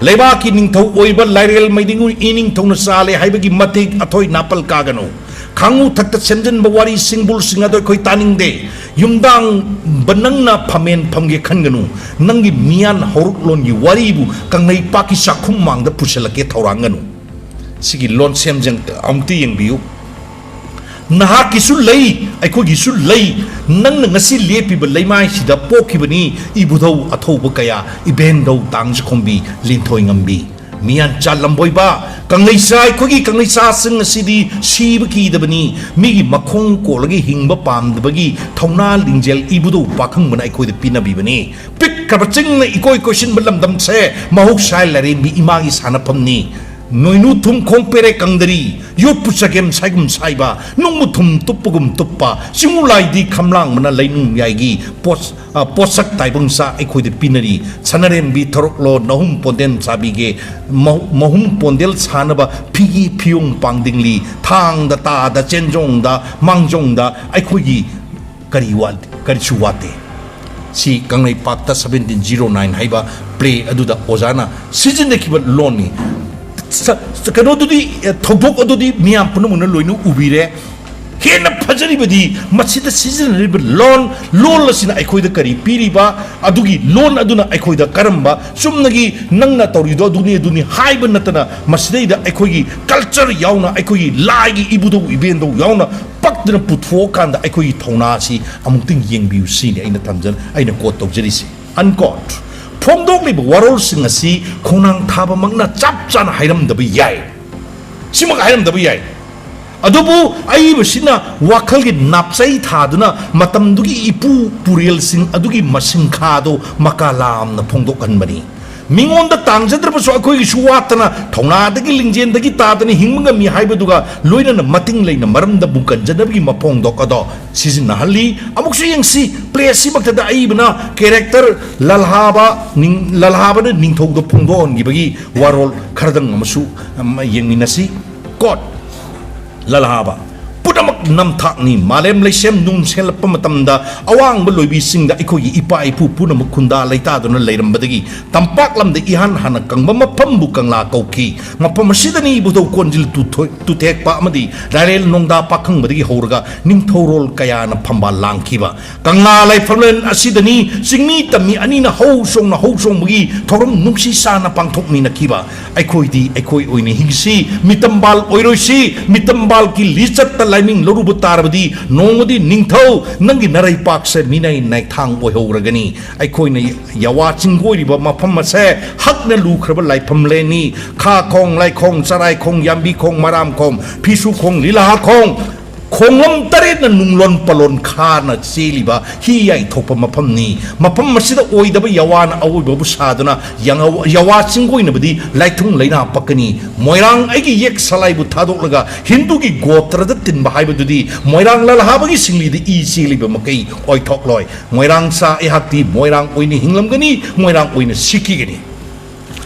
ꯂꯩꯕꯥꯛꯀꯤ ꯅꯤꯡꯊꯧ ꯑꯣꯏꯕ ꯂꯥꯏꯔꯦꯜ ꯃꯩꯗꯤꯡꯉꯨ ꯏꯅꯤꯡꯊꯧꯅ ꯆꯥꯂꯦ ꯍꯥꯏꯕꯒꯤ ꯃꯇꯤꯛ ꯑꯊꯣꯏ ꯅꯥꯄꯜ ꯀꯥꯒꯅꯨ꯫ ꯈꯥꯡꯉꯨ ꯊꯛꯇ ꯁꯦꯝꯖꯤꯟꯕ ꯋꯥꯔꯤ ꯁꯤꯡꯕꯨꯜꯁꯤꯡ ꯑꯗꯣ ꯑꯩꯈꯣꯏ ꯇꯥꯅꯤꯡꯗꯦ꯫ ꯌꯨꯝꯗꯥꯡꯕ ꯅꯪꯅ ꯐꯝꯃꯦꯟ ꯐꯝꯒꯦ ꯈꯟꯒꯅꯨ꯫ ꯅꯪꯒꯤ ꯃꯤꯌꯥꯟ ꯍꯧꯔꯛꯂꯣꯟꯒꯤ ꯋꯥꯔꯤꯕꯨ ꯀꯪꯂꯩꯄꯥꯛꯀꯤ ꯆꯥꯛꯈꯨꯝ ꯃꯥꯡꯗ ꯄꯨꯁꯤꯜꯂꯛꯀꯦ ꯊꯧꯔꯥꯡꯒꯅꯨ꯫ ꯁꯤꯒꯤ ꯂꯣꯟ ꯁꯦꯝꯖꯦꯡ ꯑꯃꯨꯛꯇ ꯌꯦꯡꯕꯤꯌꯨ꯫ ꯅꯍꯥꯛꯀꯤꯁꯨ ꯂꯩ, ꯑꯩꯈꯣꯏꯒꯤꯁꯨ ꯂꯩ꯫ ꯅꯪꯅ ꯉꯁꯤ ꯂꯦꯞꯄꯤꯕ ꯂꯩꯃꯥꯏꯁꯤꯗ ꯄꯣꯛꯈꯤꯕꯅꯤ ꯏꯕꯨꯙꯧ ꯑꯊꯧꯕ ꯀꯌꯥ, ꯏꯕꯦꯟꯗꯧ ꯇꯥꯡꯖꯈꯣꯝꯕꯤ, ꯂꯤꯟꯊꯣꯏ ꯉꯝꯕꯤ꯫ ꯃꯤꯌꯥꯟꯆꯥ ꯂꯝꯕꯣꯏꯕ, ꯀꯪꯂꯩꯆꯥ, ꯑꯩꯈꯣꯏꯒꯤ ꯀꯪꯂꯩꯆꯥꯁꯤꯡ ꯑꯁꯤꯗꯤ ꯁꯤꯕ ꯀꯤꯗꯕꯅꯤ꯫ ꯃꯤꯒꯤ ꯃꯈꯣꯡ ꯀꯣꯜꯂꯒ ꯍꯤꯡꯕ ꯄꯥꯝꯗꯕꯒꯤ ꯊꯧꯅꯥ ꯂꯤꯡꯖꯦꯜ ꯏꯕꯨꯙꯧ ꯄꯥꯈꯪꯕꯅ ꯑꯩꯈꯣꯏꯗ ꯄꯤꯅꯕꯤꯕꯅꯤ꯫ ꯄꯤꯛꯈ꯭ꯔꯕ ꯆꯤꯡꯅ ꯏꯀꯣꯏ ꯀꯣꯏꯁꯤꯟꯕ ꯂꯝꯗꯝꯁꯦ ꯃꯍꯧꯁꯥ ꯂꯥꯏꯔꯦꯝꯕꯤ ꯏꯃꯥꯒꯤ ꯁꯥꯟꯅꯐꯝꯅꯤ꯫ ꯅꯣꯏꯅꯨ ꯊꯨꯝ ꯈꯣꯡ ꯄꯦꯔꯦ ꯀꯪꯗꯔꯤ, ꯌꯣꯠꯄꯨ ꯆꯒꯦꯝ ꯁꯥꯏꯒꯨꯝ ꯁꯥꯏꯕ, ꯅꯨꯡꯕꯨ ꯊꯨꯝ ꯇꯨꯞꯄꯒꯨꯝ ꯇꯨꯞꯄ, ꯆꯤꯡꯉꯨ ꯂꯥꯏꯗꯤ ꯈꯝꯂꯥꯡꯕꯅ ꯂꯩꯅꯨꯡ ꯌꯥꯏꯒꯤ ꯄꯣꯠ-, ꯑ, ꯄꯣꯠꯁꯛ ꯇꯥꯏꯕꯪꯆꯥ ꯑꯩꯈꯣꯏꯗ ꯄꯤꯅꯔꯤ꯫ ꯁꯅꯔꯦꯝꯕꯤ ꯊꯣꯔꯛꯂꯣ ꯅꯍꯨꯝ ꯄꯣꯟꯗꯦꯟ ꯁꯥꯕꯤꯒꯦ, ꯃꯍꯨ-, ꯃꯍꯨꯝ ꯄꯣꯟꯗꯦꯜ ꯁꯥꯅꯕ ꯐꯤꯒꯤ ꯐꯤꯌꯣꯡ ꯄꯥꯡꯗꯤꯡꯂꯤ, ꯊꯥꯡꯗ ꯇꯥꯗ ꯆꯦꯟꯖꯣꯡꯗ ꯃꯥꯡꯖꯣꯡꯗ ꯑꯩꯈꯣꯏꯒꯤ ꯀꯔꯤ ꯋꯥꯠ-, ꯀꯔꯤꯁꯨ ꯋꯥꯠꯇꯦ꯫ ꯁꯤ ꯀꯪꯂꯩꯄꯥꯛꯇ seventeen zero nine ꯍꯥꯏꯕ play ꯑꯗꯨꯗ ꯑꯣꯖꯥꯅ ꯁꯤꯖꯤꯟꯅꯈꯤꯕ ꯂꯣꯟꯅꯤ꯫ ꯁ-, ꯀꯩꯅꯣꯗꯨꯗꯤ, ꯑꯦ, ꯊꯧꯗꯣꯛ ꯑꯗꯨꯗꯤ ꯃꯤꯌꯥꯝ ꯄꯨꯝꯅꯃꯛꯅ ꯂꯣꯏꯅ ꯎꯕꯤꯔꯦ꯫ ꯍꯦꯟꯅ ꯐꯖꯔꯤꯕꯗꯤ ꯃꯁꯤꯗ ꯁꯤꯖꯤꯟꯅꯔꯤꯕ ꯂꯣꯟ, ꯂꯣꯟ ꯑꯁꯤꯅ ꯑꯩꯈꯣꯏꯗ ꯀꯔꯤ ꯄꯤꯔꯤꯕ, ꯑꯗꯨꯒꯤ ꯂꯣꯟ ꯑꯗꯨꯅ ꯑꯩꯈꯣꯏꯗ ꯀꯔꯝꯕ ꯆꯨꯝꯅꯒꯤ ꯅꯪꯅ ꯇꯧꯔꯤꯗꯣ ꯑꯗꯨꯅꯤ, ꯑꯗꯨꯅꯤ ꯍꯥꯏꯕ ꯅꯠꯇꯅ ꯃꯁꯤꯗꯩꯗ ꯑꯩꯈꯣꯏꯒꯤ culture ꯌꯥꯎꯅ, ꯑꯩꯈꯣꯏꯒꯤ ꯂꯥꯏꯒꯤ ꯏꯕꯨꯙꯧ ꯏꯕꯦꯟꯗꯧ ꯌꯥꯎꯅ ꯄꯛꯇꯅ ꯄꯨꯊꯣꯛꯑꯀꯥꯟꯗ ꯑꯩꯈꯣꯏꯒꯤ ꯊꯧꯅꯥ ꯑꯁꯤ ꯑꯃꯨꯛꯇꯪ ꯌꯦꯡꯕꯤꯌꯨ ꯁꯤꯅꯤ ꯑꯩꯅ ꯊꯝꯖ-, ꯑꯩꯅ quote ꯇꯧꯖꯔꯤꯁꯤ꯫ Unquote꯫ ꯐꯣꯡꯗꯣꯛꯂꯤꯕ ꯋꯥꯔꯣꯜꯁꯤꯡ ꯑꯁꯤ ꯈꯣꯡꯅꯥꯡ ꯊꯥꯕꯃꯛꯅ ꯆꯞ ꯆꯥꯅ ꯍꯥꯏꯔꯝꯗꯕ ꯌꯥꯏ꯫ ꯁꯤꯃꯛ ꯍꯥꯏꯔꯝꯗꯕ ꯌꯥꯏ꯫ ꯑꯗꯨꯕꯨ ꯑꯏꯕꯁꯤꯅ ꯋꯥꯈꯜꯒꯤ ꯅꯥꯞꯆꯩ ꯊꯥꯗꯨꯅ ꯃꯇꯝꯗꯨꯒꯤ ꯏꯄꯨ ꯄꯨꯔꯦꯜꯁꯤꯡ ꯑꯗꯨꯒꯤ ꯃꯁꯤꯡꯈꯥꯗꯨ ꯃꯀꯥ ꯂꯥꯝꯅ ꯐꯣꯡꯗꯣꯛꯍꯟꯕꯅꯤ꯫ ꯃꯤꯉꯣꯟꯗ ꯇꯥꯡꯖꯗ꯭ꯔꯕꯁꯨ ꯑꯩꯈꯣꯏꯒꯤꯁꯨ ꯋꯥꯠꯇꯅ ꯊꯧꯅꯥꯗꯒꯤ ꯂꯤꯡꯖꯦꯜꯗꯒꯤ ꯇꯥꯗꯅ ꯍꯤꯡꯕ ꯉꯝꯃꯤ ꯍꯥꯏꯕꯗꯨꯒ ꯂꯣꯏꯅꯅ ꯃꯇꯤꯡ ꯂꯩꯅ ꯃꯔꯝꯗ ꯃꯨꯛ ꯀꯟꯖꯅꯕꯒꯤ ꯃꯄꯣꯡꯗꯣꯛ ꯑꯗꯣ ꯁꯤꯖꯤꯟꯅꯍꯜꯂꯤ꯫ ꯑꯃꯨꯛꯁꯨ ꯌꯦꯡꯁꯤ, ꯄ꯭ꯂꯦ ꯑꯁꯤꯃꯛꯇꯗ ꯑꯏꯕꯅ ꯀꯦꯔꯦꯛꯇꯔ ꯂꯜꯍꯥꯕ ꯅꯤꯡ-, ꯂꯜꯍꯥꯕꯅ ꯅꯤꯡꯊꯧꯗ ꯐꯣꯡꯗꯣꯛꯍꯟꯈꯤꯕꯒꯤ ꯋꯥꯔꯣꯜ ꯈꯔꯗꯪ ꯑꯃꯁꯨ, ꯑꯝ, ꯌꯦꯡꯃꯤꯟꯅꯁꯤ꯫ ꯀꯣꯠ, ꯂꯜꯍꯥꯕ ꯄꯨꯝꯅꯃꯛ ꯅꯝꯊꯥꯛꯅꯤ꯫ ꯃꯥꯂꯦꯝ ꯂꯩꯁꯦꯝ ꯅꯨꯡ ꯁꯦꯝꯂꯛꯄ ꯃꯇꯝꯗ ꯑꯋꯥꯡꯕ ꯂꯣꯏꯕꯤꯁꯤꯡꯗ ꯑꯩꯈꯣꯏꯒꯤ ꯏꯄꯥ ꯏꯄꯨ ꯄꯨꯝꯅꯃꯛ ꯈꯨꯟꯗꯥ ꯂꯩꯇꯥꯗꯨꯅ ꯂꯩꯔꯝꯕꯗꯒꯤ ꯇꯝꯄꯥꯛ ꯂꯝꯗ ꯏꯍꯥꯟ ꯍꯥꯟꯅ ꯀꯪꯕ ꯃꯐꯝꯕꯨ ꯀꯪꯂꯥ ꯀꯧꯈꯤ꯫ ꯃꯐꯝ ꯑꯁꯤꯗꯅꯤ ꯏꯕꯨꯙꯧ ꯀꯣꯟꯖꯤꯜ ꯇꯨꯊꯣꯏ-, ꯇꯨꯊꯦꯛꯄ ꯑꯃꯗꯤ ꯂꯥꯏꯔꯦꯜ ꯅꯣꯡꯗꯥ ꯄꯥꯈꯪꯕꯗꯒꯤ ꯍꯧꯔꯒ ꯅꯤꯡꯊꯧꯔꯣꯜ ꯀꯌꯥꯅ ꯐꯝꯕꯥꯜ ꯂꯥꯡꯈꯤꯕ꯫ ꯀꯪꯂꯥ ꯂꯥꯏꯐꯝꯂꯦꯟ ꯑꯁꯤꯗꯅꯤ ꯆꯤꯡꯃꯤ ꯇꯝꯃꯤ ꯑꯅꯤꯅ ꯍꯧ ꯆꯣꯡꯅ ꯍꯧ ꯆꯣꯡꯕꯒꯤ ꯊꯧꯔꯝ ꯅꯨꯡꯁꯤ ꯆꯥꯅ ꯄꯥꯡꯊꯣꯛꯃꯤꯟꯅꯈꯤꯕ꯫ ꯑꯩꯈꯣꯏꯗꯤ ꯑꯩꯈꯣꯏ ꯑꯣꯏꯅ ꯍꯤꯡꯁꯤ, ꯃꯤꯇꯝꯕꯥꯜ ꯑꯣꯏꯔꯣꯏꯁꯤ꯫ ꯃꯤꯇꯝꯕꯥꯜꯒꯤ ꯂꯤꯆꯠꯇ ꯂꯥꯏꯃꯤꯡ ꯂꯧꯔꯨꯕ ꯇꯥꯔꯕꯗꯤ ꯅꯣꯡꯃꯗꯤ ꯅꯤꯡꯊꯧ ꯅꯪꯒꯤ ꯅꯔꯩꯄꯥꯛꯁꯦ ꯃꯤꯅꯥꯏ ꯅꯥꯏꯊꯥꯡ ꯑꯣꯏꯍꯧꯔꯒꯅꯤ꯫ ꯑꯩꯈꯣꯏꯅ ꯌꯥꯋꯥ ꯆꯤꯡꯒꯣꯏꯔꯤꯕ ꯃꯐꯝ ꯑꯁꯦ ꯍꯛꯅ ꯂꯨꯈ꯭ꯔꯕ ꯂꯥꯏꯐꯝꯂꯦꯟꯅꯤ꯫ ꯈꯥ ꯈꯣꯡ, ꯂꯥꯏꯈꯣꯡ, ꯆꯔꯥꯏꯈꯣꯡ, ꯌꯥꯝꯕꯤ ꯈꯣꯡ, ꯃꯔꯥꯝ ꯈꯣꯡ, ꯐꯤꯁꯨ ꯈꯣꯡ, ꯂꯤꯂꯥ ꯈꯣꯡ, ꯈꯣꯡꯂꯝ ꯇꯔꯦꯠꯅ ꯅꯨꯡꯂꯣꯟ ꯄꯂꯣꯟ ꯈꯥꯅ ꯆꯦꯜꯂꯤꯕ ꯍꯤ ꯌꯥꯏꯊꯣꯛꯄ ꯃꯐꯝꯅꯤ꯫ ꯃꯐꯝ ꯑꯁꯤꯗ ꯑꯣꯏꯗꯕ ꯌꯥꯋꯥꯅ ꯑꯑꯣꯏꯕꯕꯨ ꯁꯥꯗꯨꯅ ꯌꯥꯉ-, ꯌꯥꯋꯥ ꯆꯤꯡꯒꯣꯏꯅꯕꯗꯤ ꯂꯥꯏꯊꯨꯡ ꯂꯩꯅꯥ ꯄꯛꯀꯅꯤ꯫ ꯃꯣꯏꯔꯥꯡ ꯑꯩꯒꯤ ꯌꯦꯛ ꯁꯂꯥꯏꯕꯨ ꯊꯥꯗꯣꯛꯂꯒ ꯍꯤꯟꯗꯨꯒꯤ ꯒꯣꯇ꯭ꯔꯗ ꯇꯤꯟꯕ ꯍꯥꯏꯕꯗꯨꯗꯤ ꯃꯣꯏꯔꯥꯡ ꯂꯜꯍꯥꯕꯒꯤ ꯁꯤꯡꯂꯤꯗ ꯏ ꯆꯦꯜꯂꯤꯕ ꯃꯈꯩ ꯑꯣꯏꯊꯣꯛꯂꯣꯏ꯫ ꯃꯣꯏꯔꯥꯡ ꯆꯥ ꯑꯩꯍꯥꯛꯇꯤ ꯃꯣꯏꯔꯥꯡ ꯑꯣꯏꯅ ꯍꯤꯡꯂꯝꯒꯅꯤ, ꯃꯣꯏꯔꯥꯡ ꯑꯣꯏꯅ ꯁꯤꯈꯤꯒꯅꯤ꯫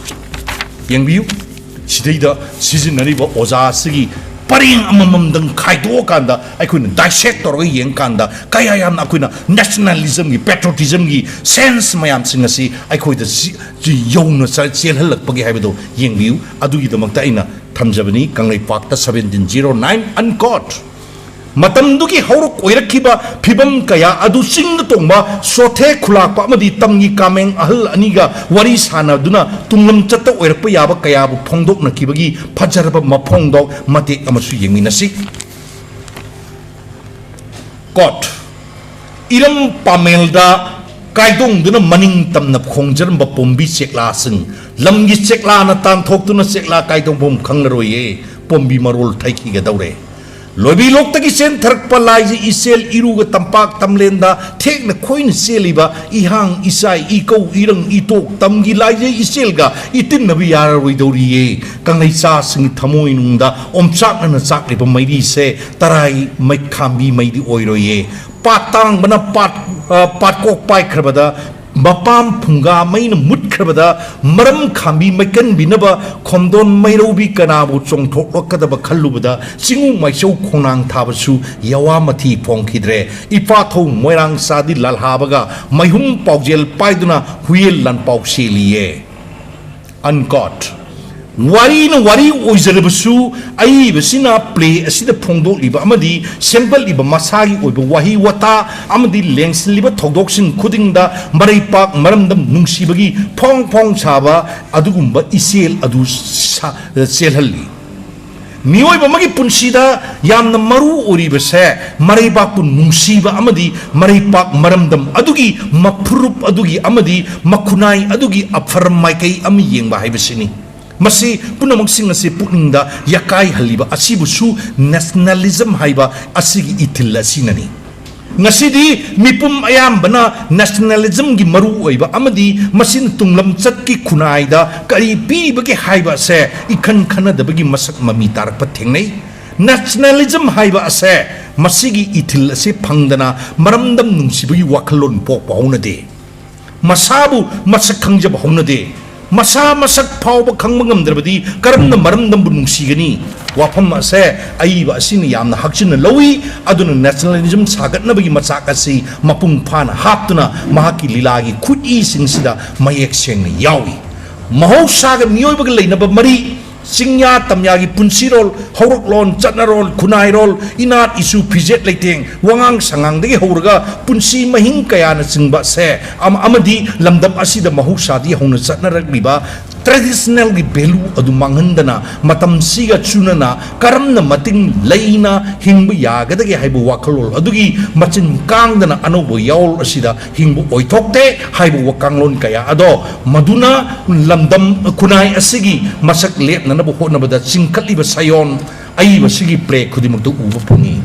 ꯌꯦꯡꯕꯤꯌꯨ, ꯁꯤꯗꯩꯗ ꯁꯤꯖꯤꯟꯅꯔꯤꯕ ꯑꯣꯖꯥ ꯑꯁꯤꯒꯤ ꯄꯔꯦꯡ ꯑꯃꯃꯝꯗꯪ ꯈꯥꯏꯗꯣꯛꯑꯀꯥꯟꯗ ꯑꯩꯈꯣꯏꯅ dissect ꯇꯧꯔꯒ ꯌꯦꯡꯀꯥꯟꯗ ꯀꯌꯥ ꯌꯥꯝꯅ ꯑꯩꯈꯣꯏꯅ nationalism ꯒꯤ, patriotism ꯒꯤ sense ꯃꯌꯥꯝꯁꯤꯡ ꯑꯁꯤ ꯑꯩꯈꯣꯏꯗ ꯁꯤ-, ꯁꯤ ꯌꯧꯅ ꯆ-, ꯆꯦꯜꯍꯜꯂꯛꯄꯒꯦ ꯍꯥꯏꯕꯗꯣ ꯌꯦꯡꯕꯤꯌꯨ꯫ ꯑꯗꯨꯒꯤꯗꯃꯛꯇ ꯑꯩꯅ ꯊꯝꯖꯕꯅꯤ ꯀꯪꯂꯩꯄꯥꯛꯇ seventeen zero nine Unquote꯫ ꯃꯇꯝꯗꯨꯒꯤ ꯍꯧꯔꯛ ꯑꯣꯏꯔꯛꯈꯤꯕ ꯐꯤꯕꯝ ꯀꯌꯥ ꯑꯗꯨ ꯆꯤꯡꯗ ꯇꯣꯡꯕ ꯁꯣꯊꯦ ꯈꯨꯂꯥꯛꯄ ꯑꯃꯗꯤ ꯇꯝꯒꯤ ꯀꯥꯃꯦꯡ ꯑꯍꯜ ꯑꯅꯤꯒ ꯋꯥꯔꯤ ꯁꯥꯅꯗꯨꯅ ꯇꯨꯡꯂꯝꯆꯠꯇ ꯑꯣꯏꯔꯛꯄ ꯌꯥꯕ ꯀꯌꯥꯕꯨ ꯐꯣꯡꯗꯣꯛꯅꯈꯤꯕꯒꯤ ꯐꯖꯔꯕ ꯃꯐꯣꯡꯗꯣꯛ ꯃꯇꯦꯛ ꯑꯃꯁꯨ ꯌꯦꯡꯃꯤꯟꯅꯁꯤ꯫ Quote, ꯏꯔꯝ ꯄꯥꯃꯦꯜꯗ ꯀꯥꯏꯗꯣꯡꯗꯨꯅ ꯃꯅꯤꯡ ꯇꯝꯅ ꯈꯣꯡꯖꯔꯝꯕ ꯄꯣꯝꯕꯤ ꯆꯦꯛꯂꯥꯁꯤꯡ, ꯂꯝꯒꯤ ꯆꯦꯛꯂꯥꯅ ꯇꯥꯟꯊꯣꯛꯇꯨꯅ ꯆꯦꯛꯂꯥ ꯀꯥꯏꯗꯣꯡꯐꯝ ꯈꯪꯂꯔꯣꯏꯌꯦ, ꯄꯣꯝꯕꯤ ꯃꯔꯣꯜ ꯊꯩꯈꯤꯒꯗꯧꯔꯦ꯫ ꯂꯣꯏꯕꯤ ꯂꯣꯛꯇꯒꯤ ꯆꯦꯟꯊꯔꯛꯄ ꯂꯥꯏꯖꯩ ꯏꯆꯦꯜ ꯏꯔꯨꯒ ꯇꯝꯄꯥꯛ ꯇꯝꯂꯦꯟꯗ ꯊꯦꯛꯅ ꯈꯣꯏꯅ ꯆꯦꯜꯂꯤꯕ ꯏꯍꯥꯡ ꯏꯆꯥꯏ ꯏꯀꯧ ꯏꯔꯪ ꯏꯇꯣꯛ ꯇꯝꯒꯤ ꯂꯥꯏꯖꯩ ꯏꯆꯦꯜꯒ ꯏꯇꯤꯟꯅꯕ ꯌꯥꯔꯔꯣꯏꯗꯧꯔꯤꯌꯦ꯫ ꯀꯪꯂꯩꯆꯥꯁꯤꯡꯒꯤ ꯊꯃꯣꯏꯅꯨꯡꯗ ꯑꯣꯝꯆꯥꯛꯅꯅ ꯆꯥꯛꯂꯤꯕ ꯃꯩꯔꯤꯁꯦ ꯇꯔꯥꯏ ꯃꯩꯈꯥꯝꯕꯤ ꯃꯩꯗꯤ ꯑꯣꯏꯔꯣꯏꯌꯦ꯫ ꯄꯥꯠ ꯇꯥꯡꯕꯅ ꯄꯥꯠ, ꯑ, ꯄꯥꯠꯀꯣꯛ ꯄꯥꯏꯈ꯭ꯔꯕꯗ, ꯃꯄꯥꯝ ꯐꯨꯡꯒꯥ ꯃꯩꯅ ꯃꯨꯠꯈ꯭ꯔꯕꯗ, ꯃꯔꯝ ꯈꯥꯝꯕꯤ ꯃꯩꯀꯟꯕꯤꯅꯕ ꯈꯣꯝꯗꯣꯟ ꯃꯩꯔꯧꯕꯤ ꯀꯅꯥꯕꯨ ꯆꯣꯡꯊꯣꯛꯂꯛꯀꯗꯕ ꯈꯜꯂꯨꯕꯗ ꯆꯤꯡꯉꯨ ꯃꯥꯏꯆꯧ ꯈꯣꯡꯅꯥꯡ ꯊꯥꯕꯁꯨ ꯌꯋꯥ ꯃꯊꯤ ꯐꯣꯡꯈꯤꯗ꯭ꯔꯦ꯫ ꯏꯄꯥꯊꯧ ꯃꯣꯏꯔꯥꯡ ꯆꯥꯗꯤ ꯂꯥꯜꯍꯥꯕꯒ ꯃꯩꯍꯨꯝ ꯄꯥꯎꯖꯦꯜ ꯄꯥꯏꯗꯨꯅ ꯍꯨꯌꯦꯜ ꯂꯥꯟꯄꯥꯎ ꯆꯦꯜꯂꯤꯌꯦ꯫ Unquote꯫ ꯋꯥꯔꯤꯅ ꯋꯥꯔꯤ ꯑꯣꯏꯖꯔꯕꯁꯨ, ꯑꯏꯕꯁꯤꯅ ꯄ꯭ꯂꯦ ꯑꯁꯤꯗ ꯐꯣꯡꯗꯣꯛꯂꯤꯕ ꯑꯃꯗꯤ ꯁꯦꯝꯒꯠꯂꯤꯕ ꯃꯁꯥꯒꯤ ꯑꯣꯏꯕ ꯋꯥꯍꯩ ꯋꯥꯇꯥ ꯑꯃꯗꯤ ꯂꯦꯡꯁꯤꯜꯂꯤꯕ ꯊꯧꯗꯣꯛꯁꯤꯡ ꯈꯨꯗꯤꯡꯗ ꯃꯔꯩꯄꯥꯛ ꯃꯔꯝꯗꯝ ꯅꯨꯡꯁꯤꯕꯒꯤ ꯐꯣꯡ ꯐꯣꯡ ꯁꯥꯕ ꯑꯗꯨꯒꯨꯝꯕ ꯏꯆꯦꯜ ꯑꯗꯨ ꯁꯥ-, ꯆꯦꯜꯍꯜꯂꯤ꯫ ꯃꯤꯑꯣꯏꯕ ꯑꯃꯒꯤ ꯄꯨꯟꯁꯤꯗ ꯌꯥꯝꯅ ꯃꯔꯨ ꯑꯣꯏꯔꯤꯕꯁꯦ ꯃꯔꯩꯕꯥꯛꯄꯨ ꯅꯨꯡꯁꯤꯕ ꯑꯃꯗꯤ ꯃꯔꯩꯄꯥꯛ ꯃꯔꯝꯗꯝ ꯑꯗꯨꯒꯤ ꯃꯐꯨꯔꯨꯞ ꯑꯗꯨꯒꯤ ꯑꯃꯗꯤ ꯃꯈꯨꯅꯥꯏ ꯑꯗꯨꯒꯤ ꯑꯐꯔ ꯃꯥꯏꯀꯩ ꯑꯃ ꯌꯦꯡꯕ ꯍꯥꯏꯕꯁꯤꯅꯤ꯫ ꯃꯁꯤ ꯄꯨꯝꯅꯃꯛꯁꯤꯡ ꯑꯁꯤ ꯄꯨꯛꯅꯤꯡꯗ ꯌꯥꯀꯥꯏꯍꯜꯂꯤꯕ ꯑꯁꯤꯕꯨꯁꯨ ꯅꯦꯁꯅꯦꯂꯤꯖꯝ ꯍꯥꯏꯕ ꯑꯁꯤꯒꯤ ꯏꯊꯤꯜ ꯑꯁꯤꯅꯅꯤ꯫ ꯉꯁꯤꯗꯤ ꯃꯤꯄꯨꯝ ꯑꯌꯥꯝꯕꯅ ꯅꯦꯁꯅꯦꯂꯤꯖꯝꯒꯤ ꯃꯔꯨꯑꯣꯏꯕ ꯑꯃꯗꯤ ꯃꯁꯤꯅ ꯇꯨꯡꯂꯝꯆꯠꯀꯤ ꯈꯨꯟꯅꯥꯏꯗ ꯀꯔꯤ ꯄꯤꯔꯤꯕꯒꯦ ꯍꯥꯏꯕ ꯑꯁꯦ ꯏꯈꯟ ꯈꯟꯅꯗꯕꯒꯤ ꯃꯁꯛ ꯃꯃꯤ ꯇꯥꯔꯛꯄ ꯊꯦꯡꯅꯩ꯫ ꯅꯦꯁꯅꯦꯂꯤꯖꯝ ꯍꯥꯏꯕ ꯑꯁꯦ ꯃꯁꯤꯒꯤ ꯏꯊꯤꯜ ꯑꯁꯤ ꯐꯪꯗꯅ ꯃꯔꯝꯗꯝ ꯅꯨꯡꯁꯤꯕꯒꯤ ꯋꯥꯈꯜꯂꯣꯟ ꯄꯣꯛꯄ ꯍꯧꯅꯗꯦ꯫ ꯃꯁꯥꯕꯨ ꯃꯁꯛ ꯈꯪꯖꯕ ꯍꯧꯅꯗꯦ꯫ ꯃꯁꯥ ꯃꯁꯛ ꯐꯥꯎꯕ ꯈꯪꯕ ꯉꯝꯗ꯭ꯔꯕꯗꯤ ꯀꯔꯝꯅ ꯃꯔꯝꯗꯝꯕꯨ ꯅꯨꯡꯁꯤꯒꯅꯤ? ꯋꯥꯐꯝ ꯑꯁꯦ ꯑꯏꯕ ꯑꯁꯤꯅ ꯌꯥꯝꯅ ꯍꯛꯆꯤꯟꯅ ꯂꯧꯏ꯫ ꯑꯗꯨꯅ ꯅꯦꯁꯅꯦꯂꯤꯖꯝ ꯁꯥꯒꯠꯅꯕꯒꯤ ꯃꯆꯥꯛ ꯑꯁꯤ ꯃꯄꯨꯡ ꯐꯥꯅ ꯍꯥꯞꯇꯨꯅ ꯃꯍꯥꯛꯀꯤ ꯂꯤꯂꯥꯒꯤ ꯈꯨꯠꯏꯁꯤꯡꯁꯤꯗ ꯃꯌꯦꯛ ꯁꯦꯡꯅ ꯌꯥꯎꯏ꯫ ꯃꯍꯧꯁꯥꯒ ꯃꯤꯑꯣꯏꯕꯒ ꯂꯩꯅꯕ ꯃꯔꯤ, ꯆꯤꯡꯌꯥ ꯇꯝꯌꯥꯒꯤ ꯄꯨꯟꯁꯤꯔꯣꯜ, ꯍꯧꯔꯛꯂꯣꯟ, ꯆꯠꯅꯔꯣꯜ, ꯈꯨꯟꯅꯥꯏꯔꯣꯜ, ꯏꯅꯥꯠ ꯏꯁꯨ, ꯐꯤꯖꯦꯠ ꯂꯩꯇꯦꯡ, ꯋꯥꯉꯥꯡ ꯁꯉꯥꯡꯗꯒꯤ ꯍꯧꯔꯒ ꯄꯨꯟꯁꯤ ꯃꯍꯤꯡ ꯀꯌꯥꯅ ꯆꯤꯡꯕ ꯑꯁꯦ ꯑꯃ-, ꯑꯃꯗꯤ ꯂꯝꯗꯝ ꯑꯁꯤꯗ ꯃꯍꯧꯁꯥꯗꯒꯤ ꯍꯧꯅ ꯆꯠꯅꯔꯛꯂꯤꯕ ꯇ꯭ꯔꯦꯗꯤꯁꯅꯦꯜꯒꯤ ꯚꯦꯂꯨ ꯑꯗꯨ ꯃꯥꯡꯍꯟꯗꯅ, ꯃꯇꯝꯁꯤꯒ ꯆꯨꯅꯅ ꯀꯔꯝꯅ ꯃꯇꯤꯡ ꯂꯩꯅ ꯍꯤꯡꯕ ꯌꯥꯒꯗꯒꯦ ꯍꯥꯏꯕ ꯋꯥꯈꯜꯂꯣꯟ ꯑꯗꯨꯒꯤ ꯃꯆꯤꯟ ꯀꯥꯡꯗꯅ ꯑꯅꯧꯕ ꯌꯥꯑꯣꯜ ꯑꯁꯤꯗ ꯍꯤꯡꯕ ꯑꯣꯏꯊꯣꯛꯇꯦ ꯍꯥꯏꯕ ꯋꯥꯀꯥꯡꯂꯣꯟ ꯀꯌꯥ ꯑꯗꯣ ꯃꯗꯨꯅ ꯂꯝꯗꯝ ꯈꯨꯟꯅꯥꯏ ꯑꯁꯤꯒꯤ ꯃꯁꯛ ꯂꯦꯞꯅꯅꯕ ꯍꯣꯠꯅꯕꯗ ꯆꯤꯡꯈꯠꯂꯤꯕ ꯁꯥꯌꯣꯟ ꯑꯏꯕꯁꯤꯒꯤ ꯄ꯭ꯂꯦ ꯈꯨꯗꯤꯡꯃꯛꯇ ꯎꯕ ꯐꯪꯏ꯫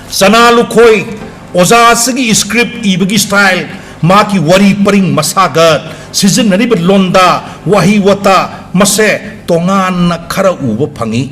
ꯆꯅꯥ ꯂꯨꯈꯣꯏ, ꯑꯣꯖꯥ ꯑꯁꯤꯒꯤ ꯁ꯭ꯀ꯭ꯔꯤꯞ ꯏꯕꯒꯤ ꯁ꯭ꯇꯥꯏꯜ, ꯃꯍꯥꯛꯀꯤ ꯋꯥꯔꯤ ꯄꯔꯤꯡ ꯃꯁꯥꯒꯠ, ꯁꯤꯖꯤꯟꯅꯔꯤꯕ ꯂꯣꯟꯗ, ꯋꯥꯍꯩ ꯋꯥꯇꯥ, ꯃꯁꯦ ꯇꯣꯉꯥꯟꯅ ꯈꯔ ꯎꯕ ꯐꯪꯏ꯫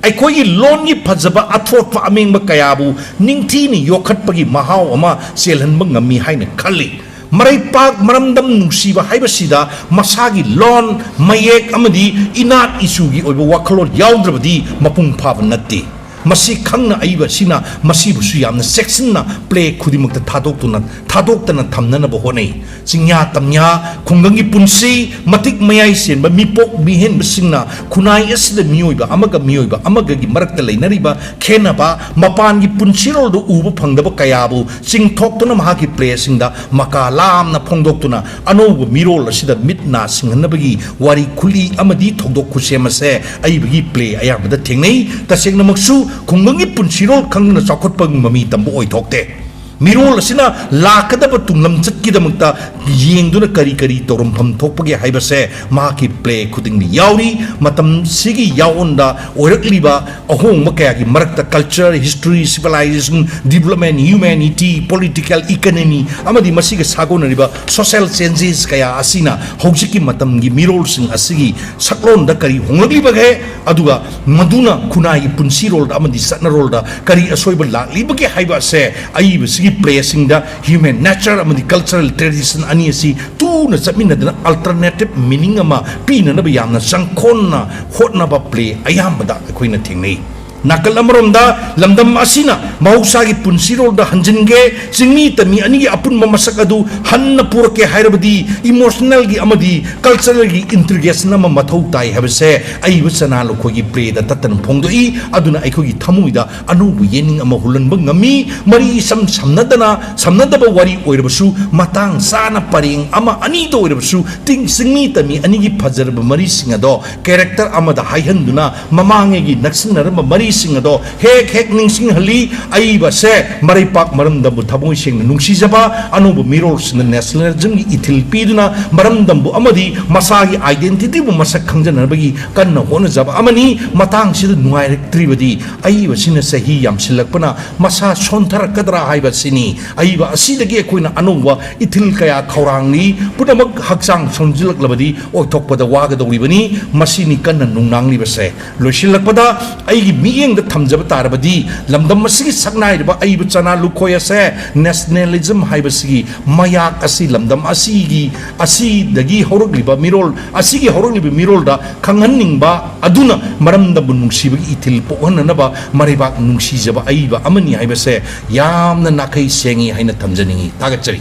ꯑꯩꯈꯣꯏꯒꯤ ꯂꯣꯟꯒꯤ ꯐꯖꯕ, ꯑꯊꯣꯠꯄ, ꯑꯃꯦꯡꯕ ꯀꯌꯥꯕꯨ ꯅꯤꯡꯊꯤꯅ ꯌꯣꯛꯈꯠꯄꯒꯤ ꯃꯍꯥꯎ ꯑꯃ ꯆꯦꯜꯍꯟꯕ ꯉꯝꯃꯤ ꯍꯥꯏꯅ ꯈꯜꯂꯤ꯫ ꯃꯔꯩꯄꯥꯛ ꯃꯔꯝꯗꯝ ꯅꯨꯡꯁꯤꯕ ꯍꯥꯏꯕꯁꯤꯗ ꯃꯁꯥꯒꯤ ꯂꯣꯟ, ꯃꯌꯦꯛ ꯑꯃꯗꯤ ꯏꯅꯥꯠ ꯏꯆꯨꯒꯤ ꯑꯣꯏꯕ ꯋꯥꯈꯜꯂꯣꯟ ꯌꯥꯎꯗ꯭ꯔꯕꯗꯤ ꯃꯄꯨꯡ ꯐꯥꯕ ꯅꯠꯇꯦ꯫ ꯃꯁꯤ ꯈꯪꯅ ꯑꯏꯕ ꯑꯁꯤꯅ ꯃꯁꯤꯕꯨꯁꯨ ꯌꯥꯝꯅ ꯆꯦꯛꯁꯤꯟꯅ ꯄ꯭ꯂꯦ ꯈꯨꯗꯤꯡꯃꯛꯇ ꯊꯥꯗꯣꯛꯇꯨꯅ, ꯊꯥꯗꯣꯛꯇꯅ ꯊꯝꯅꯅꯕ ꯍꯣꯠꯅꯩ꯫ ꯆꯤꯡꯌꯥ ꯇꯝꯌꯥ, ꯈꯨꯡꯒꯪꯒꯤ ꯄꯨꯟꯁꯤ, ꯃꯇꯤꯛ ꯃꯌꯥꯏ ꯆꯦꯟꯕ ꯃꯤꯄꯣꯛ ꯃꯤꯍꯦꯟꯕꯁꯤꯡꯅ ꯈꯨꯟꯅꯥꯏ ꯑꯁꯤꯗ ꯃꯤꯑꯣꯏꯕ ꯑꯃꯒ ꯃꯤꯑꯣꯏꯕ ꯑꯃꯒꯒꯤ ꯃꯔꯛꯇ ꯂꯩꯅꯔꯤꯕ ꯈꯦꯟꯅꯕ, ꯃꯄꯥꯟꯒꯤ ꯄꯨꯟꯁꯤꯔꯣꯜꯗ ꯎꯕ ꯐꯪꯗꯕ ꯀꯌꯥꯕꯨ ꯆꯤꯡꯊꯣꯛꯇꯨꯅ ꯃꯍꯥꯛꯀꯤ ꯄ꯭ꯂꯦꯁꯤꯡꯗ ꯃꯀꯥ ꯂꯥꯝꯅ ꯐꯣꯡꯗꯣꯛꯇꯨꯅ ꯑꯅꯧꯕ ꯃꯤꯔꯣꯜ ꯑꯁꯤꯗ ꯃꯤꯠ ꯅꯥ ꯁꯤꯡꯍꯟꯅꯕꯒꯤ ꯋꯥꯔꯤ ꯈꯨꯂꯤ ꯑꯃꯗꯤ ꯊꯧꯗꯣꯛ ꯈꯨꯠꯁꯦꯝ ꯑꯁꯦ ꯑꯏꯕꯒꯤ ꯄ꯭ꯂꯦ ꯑꯌꯥꯝꯕꯗ ꯊꯦꯡꯅꯩ꯫ ꯇꯁꯦꯡꯅꯃꯛꯁꯨ ꯈꯨꯡꯒꯪꯒꯤ ꯄꯨꯟꯁꯤꯔꯣꯜ ꯈꯪꯗꯨꯅ ꯆꯥꯎꯈꯠꯄ ꯃꯃꯤ ꯇꯝꯕ ꯑꯣꯏꯊꯣꯛꯇꯦ꯫ ꯃꯤꯔꯣꯜ ꯑꯁꯤꯅ ꯂꯥꯛꯀꯗꯕ ꯇꯨꯡꯂꯝꯆꯠꯀꯤꯗꯃꯛꯇ ꯌꯦꯡꯗꯨꯅ ꯀꯔꯤ ꯀꯔꯤ ꯇꯧꯔꯝꯐꯝ ꯊꯣꯛꯄꯒꯦ ꯍꯥꯏꯕꯁꯦ ꯃꯍꯥꯛꯀꯤ ꯄ꯭ꯂꯦ ꯈꯨꯗꯤꯡꯗ ꯌꯥꯎꯔꯤ꯫ ꯃꯇꯝꯁꯤꯒꯤ ꯌꯥꯑꯣꯟꯗ ꯑꯣꯏꯔꯛꯂꯤꯕ ꯑꯍꯣꯡꯕ ꯀꯌꯥꯒꯤ ꯃꯔꯛꯇ culture, history, civilization, development, humanity, political, economy ꯑꯃꯗꯤ ꯃꯁꯤꯒ ꯁꯥꯒꯣꯟꯅꯔꯤꯕ social changes ꯀꯌꯥ ꯑꯁꯤꯅ ꯍꯧꯖꯤꯛꯀꯤ ꯃꯇꯝꯒꯤ ꯃꯤꯔꯣꯜꯁꯤꯡ ꯑꯁꯤꯒꯤ ꯁꯛꯂꯣꯟꯗ ꯀꯔꯤ ꯍꯣꯡꯂꯛꯂꯤꯕꯒꯦ, ꯑꯗꯨꯒ ꯃꯗꯨꯅ ꯈꯨꯟꯅꯥꯏꯒꯤ ꯄꯨꯟꯁꯤꯔꯣꯜꯗ ꯑꯃꯗꯤ ꯆꯠꯅꯔꯣꯜꯗ ꯀꯔꯤ ꯑꯁꯣꯏꯕ ꯂꯥꯛꯂꯤꯕꯒꯦ ꯍꯥꯏꯕ ꯑꯁꯦ ꯑꯏꯕꯁꯤꯒꯤ ꯄ꯭ꯂꯦꯁꯤꯡꯗ human nature ꯑꯃꯗꯤ cultural tradition ꯑꯅꯤ ꯑꯁꯤ ꯇꯨꯅ ꯆꯠꯃꯤꯟꯅꯗꯨꯅ alternative meaning ꯑꯃ ꯄꯤꯅꯅꯕ ꯌꯥꯝꯅ ꯆꯪꯈꯣꯟꯅ ꯍꯣꯠꯅꯕ ꯄ꯭ꯂꯦ ꯑꯌꯥꯝꯕꯗ ꯑꯩꯈꯣꯏꯅ ꯊꯦꯡꯅꯩ꯫ ꯅꯥꯀꯜ ꯑꯃꯔꯣꯝꯗ ꯂꯝꯗꯝ ꯑꯁꯤꯅ ꯃꯍꯧꯁꯥꯒꯤ ꯄꯨꯟꯁꯤꯔꯣꯜꯗ ꯍꯟꯖꯤꯟꯒꯦ, ꯆꯤꯡꯃꯤ ꯇꯝꯃꯤ ꯑꯅꯤꯒꯤ ꯑꯄꯨꯟꯕ ꯃꯁꯛ ꯑꯗꯨ ꯍꯟꯅ ꯄꯨꯔꯛꯀꯦ ꯍꯥꯏꯔꯕꯗꯤ emotionalꯒꯤ ꯑꯃꯗꯤ culturalꯒꯤ integration ꯑꯃ ꯃꯊꯧ ꯇꯥꯏ ꯍꯥꯏꯕꯁꯦ ꯑꯏꯕ ꯆꯅꯥ ꯂꯨꯈꯣꯏꯒꯤ playꯗ ꯇꯠꯇꯅ ꯐꯣꯡꯗꯣꯛꯏ꯫ ꯑꯗꯨꯅ ꯑꯩꯈꯣꯏꯒꯤ ꯊꯃꯣꯏꯗ ꯑꯅꯧꯕ ꯌꯦꯅꯤꯡ ꯑꯃ ꯍꯨꯜꯍꯟꯕ ꯉꯝꯃꯤ꯫ ꯃꯔꯤ ꯏꯁꯝ ꯁꯝꯅꯗꯅ, ꯁꯝꯅꯗꯕ ꯋꯥꯔꯤ ꯑꯣꯏꯔꯕꯁꯨ, ꯃꯇꯥꯡ ꯆꯥꯅ ꯄꯔꯦꯡ ꯑꯃ ꯑꯅꯤꯗ ꯑꯣꯏꯔꯕꯁꯨ, ꯇꯤꯡ ꯆꯤꯡꯃꯤ ꯇꯝꯃꯤ ꯑꯅꯤꯒꯤ ꯐꯖꯔꯕ ꯃꯔꯤꯁꯤꯡ ꯑꯗꯣ character ꯑꯃꯗ ꯍꯥꯏꯍꯟꯗꯨꯅ, ꯃꯃꯥꯡꯉꯩꯒꯤ ꯅꯛꯁꯤꯟꯅꯔꯝꯕ ꯃꯔꯤꯁꯤꯡ ꯑꯗꯣ ꯍꯦꯛ ꯍꯦꯛ ꯅꯤꯡꯁꯤꯡꯍꯜꯂꯤ꯫ ꯑꯏꯕꯁꯦ ꯃꯔꯩꯄꯥꯛ ꯃꯔꯝꯗꯝꯕꯨ ꯊꯃꯣꯏ ꯁꯦꯡꯅ ꯅꯨꯡꯁꯤꯖꯕ, ꯑꯅꯧꯕ ꯃꯤꯔꯣꯜꯁꯤꯡꯗ nationalismꯒꯤ ꯏꯊꯤꯜ ꯄꯤꯗꯨꯅ, ꯃꯔꯝꯗꯝꯕꯨ ꯑꯃꯗꯤ ꯃꯁꯥꯒꯤ identityꯕꯨ ꯃꯁꯛ ꯈꯪꯖꯅꯕꯒꯤ ꯀꯟꯅ ꯍꯣꯠꯅꯖꯕ ꯑꯃꯅꯤ꯫ ꯃꯇꯥꯡꯁꯤꯗ ꯅꯨꯡꯉꯥꯏꯔꯛꯇ꯭ꯔꯤꯕꯗꯤ ꯑꯏꯕꯁꯤꯅ ꯆꯍꯤ ꯌꯥꯝꯁꯤꯜꯂꯛꯄꯅ ꯃꯁꯥ ꯁꯣꯟꯊꯔꯛꯀꯗ꯭ꯔꯥ ꯍꯥꯏꯕꯁꯤꯅꯤ꯫ ꯑꯏꯕ ꯑꯁꯤꯗꯒꯤ ꯑꯩꯈꯣꯏꯅ ꯑꯅꯧꯕ ꯏꯊꯤꯜ ꯀꯌꯥ ꯈꯧꯔꯥꯡꯂꯤ꯫ ꯄꯨꯝꯅꯃꯛ ꯍꯛꯆꯥꯡ ꯁꯣꯟꯖꯤꯜꯂꯛꯂꯕꯗꯤ ꯑꯣꯏꯊꯣꯛꯄꯗ ꯋꯥꯒꯗꯧꯔꯤꯕꯅꯤ꯫ ꯃꯁꯤꯅꯤ ꯀꯟꯅ ꯅꯨꯡꯅꯥꯡꯂꯤꯕꯁꯦ꯫ ꯂꯣꯏꯁꯤꯜꯂꯛꯄꯗ ꯑꯩꯒꯤ ꯃꯤꯠꯌꯦꯡꯗ ꯊꯝꯖꯕ ꯇꯥꯔꯕꯗꯤ, ꯂꯝꯗꯝ ꯑꯁꯤꯒꯤ ꯁꯛꯅꯥꯏꯔꯕ ꯑꯏꯕ ꯆꯅꯥ ꯂꯨꯈꯣꯏ ꯑꯁꯦ nationalism ꯍꯥꯏꯕꯁꯤꯒꯤ ꯃꯌꯥꯛ ꯑꯁꯤ ꯂꯝꯗꯝ ꯑꯁꯤꯒꯤ, ꯑꯁꯤꯗꯒꯤ ꯍꯧꯔꯛꯂꯤꯕ ꯃꯤꯔꯣꯜ, ꯑꯁꯤꯒꯤ ꯍꯧꯔꯛꯂꯤꯕ ꯃꯤꯔꯣꯜꯗ ꯈꯪꯍꯟꯅꯤꯡꯕ ꯑꯗꯨꯅ ꯃꯔꯝꯗꯝꯕꯨ ꯅꯨꯡꯁꯤꯕꯒꯤ ꯏꯊꯤꯜ ꯄꯣꯛꯍꯟꯅꯅꯕ ꯃꯔꯩꯕꯥꯛ ꯅꯨꯡꯁꯤꯖꯕ ꯑꯏꯕ ꯑꯃꯅꯤ ꯍꯥꯏꯕꯁꯦ ꯌꯥꯝꯅ ꯅꯥꯈꯩ ꯁꯦꯡꯉꯤ ꯍꯥꯏꯅ ꯊꯝꯖꯅꯤꯡꯏ꯫ ꯊꯥꯒꯠꯆꯔꯤ꯫